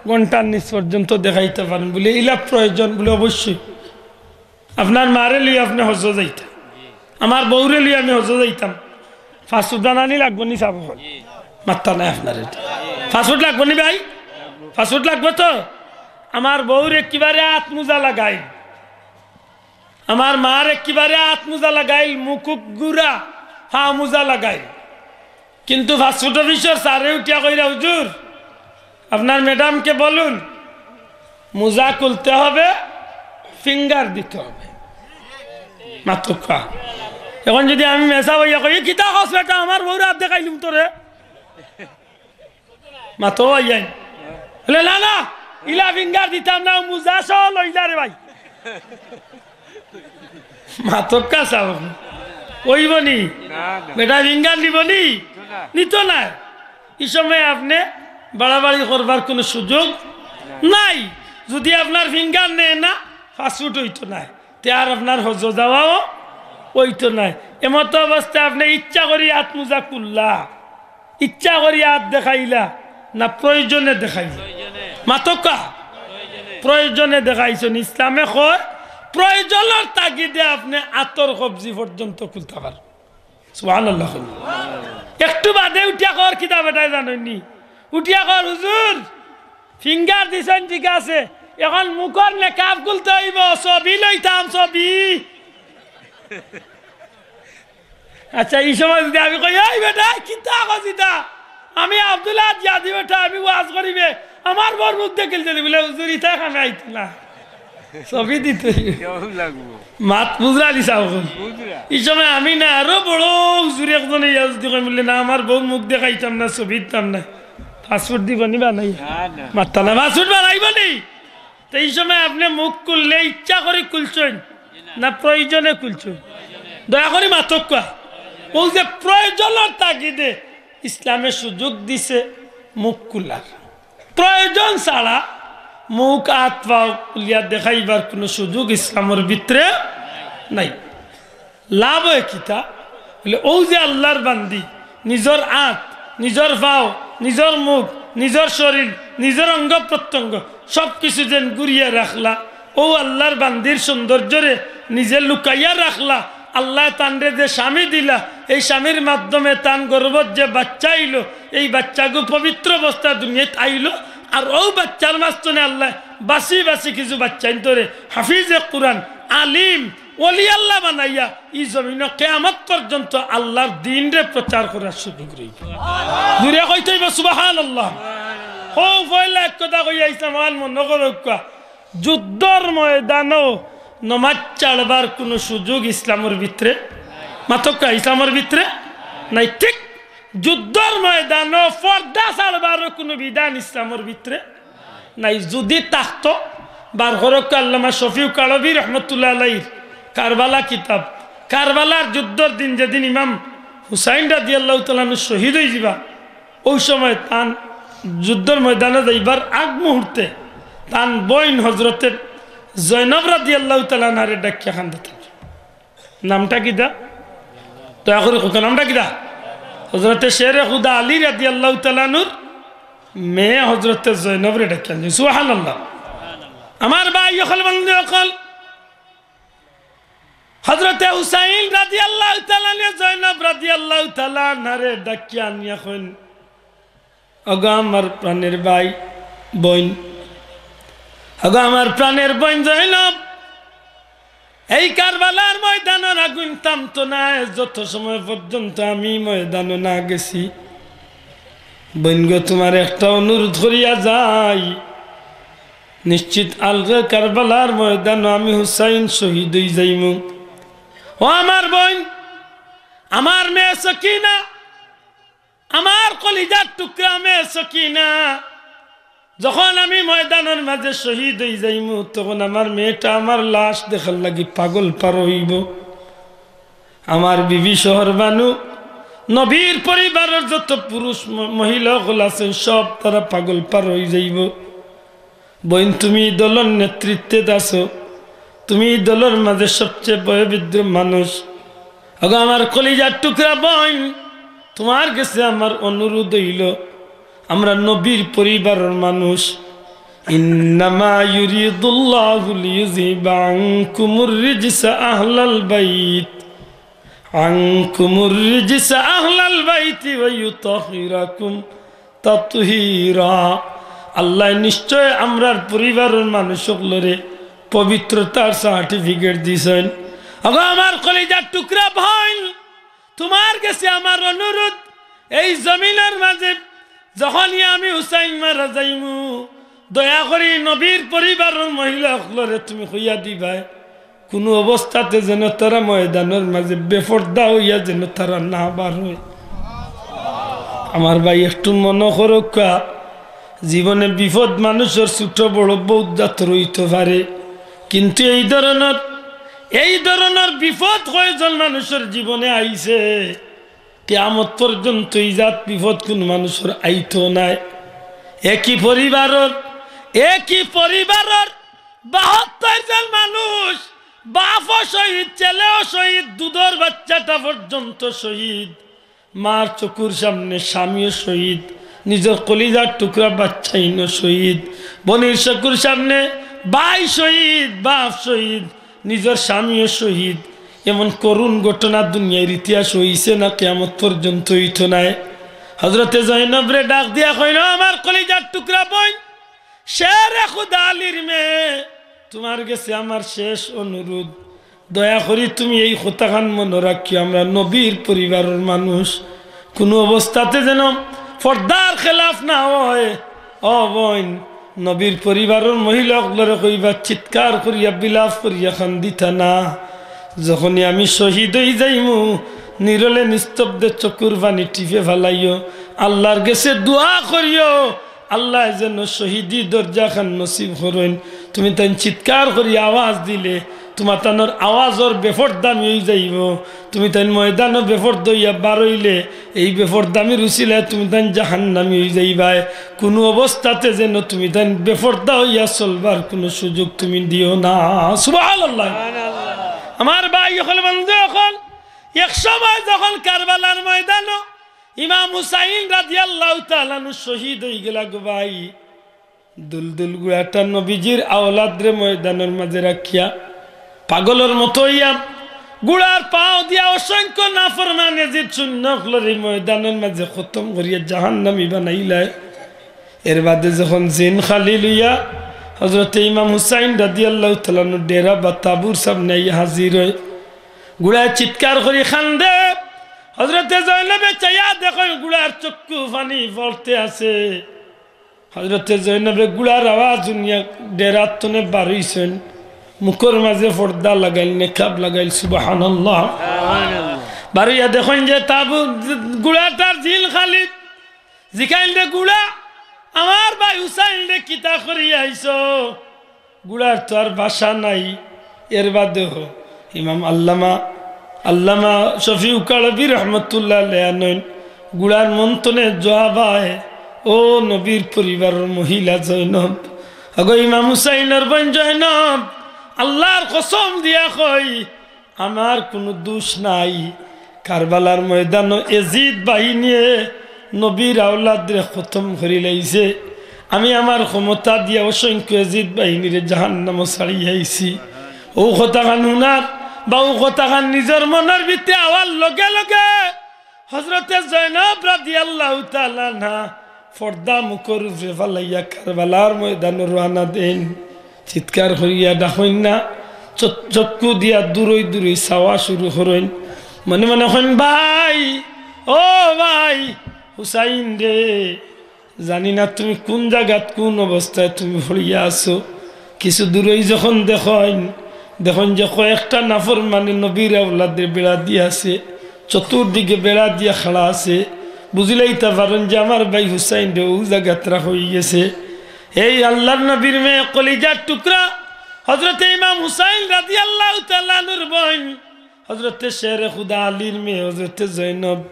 ঘন্টার নিচ পর্যন্ত দেখাইতা পারইন। বুলে, "ইলা প্রয়োজন?" বুলে, "অবশ্যই।" আপনার মারে লইয়া আপনে হজ্জো যাইতা, আমার বউরে লইয়া আমি হজ্জো যাইতাম, পাসপোর্ট বানানি লাগবো নি সাব অকল? মাত্তা নাই আপনার এটা। পাসপোর্ট লাগবো নি ভাই? পাসপোর্ট লাগবো তো? আমার বউর একেবারে আত মুজা লাগাইল, আমার মার একেবারে আত মুজা লাগাইল, মুখুক গুড়া, পা মুজা লাগাইল। কিন্তু পাসপোর্ট অফিসর স্যারে উঠিয়া কইরা, "হুজুর, আপনার ম্যাডামকে বলুন, মুজা খুলতে হবে, ফিঙ্গার দিতে হবে।" মাতক্কা। এখন যদি আমি মেসাব অইয়া কই, "এ কিতা কস বেটা, আমার বউরে আত দেখাইলুম তোরে।" মাতো আইয়াইন। বলে, "না, না, ইলা ফিঙ্গার দিতাম না, মুজা সহ লইলা রে ভাই।" মাতক্কা সাব। অইবো নি? না, না। বেটা ফিঙ্গার নিবো নি? নিতো না। নিতো না। ই সময় আপনে বাড়াবাড়ি করবার কুনু সুযোগ নাই। নাই। যদি আপনার ফিঙ্গার নেয় না, পাসপোর্ট অইতো নায়। তে আর আপনার হজ্জো যাওয়াও অইতো নায়। এমতো অবস্থায় আপনে ইচ্ছা করি আত মুজা খুললা, ইচ্ছা করি আত দেখাইলা, না প্রয়োজনে দেখাইলা? প্রয়োজনে। মাতক্কা? প্রয়োজনে। প্রয়োজনে দেখাইছইন। ইসলামে কয়, প্রয়োজনর তাগিদে আপনে আতর কবজি পর্যন্ত খুলতা পারইন। সুবহানাল্লাহ। একটু বাদে উঠিয়া কর, কিতা বেটায় জানইন নি? উঠিয়া কর, "হুজুর, ফিঙ্গার দিছইন, ঠিক আছে, এখন মুখর নেকাব খুলতে অইবো, ছবি লইতাম, ছবি।" আচ্ছা, ই সময় যদি আমি কই, "এই বেটা, কিতা কস ইতা? আমি আব্দুল আহাদ জিয়াদি বেটা, আমি ওয়াজ করিমে, আমার বউর মুখ দেখিল যদি," বুলে, "হুজুর, ইতা কামে আইতো না।" ছবি দিতে অইবো। কেউ লাগবো। মাত বুঝরা নি সাব অকল? বুঝরা। ই সময় আমি না আরো বড় হুজুর একজনে ইয়া যদি কইন বুলে, "না, আমার বউর মুখ দেখাইতাম না, ছবি দিতাম না।" পাসপোর্ট দিবো নি বানাই? না, না। মাত্তা না, পাসপোর্ট বানাইবো নি? তো ই সময় আপনে মুখ খুললে ইচ্ছা করি খুলছইন না প্রয়োজনে খুলছইন? দয়া করি মাতক্কা। অউ যে প্রয়োজনর তাগিদে ইসলামে সুযোগ দিছে মুখ খুলার। প্রয়োজন ছাড়া মুখ, আত, পাও খুলিয়া দেখাইবার কুনু সুযোগ ইসলামর ভিতরে নাই। লাভ অয় কিতা? বুলে, অউ যে আল্লার বান্দি নিজর আত, নিজর পাও, নিজর মুখ, নিজর শরীল, নিজর অঙ্গ প্রত্যঙ্গ সব কিছু যেন গুরিয়া রাখলা, অউ আল্লার বান্দির সৌন্দর্যরে নিজে লুকাইয়া রাখলা। আল্লায় তানরে যে স্বামী দিলা, এই স্বামীর মাধ্যমে তান গর্ভত যে বাচ্চা আইলো, এই বাচ্চাগু পবিত্র অবস্থায় দুনিয়াত আইলো, আর অউ বাচ্চার মাঝখানে আল্লায় বাছি বাছি কিছু বাচ্চাইন্তরে হাফিজে কুরআন, আলিম, ওলি আল্লাহ বানাইয়া ই জমিনো কিয়ামত পর্যন্ত আল্লার দিনরে প্রচার করার সুযোগ রইবো। জুরে কইতে অইবো সুবহানাল্লাহ। হউ পয়লা এক কথা কইয়া ইসলাম আল মনো করউক্কা, যুদ্ধর ময়দানো নমাজ ছাড়বার কুনু সুযোগ ইসলামর ভিতরে, মাতক্কা, ইসলামর ভিতরে নাই। ঠিক যুদ্ধর ময়দানো পর্দা ছাড়বারও কুনু বিধান ইসলামর ভিতরে নাই। যুদি থাকতো, বার করউক্কা আল্লামা শফিউক কারবী রহমতুল্লাহ আলাইহির কারবালা কিতাব, কারবালার যুদ্ধর দিন যেদিন ইমাম হুসাইন রাদিয়াল্লাহু তাআলা আনহু শহীদ অইযিবা, অউ সময় তান যুদ্ধর ময়দানো যাইবার আগ মুহূর্তে তান বইন হজরতে জয়নব রাদিয়াল্লাহু তাআলা আনহারে ডাকিয়া কান্দে থাকি। নামটা কিতা? দয়া করি কউক্কা, নামটা কিতা? হজরতে শেরে খুদা আলী রাদিয়াল্লাহু তাআলা আনহুর মেয়ে হজরতে জয়নবরে ডাকিয়া আনছইন। সুবহানাল্লাহ। আমার ভাই অকল, বন্ধু অকল, হজরতে হুসাইন রাদিয়াল্লাহু তাআলা আনহু জয়নব রাদিয়াল্লাহু তাআলা আনহারে ডাকিয়া আনিয়া কইন, "ওগো আমার প্রাণের ভাই, বইন, ওগো আমার প্রাণের বইন জয়নব, এই কারবালার ময়দানর আগুইন থামতো নায়, যত সময় পর্যন্ত আমি ময়দানো না গেছি। বইন গো, তুমারে একটা অনুরোধ করিয়া যাই, নিশ্চিত আলগে কারবালার ময়দানো আমি হুসাইন শহীদ অইযাইমু। ও আমার বইন, আমার মেয়ে সকিনা, আমার কলিজার টুকরা মেয়ে সকিনা, যখন আমি ময়দানর মাঝে শহীদ অই যাইমু, তখন আমার মেয়েটা আমার লাশ দেখার লাগি পাগল পার অইবো। আমার বিবি শহর বানু, নবীর পরিবারর যত পুরুষ ম-, মহিলা অকল আছইন, সব তারা পাগল পার অই যাইবো। বইন, তুমি ই দলর নেতৃত্বে আছো, তুমি ই দলর মাঝে সবচেয়ে বয়োবৃদ্ধ মানুষ। অগো আমার কলিজার টুকরা বইন, তুমার গেছে আমার অনুরোধ অইলো, আমরা নবীর পরিবারর মানুষ। إنما يريد الله ليذهب عنكم الرجس أهل البيت، عنكم الرجس أهل البيت ويطهركم تطهيرا। আল্লায় নিশ্চয় আমরার পরিবারর মানুষ অকলরে পবিত্রতার সার্টিফিকেট দিছইন। অগো আমার কলিজার টুকরা বইন, তুমার গেছে আমার অনুরোধ, এই জমিনর মাঝে যখনই আমি হুসাইন মারা যাইমু, দয়া করি নবীর পরিবারর মহিলা অকলরে তুমি কইয়া দিবায়, কুনু অবস্থাতে যেন তারা ময়দানর মাঝে বেপর্দা অইয়া যেন তারা না বার অয়। আমার ভাই, একটু মনো করউক্কা, জীবনে বিপদ মানুষর ছোট বড় বউত জাতর অইতো পারে, কিন্তু এই ধরনর, এই ধরনর বিপদ কয়জন মানুষর জীবনে আইছে, কিয়ামত পর্যন্ত ই জাত বিপদ কুনু মানুষর আইতো নায়। একই পরিবারর, একই পরিবারর বাহাত্তর জন মানুষ, বাপও শহীদ, ছেলেও শহীদ, দুধর বাচ্চাটা পর্যন্ত শহীদ। মার চকুর সামনে স্বামীও শহীদ, নিজর কলিজার টুকরা বাচ্চাইনও শহীদ, বইনর চকুর সামনে ভাই শহীদ, বাপ শহীদ, নিজর স্বামীও শহীদ। এমন করুণ ঘটনা দুনিয়ার ইতিহাস অইছে না, কিয়ামত পর্যন্ত অইতো নায়। হজরতে জয়নবরে ডাক দিয়া কইন, "আমার কলিজার টুকরা বইন, শেরে খুদা আলীর মেয়ে, তুমার গেছে আমার শেষ অনুরোধ, দয়া করি তুমি এই কথাখান মনো রাখিও, আমরা নবীর পরিবারর মানুষ, কুনু অবস্থাতে যেন পর্দার খেলাফ না অয়।" ও বইন, নবীর পরিবারর মহিলা অকলরে কইবা, চিৎকার করিয়া, বিলাপ করিয়া কান্দিতা না। যখনই আমি শহীদ অই যাইমু, নিরলে নিস্তব্ধে চকুর পানি টিপে ফালাইও, আল্লার গেছে দোয়া করিও, আল্লায় যেন শহীদি দরজাখান নসিব করইন। তুমি তাইন চিৎকার করি আওয়াজ দিলে, তুমাতানর আওয়াজর বেপর্দামি অই যাইবো। তুমি তাইন ময়দানো বেপর্দা অইয়া বার অইলে, এই বেপর্দামির উছিলায় তুমি তাইন জাহান্নামি অই যাইবায়। কুনু অবস্থাতে যেন তুমি তাইন বেপর্দা অইয়া চলবার কুনু সুযোগ তুমি দিও না। সুবহানাল্লাহ। আমার ভাই অকল, বন্ধু অকল, এক সময় যখন কারবালার ময়দানো ইমাম হুসাইন রাদিয়াল্লাহু তাআলা আনহু শহীদ অই গেলা গো ভাই, দুলদুল ঘুড়াটা নবীজির আওলাদরে ময়দানর মাঝে রাখিয়া পাগলর মতো অইয়া ঘুড়ার পাও দিয়া অসংখ্য নাফরমান এজিদ সৈন্য অকলরে ময়দানর মাঝে খতম করিয়া জাহান্নামি বানাইলায়। এর বাদে যখন জিন খালি লইয়া হজরতে ইমাম হুসাইন রাদিয়াল্লাহু তাআলা আনহু ডেরা বা তাবুর সামনে আইয়া হাজির অয়, ঘুড়ায় চিৎকার করি কান্দে। হজরতে জয়নবে চাইয়া দেখইন ঘুড়ার চক্ষু পানি পড়তে আছে। হজরতে জয়নবে ঘুড়ার আওয়াজ হুনিয়া ডেরার তনে বার অইছইন, মুখর মাঝে পর্দা লাগাইল, নেকাব লাগাইল। সুবহানাল্লাহ। বার অইয়া দেখইন যে তাবু, ঘুড়াটার জিন খালি। জিকাইন, "রে ঘুড়া, আমার ভাই হুসাইনরে কিতা করি আইছো?" ঘুড়ার তো আর ভাষা নাই। এর বাদেও ইমাম আল্লামা, আল্লামা শফিউ কারবি রহমতুল্লাহ আলাইহি আনইন, ঘুড়ার মন তনে জুয়াব আয়, "ও নবীর পরিবারর মহিলা জয়নব, আগো ইমাম হুসাইনর বইন জয়নব, আল্লার কসম দিয়া কই, আমার কুনু দুষ নাই। কারবালার ময়দানো এজিদ বাহিনীয়ে নবীর আওলাদরে খতম করিলাইছে। আমি আমার ক্ষমতা দিয়া অসংখ্য এজিদ বাহিনীরে জাহান্নামো ছাড়িয়া আইছি।" অউ কথাখান হুনার বা অউ কথাখান নিজর মনর ভিতরে আওয়ার লগে লগে হজরতে জয়নব রাদিয়াল্লাহু তাআলা আনহা পর্দা মুখর উপরে ফালাইয়া কারবালার ময়দানো রওয়ানা দেইন। চিৎকার করিয়া ডাকইন না, চ-, চক্ষু দিয়া দূরই দূরই চাওয়া শুরু করইন। মনে মনে কইন, "ভাই, ও ভাই, হুসাইন রে, জানি না তুমি কুন জাগাত, কুন অবস্থায় তুমি পড়িয়া আছো।" কিছু দূরই যখন দেখইন, দেখইন যে কয়েকটা নাফরমানে নবীর আওলাদরে বেড়া দিয়া আছে। চতুর্দিকে বেড়া দিয়া খাড়া আছে। বুঝিলাইতা পারইন যে আমার ভাই হুসাইনরে অউ জাগাত রাখা অইগেছে। এই আল্লার নবীর মেয়ে, কলিজার টুকরা, হজরতে ইমাম হুসাইন রাদিয়াল্লাহু তাআলা আনহুর বইন, হজরতে শেরে খুদা আলীর মেয়ে, হজরতে জয়নব,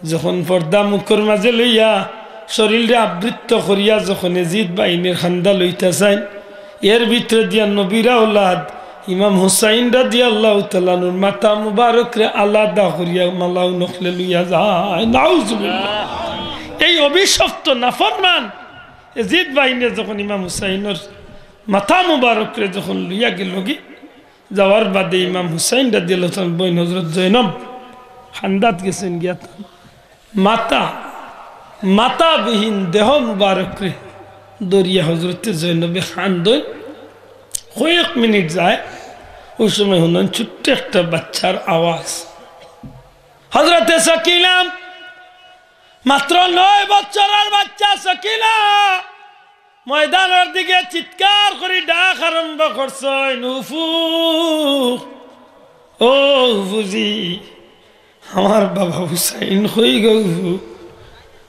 যখন পর্দা মুখর মাঝে লইয়া শরীলরে আবৃত করিয়া যখন এজিদ বাহিনীর খান্দা লইতা চাইন, এর ভিতরে দিয়া নবীর আওলাদ ইমাম হুসাইন রাদিয়াল্লাহু তাআলা আনহুর মাথা মুবারকরে আলাদা করিয়া মালাউ নখলে লইয়া যায়। নাউজুবিল্লাহ। এই অভিশপ্ত নাফরমান এজিদ বাহিনীয়ে যখন ইমাম হুসাইনর মাথা মুবারকরে যখন লইয়া গেলগি, যাওয়ার বাদে ইমাম হুসাইন রাদিয়াল্লাহু তাআলা আনহুর বইন হজরত জয়নব খান্দাত গেছইন গিয়া তান মাথা, মাথাবিহীন দেহ মুবারকরে ধরিয়া হজরতে জয়নবে খান্দইন। কয়েক মিনিট যায়, অউ সময় হুনইন ছোট্ট একটা বাচ্চার আওয়াজ। হজরতে সকিনা, মাত্র নয় বছরর বাচ্চা সকিনা, ময়দানর দিকে চিৎকার করি ডাক আরম্ভ করছইন, "উফু, ও উফুজি, আমার বাবা হুসাইন কই গো উফু?"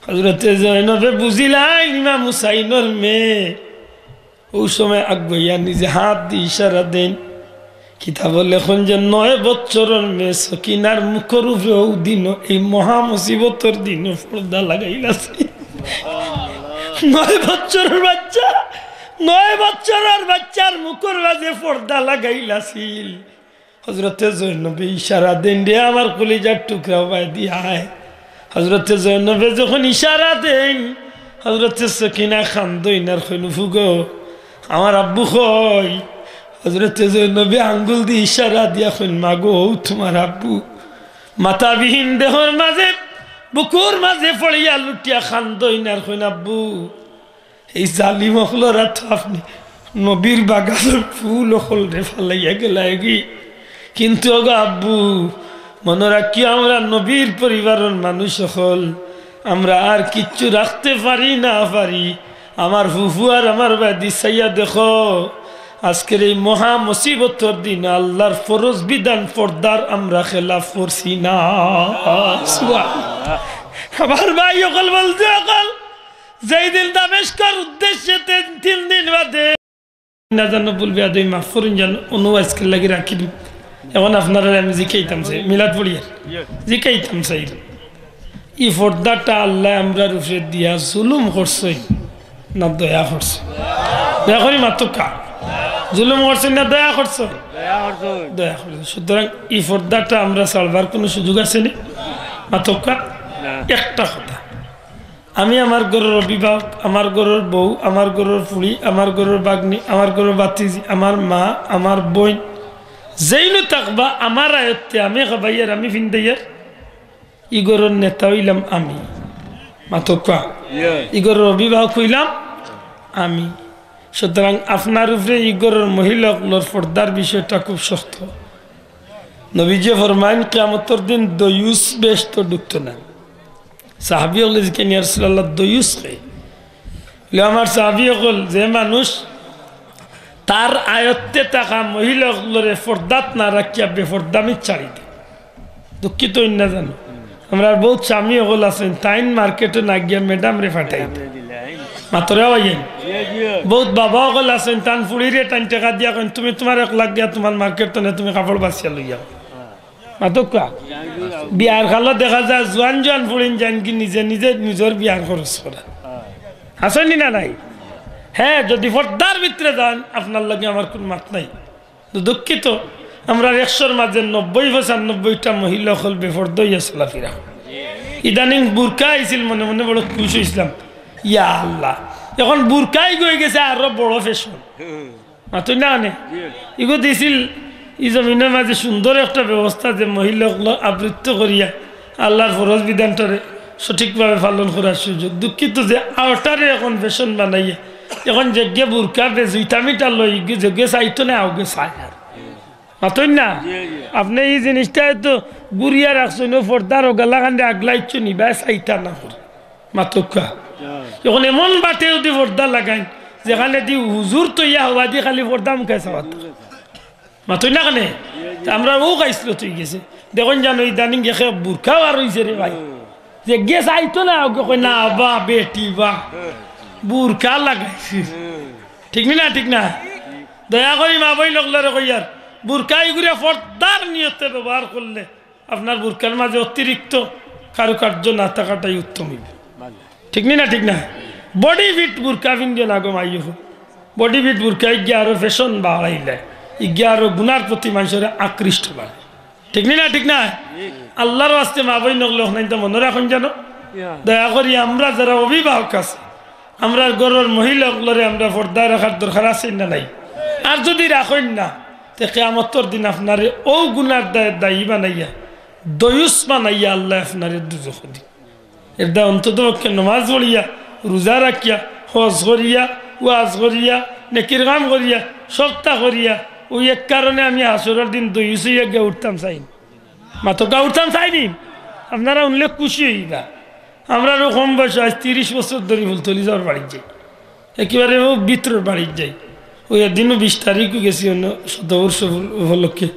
হজরতে জয়নবে বুঝিলাইন ইমাম হুসাইনর মেয়ে। অউ সময় আগুয়াইয়া নিজে হাত দি ইশারা দেইন। কিতাবো লেখইন যে নয় বছরর মেয়ে সকিনার মুখর উপরে অউ দিনো, এই মহা মুসিবতর দিনো পর্দা লাগাইলাছিল। নয় বছরর বাচ্চা, নয় বছরর বাচ্চার মুখর মাঝে পর্দা লাগাইলাছিল। হজরতে জয়নবে ইশারা দেইন, "রে আমার কলিজার টুকরা, বায়দি আয়।" হজরতে জয়নবে যখন ইশারা দেইন, হজরতে সকিনা খান্দইন আর কইন, "উফু গো, আমার আব্বু কই?" হজরতে জয়নবে আঙ্গুল দি ইশারা দিয়া কইন, "মা গো, অউ তুমার আব্বু।" মাথাবিহীন দেহর মাঝে, বুকুর মাঝে পড়িয়া লুটিয়া খান্দইন আর কইন, "আব্বু, এই জালিম অকলর আতো আপনে নবীর বাগানর ফুল অকলরে ফালাইয়া গেলায়গি। কিন্তু ওগো আব্বু, মনো রাখিও, আমরা নবীর পরিবারর মানুষ অকল, আমরা আর কিচ্ছু রাখতে পারি না পারি। আমার ফুফু আর আমার বায়দি, চাইয়া দেখো, আজকের এই মহা মুসিবতর দিন আল্লার ফরজ বিধান পর্দার আমরা খেলাফ করছি না।" সুবহানাল্লাহ। আমার ভাই অকল, বন্ধু অকল, যেই দিন দামেস্কর উদ্দেশ্যে তিন, তিন দিন বাদে না জানো, ভুল বেয়াদবি মাফ করইন জানো, অনু আজকের লাগি রাখি দিন। এখন আপনারারে আমি জিকাইতাম চাই, মিলাদ পড়িয়া জিকাইতাম চাই, ই পর্দাটা আল্লায় আমরার উপরে দিয়া জুলুম করছইন না দয়া করছইন? দয়া করি মাতউক্কা। জুলুম করছইন না দয়া করছইন? দয়া করছইন। দয়া করছইন। সুতরাং ই পর্দাটা আমরা ছাড়বার কুনু সুযোগ আছে নি? মাতউক্কা। না। একটা কথা, আমি আমার ঘরর অভিভাবক, আমার ঘরর বউ, আমার ঘরর ফুড়ি, আমার ঘরর ভাগ্নি, আমার ঘরর ভাতিজি, আমার মা, আমার বইন, যেইনও থাকবা, আমার আয়ত্তে, আমি খাবাইয়ার, আমি ফিন্দাইয়ার, ই ঘরর নেতা অইলাম আমি। মাতউক্কা। ইয়ে। ই ঘরর অভিভাবক অইলাম আমি। সুতরাং আপনার উপরে ই ঘরর মহিলা অকলর পর্দার বিষয়টা খুব শক্ত। নবীজি ফরমাইন, কিয়ামতর দিন দয়ুস বেহেস্তো ঢুকতো না। সাহাবি অকলে জিকাইন, "ইয়া রাসূলুল্লাহ, দয়ুস কে?" বলে, "আমার সাহাবি অকল, যে মানুষ তার আয়ত্তে থাকা মহিলা অকলরে পর্দাত না রাখিয়া বেপর্দামিত ছাড়ি দেয়।" দুঃখিত অইন না জানো, আমরার বউত স্বামী অকল আছইন, তাইন মার্কেটো না গিয়া ম্যাডামরে পাঠাই দেয়। মাতরে অইন। বউত বাবা অকল আছইন, তান ফুড়িরে টাইন টেকা দিয়া কইন, "তুমি তুমার এক লাখ দিয়া তুমার মার্কেট তনে তুমি কাপড় বাছিয়া লইয়া আও।" মাতউক্কা। বিয়ার খালো দেখা যায় জুয়ান জুয়ান ফুড়িন যাইন কি নিজে নিজে নিজর বিয়ার খরচ করা। আছইন নি না নাই? হ্যাঁ, যদি পর্দার ভিতরে যাইন, আপনার লগে আমার কুনু মাত নাই। তো দুঃখিত, আমরার একশোর মাঝে নব্বই পঁচানব্বইটা মহিলা অকল বেপর্দা অইয়া চলাফিরা। ইদানিং বুরকা আইছিল, মনে মনে বড় খুশ অইছলাম। ইয়া আল্লাহ, এখন বুরকাই অইগেছে আরো বড় ফ্যাশন। মাতইন না কেনে? ইগু দিছিল ই জমিনর মাঝে সুন্দর একটা ব্যবস্থা, যে মহিলা অকলরে আবৃত করিয়া আল্লার ফরজ বিধানটারে সঠিকভাবে পালন করার সুযোগ। দুঃখিত যে অটারে এখন ফ্যাশন বানাইয়া, এখন যেগে বুরকা বে জুইতা মিটা লই, ইগে যেগে চাইতো না, আউগে চায় আর। মাতইন না? আপনে ই জিনিসটা তো ঘুরিয়া রাখছইন, অউ পর্দার অউ গেলাখানরে আগলাইছইন নি, বা চাইতা না করে। মাতউক্কা। এখন এমন বাটে যদি পর্দা লাগাইন, যেখানেদি হুজুর তইয়া হওয়াদি খালি পর্দা মুখায় চাওয়াত। মাতইন না কেনে? তে আমরার অউ খাইছলত অইগেছে। দেখইন জানো, ইদানিং একে বুরকা বার অইছে রে ভাই। যেগিয়ে চাইতো না, ওগু কয়, "না বা, বেটি বা, বুরকা লাগাইছি।" ঠিক নি না? ঠিক না? দয়া করি মা বইন অকলরে কইয়ার, বুরকা ইগুরে পর্দার নিয়তে ব্যবহার করলে আপনার বুরকার মাঝে অতিরিক্ত কারুকার্য না থাকাটাই উত্তম অইবো। ঠিক নি না? ঠিক না? বডি ফিট বুরকা পিন্দিও না গো মাইও। বডি ফিট বুরকা ইগিয়ে আরো ফ্যাশন বাড়াইলে, ইগিয়ে আরো গুনার প্রতি মানষরে আকৃষ্ট বাড়ায়। ঠিক নি না? ঠিক না? আল্লার ওয়াস্তে মা বইন অকলে অখানতা মনো রাখইন জানো। দয়া করি আমরা যারা অভিভাবক আছি, আমরার ঘরর মহিলা অকলরে আমরা পর্দায় রাখার দরকার আছে না নাই? আর যুদি রাখইন না, তে কিয়ামতর দিন আপনারে অউ গুনার দায়ে দায়ী বানাইয়া, দয়ুস বানাইয়া আল্লায় আপনারে দুজখো দিবা। এরদায় অন্তত পক্ষে নমাজ পড়িয়া, রুজা রাখিয়া, হজ করিয়া, ওয়াজ করিয়া, নেকির কাম করিয়া, সবতা করিয়া, অউ এক কারণে আমি হাশরর দিন দয়ুস অইয়া গিয়া উঠতাম চাই নি। মাতকা, উঠতাম চাই নি। আপনারা হুনলে খুশি অইবা। আমরারও কম বয়স, আইজ তিরিশ বছর ধরি ফুলতলি যাওর বাড়িত যাই। একেবারে অউ ভিতরর বাড়িত যাই। অউ এদিনও বিশ তারিখও গেছি অনো শতবর্ষ উপলক্ষে।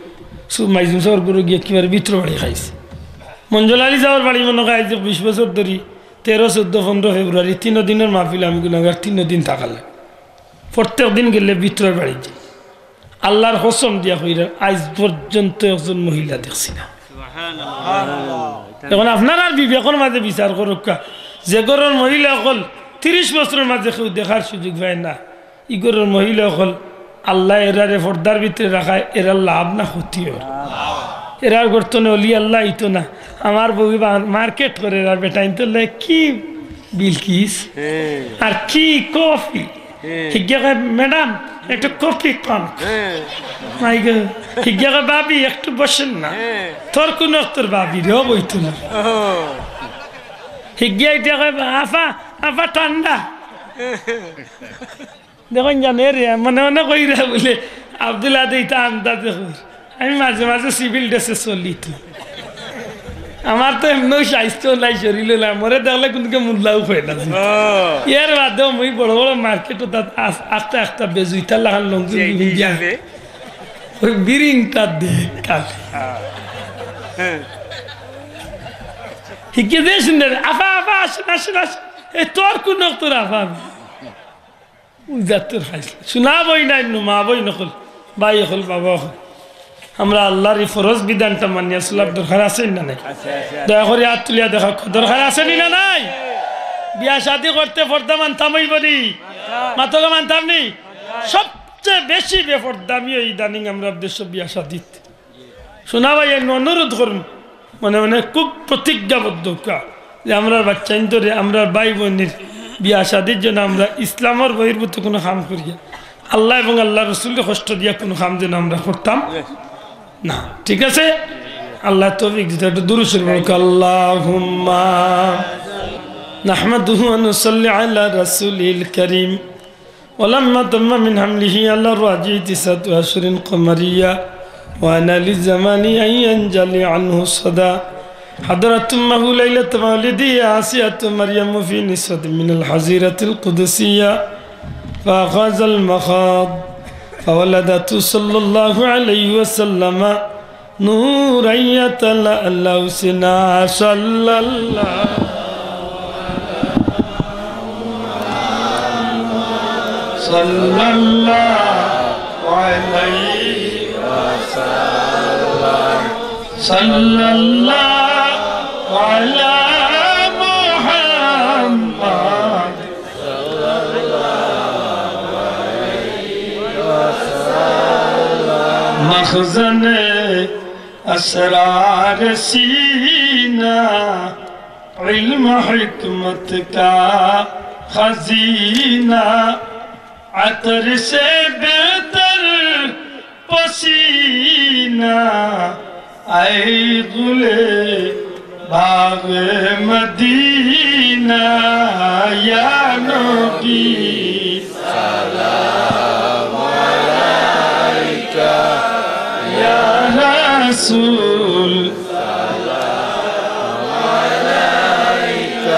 সু-, মাইজুম সাবর ঘরো গিয়া একেবারে ভিতরর বাড়ি খাইছি। মঞ্জুল আলী সাবর বাড়ি মনো কয় আইজ বিশ বছর ধরি, তেরো, চৌদ্দ, পনরো ফেব্রুয়ারি তিনো দিনর মাহফিল আমি গুনাগার তিনো দিন থাকা লাগে। প্রত্যেক দিন গেলে ভিতরর বাড়িত যাই। আল্লার কসম দিয়া কইরাম, আইজ পর্যন্ত একজন মহিলা দেখছি না। এখন আপনারার বিবেকর মাঝে বিচার করউক্কা, যে ঘরর মহিলা অকল তিরিশ বছরর মাঝে কেউ দেখার সুযোগ পায় না, ই ঘরর মহিলা অকল আল্লায় এরারে পর্দার ভিতরে রাখায়, এরার লাভ না ক্ষতি অর? এরার ঘর তনে অলি আল্লাহ আইতো না। আমার বউয়ে বা-, মার্কেট করের, আর বেটাইন্তর লগে কি বিলকিস, আর কি কফি। হিগিয়ে কয়, "ম্যাডাম, একটু কফি পান।" মাই গো, হিগিয়ে কয়, "ভাবি, একটু বসেন না।" তোর কুন অক্তর ভাবি রে, ও বইতো না। হিগিয়ে ইটা কয়, "আফা, আফা, ঠান্ডা।" দেখইন জানো রে, মনে মনে কইরা বুলে, আব্দুল আদে ইতা আন্দাজে কইর। আমি মাঝে মাঝে সিভিল ড্রেসে চলি তো। আমার তো এমনেও স্বাস্থ্য নাই, শরীরও নাই, মরে দেখলে কুনুকে মূল্যাও পায় না। এর বাদেও মুই বড় বড় মার্কেটো তাত আস-, আস্তা আস্তা বেজুইতার লাখান লুঙ্গি পিন্দিয়া। ওই বিরিংটা দেখ খালি। হিগিয়ে যে সুন্দর, "আফা, আফা, আসেন, আসেন, আসেন।" এ তোর কুন অক্তর আফা আমি? উজাতর খাইছলা। শুনা বই নাই নু, মা বইন অকল, ভাই অকল, বাবা অকল। আমরা আল্লার ই ফরজ বিধানটা মানিয়া চলার দরকার আছে না নাই? দয়া করি আত তুলিয়া দেখাউক্কা, দরকার আছে নি না নাই? বিয়া শাদি করতে পর্দা মানতাম অইবো নি? মাতকা, মানতাম নি? সবচেয়ে বেশি বেপর্দামি অয় ইদানিং আমরার দেশো বিয়া শাদিত। শুনা ভাই, আমি অনুরোধ করমু, মনে মনে খুব প্রতিজ্ঞাবদ্ধ অউক্কা যে আমরার বাচ্চাইন্তরে, আমরার ভাই বইনর বিয়া শাদির জন্য আমরা ইসলামর বহির্ভূত কুনু কাম করিয়া, আল্লাহ এবং আল্লাহর রসুলরে কষ্ট দিয়া কুনু কাম যেন আমরা করতাম না। ঠিক আছে? আল্লাহ তৌফিক দিতা। একটু দুরূদ শরীফ পড়ুক্কা। আল্লাহুম্মা নাহমাদুহু ওয়া নুসাল্লি আলা রাসূলিল কারীম। ولما تم من حمله على الراجح تسعة أشهر قمرية، وحان للزمان أن ينجلي عنه الصدى. حضرت أمه ليلة مولده آسية مريم في نسوة من الحظيرة القدسية، فأخذ المخاض، فولدته صلى الله عليه وسلم نورا يتلألأ سنا. صلى الله، صلى الله عليه وسلم. صلى الله على محمد. مخزن اسرار سینا، علم حکمت کا خزینہ، عطر سے بہتر پسینہ، اے گل باغ مدینہ، یا نبی سلام علیک، یا رسول سلام علیک،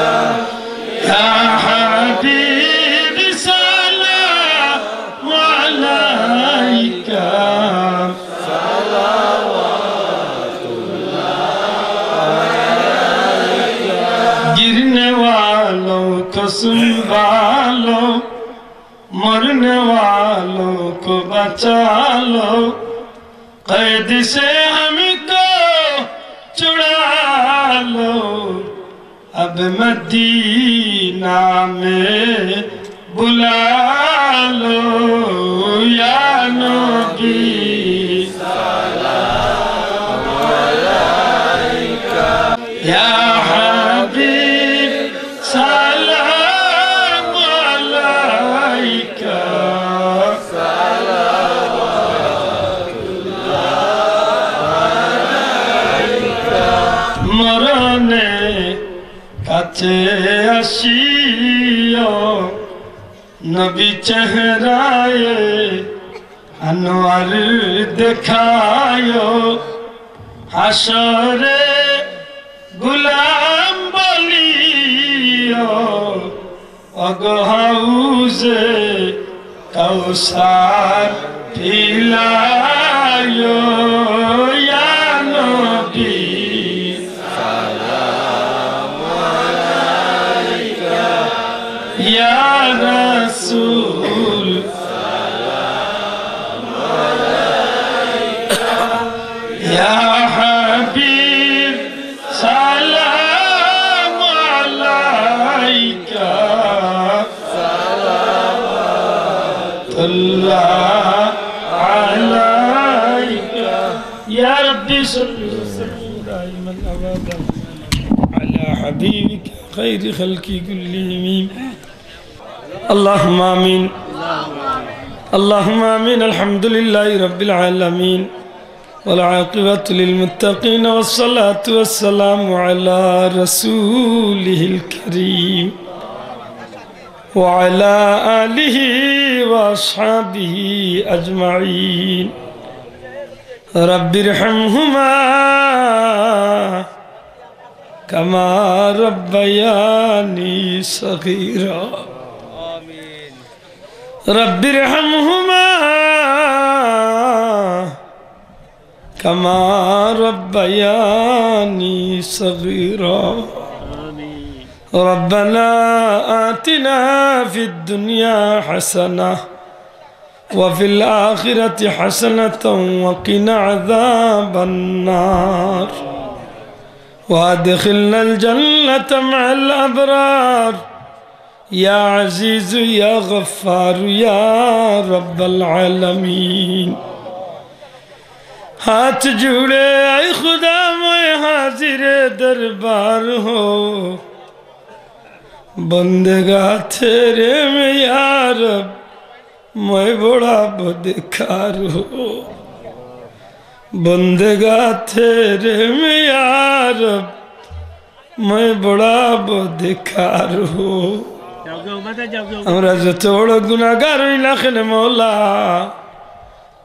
یا حبیب سلام علیک۔ लो, मरने वालों को बचा लो, कैद से हमको छुड़ा लो, अब मदीना में बुला लो, या नबी सलाम अलैका, या हबीब सलाम अलैका। মরণে কাছে আসিও, নবী চেহারায় আনোয়ার দেখায়ো, হাশরে গোলাম বলিও, অগ হাউজে কাউসার পিলায়ো, ইয়া নবী সালাম আলাইকা, ইয়া রাসূল সালাম আলাইকা, ইয়া হাবিব সালাম আলাইকা, সালাওয়াতুল্লাহ আলাইকা। ইয়া রাব্বি সাল্লি ওয়া সাল্লিম দাইমান আবাদা আলা হাবিবিকা খাইরি খালকি কুল্লিহিম। اللهم آمين. اللهم آمين. الحمد لله رب العالمين. والعاقبة للمتقين. والصلاة والسلام على رسوله الكريم. وعلى آله وأصحابه أجمعين. رب ارحمهما كما ربياني صغيرا. رب ارحمهما كما ربياني صغيرا. ربنا آتنا في الدنيا حسنة وفي الآخرة حسنة وقنا عذاب النار. وأدخلنا الجنة مع الأبرار. يا عزيز يا غفار يا رب العالمين. ہاتھ جوڑے اے خدا میں حاضر دربار ہوں، بندگا تیرے میں یا رب میں بڑا بدکار ہوں، بندگا تیرے میں یا رب میں بڑا بدکار ہوں۔ আমরা যত বড় গুনাহগার অই না কেনে মওলা,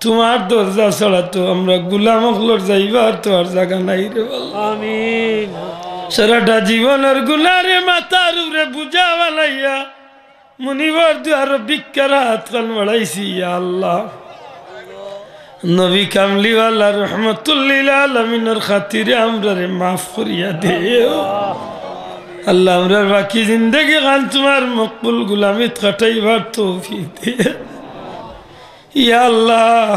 তুমার দরজা ছাড়া তো আমরা গুলাম অকলর যাইবার তো আর জাগা নাই রে আল্লাহ। আমিন। সারাটা জীবনর গুনারে মাথার উপরে বুঝা বানাইয়া মুনিবর দুয়ারো ভিক্ষার আতখান বাড়াইছি, ইয়া আল্লাহ। নবী কামলিওয়ালা রহমতুল্লিল আলামিনর খাতিরে আমরারে মাফ করিয়া দেও। আল্লাহ, আমরার বাকি জিন্দেগি খান তুমার মকবুল গুলামিত কাটাইবার তৌফিক দে। ইয়া আল্লাহ,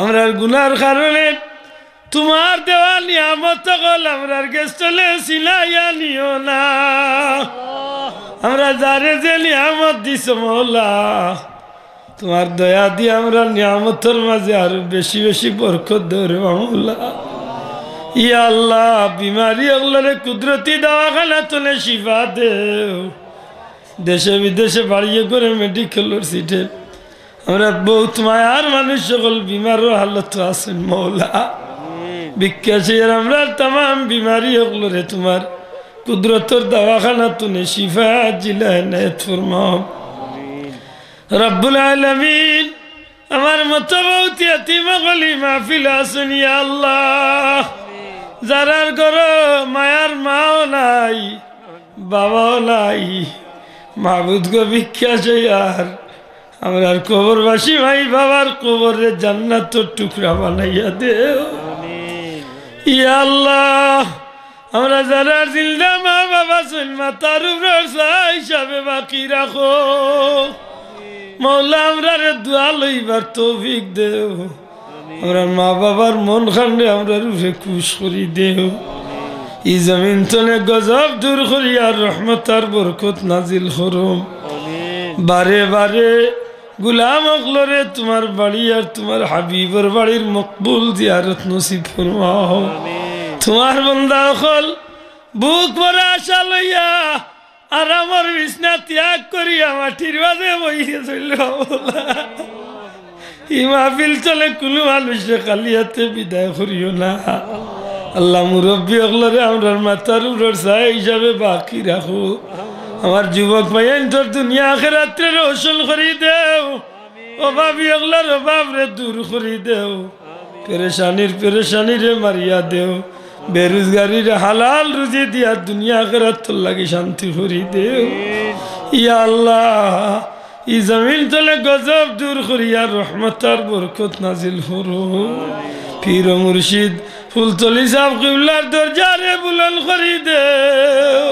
আমরার গুনার কারণে তুমার দেওয়া নিয়ামত অকল আমরার গেছ তলে ছিনাইয়া নিও না। আমরা যারে যে নিয়ামত দিছো মওলা, তুমার দয়া দি আমরার নিয়ামতর মাঝে আরো বেশি বেশি বরকত দেও রে মওলা। ইয়া আল্লাহ, বিমারি অকলরে কুদরতি দাওয়াখানা তনে শিফা দেও। দেশে বিদেশে বাড়িয়ে করে মেডিকেলর সিটে আমরা বউত মায়ার মানুষ অকল বিমারর হালতো আছইন মওলা। ভিক্ষা চাইয়ার আমরার তামাম বিমারি অকলরে তুমার কুদরতর দাওয়াখানা তনে শিফা আজিলা এনায়েত ফরমাও। রব্বুল আলামিন, আমার মতো বউত ইয়াতিম অকল ই মাহফিলো আছইন, ইয়া আল্লাহ, যারার ঘরো মায়ার মাও নাই, বাবাও নাই, মাবুদ গো, ভিক্ষা চাইয়ার আমরার কবরবাসী মাই বাবার কবররে জান্নাতর টুকরা বানাইয়া দেও। ইয়া আল্লাহ, আমরা যারার জিন্দা মা বাবা, চইন মাথার উপরর ছায়া হিসাবে বাকি রাখো। মওলা, আমরারে দোয়া লইবার তৌফিক দেও। আমরার মা বাবার মন খানরে আমরার উপরে খুশ করি দেও। ই জমিন তনে গজব দূর করিয়া রহমত আর বরকত নাজিল করো। বারে বারে গুলাম অকলরে তুমার বাড়ি আর তুমার হাবিবর বাড়ির মকবুল জিয়ারত নসিব ফরমাও। তুমার বন্দা অকল বুক ভরা আশা লইয়া আরামর বিছনা ত্যাগ করিয়া মাটির মাঝে বইয়া চইল। ই মাহফিল তনে কুনু মানুষরে খালি আতে বিদায় করিও না। আল্লাহ, মুরব্বি অকলরে আমরার মাথার উপরর ছায়া হিসাবে বাকি রাখো। আমার যুবক ভাইয়াইন্তর দুনিয়া আখেরাতরে রোশন করি দেও। অভাবি অকলর অভাবরে দূর করি দেও। পেরেশানির পেরেশানিরে মারিয়া দেও। বেরোজগারিরে হালাল রুজি দিয়া দুনিয়া আখেরাতর লাগি শান্তি করি দেও। ইয়া আল্লাহ, ই জমিন তনে গজব দূর করিয়া রহমত আর বরকত নাজিল করো। পীর ও মুর্শিদ ফুলতলি ছাব কিবলার দরজারে বুলন্দ করি দেও।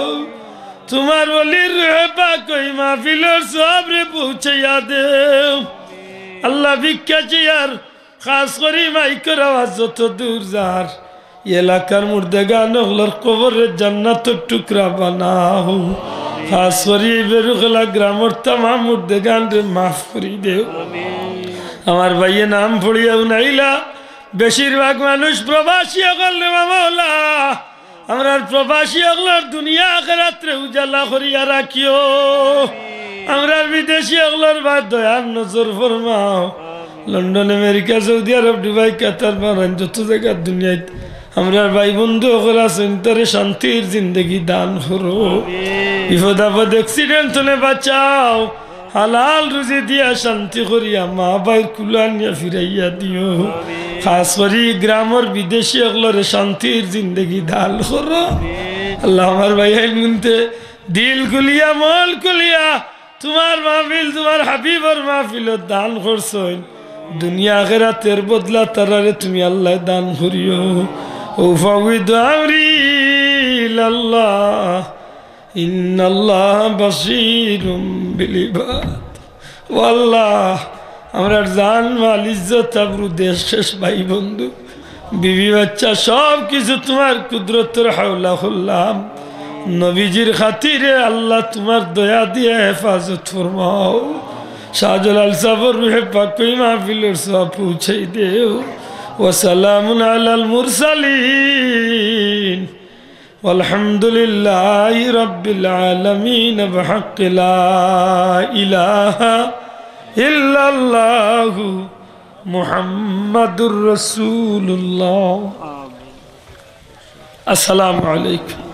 তুমার ওলির রুহে পাক ই মাহফিলর সওয়াবরে পৌঁছাইয়া দেও। আল্লাহ, ভিক্ষা চেয়ার, খাস করি মাইকর আওয়াজ যত দূর যার, ই এলাকার মুর্দেগান অকলর কবররে জান্নাতর টুকরা বানাও। খাস করি ই বেরুখেলা গ্রামর তামাম মুর্দেগানরে মাফ করি দেও। আমার ভাইয়ে নাম পড়িয়া হুনাইলা, বেশিরভাগ মানুষ প্রবাসী অকল রে মওলা। আমরার প্রবাসী অকলর দুনিয়া আখেরাতরে উজালা করিয়া রাখিও। আমরার বিদেশি অকলর বায় দয়ার নজর ফরমাও। লন্ডন, আমেরিকা, সৌদি আরব, দুবাই, কাতার, বাহরাইন, যত জাগাত দুনিয়াত আমরার ভাই বন্ধু অকল আছইন, তারে শান্তির জিন্দেগি দান করো। বিপদ আপদ, accident তনে বাঁচাও। হালাল রুজি দিয়া শান্তি করিয়া মা ভাইর কুলো আনিয়া ফিরাইয়া দিও। খাস করি গ্রামর বিদেশি অকলরে শান্তির জিন্দেগি দান করো। আল্লাহ, আমার ভাইয়াইন গুনতে দিল খুলিয়া, মন খুলিয়া তুমার মাহফিল, তুমার হাবিবর মাহফিল দান করছইন। দুনিয়া আখেরাতর বদলা তারারে তুমি আল্লাহ দান করিও। উফাউইদু আমরি ইলাল্লাহ। ইন্নাল্লাহা বাসীরুম বিল ইবাদ। ও আল্লাহ, আমরার জান, মাল, ইজ্জত, আবরু, দেশ, শেষ, ভাই, বন্ধু, বিবি, বাচ্চা, সব কিছু তুমার কুদরতর হাওলা করলাম। নবীজির খাতিরে আল্লাহ, তুমার দয়া দিয়া হেফাজত ফরমাও। শাহজালাল ছাবর রুহে পাক ই মাহফিলর সওয়াব পৌঁছাই দেও। ওয়া সালামুন আলাল মুরসালিন। والحمد لله رب العالمين بحق لا إله إلا الله محمد رسول الله. السلام عليكم.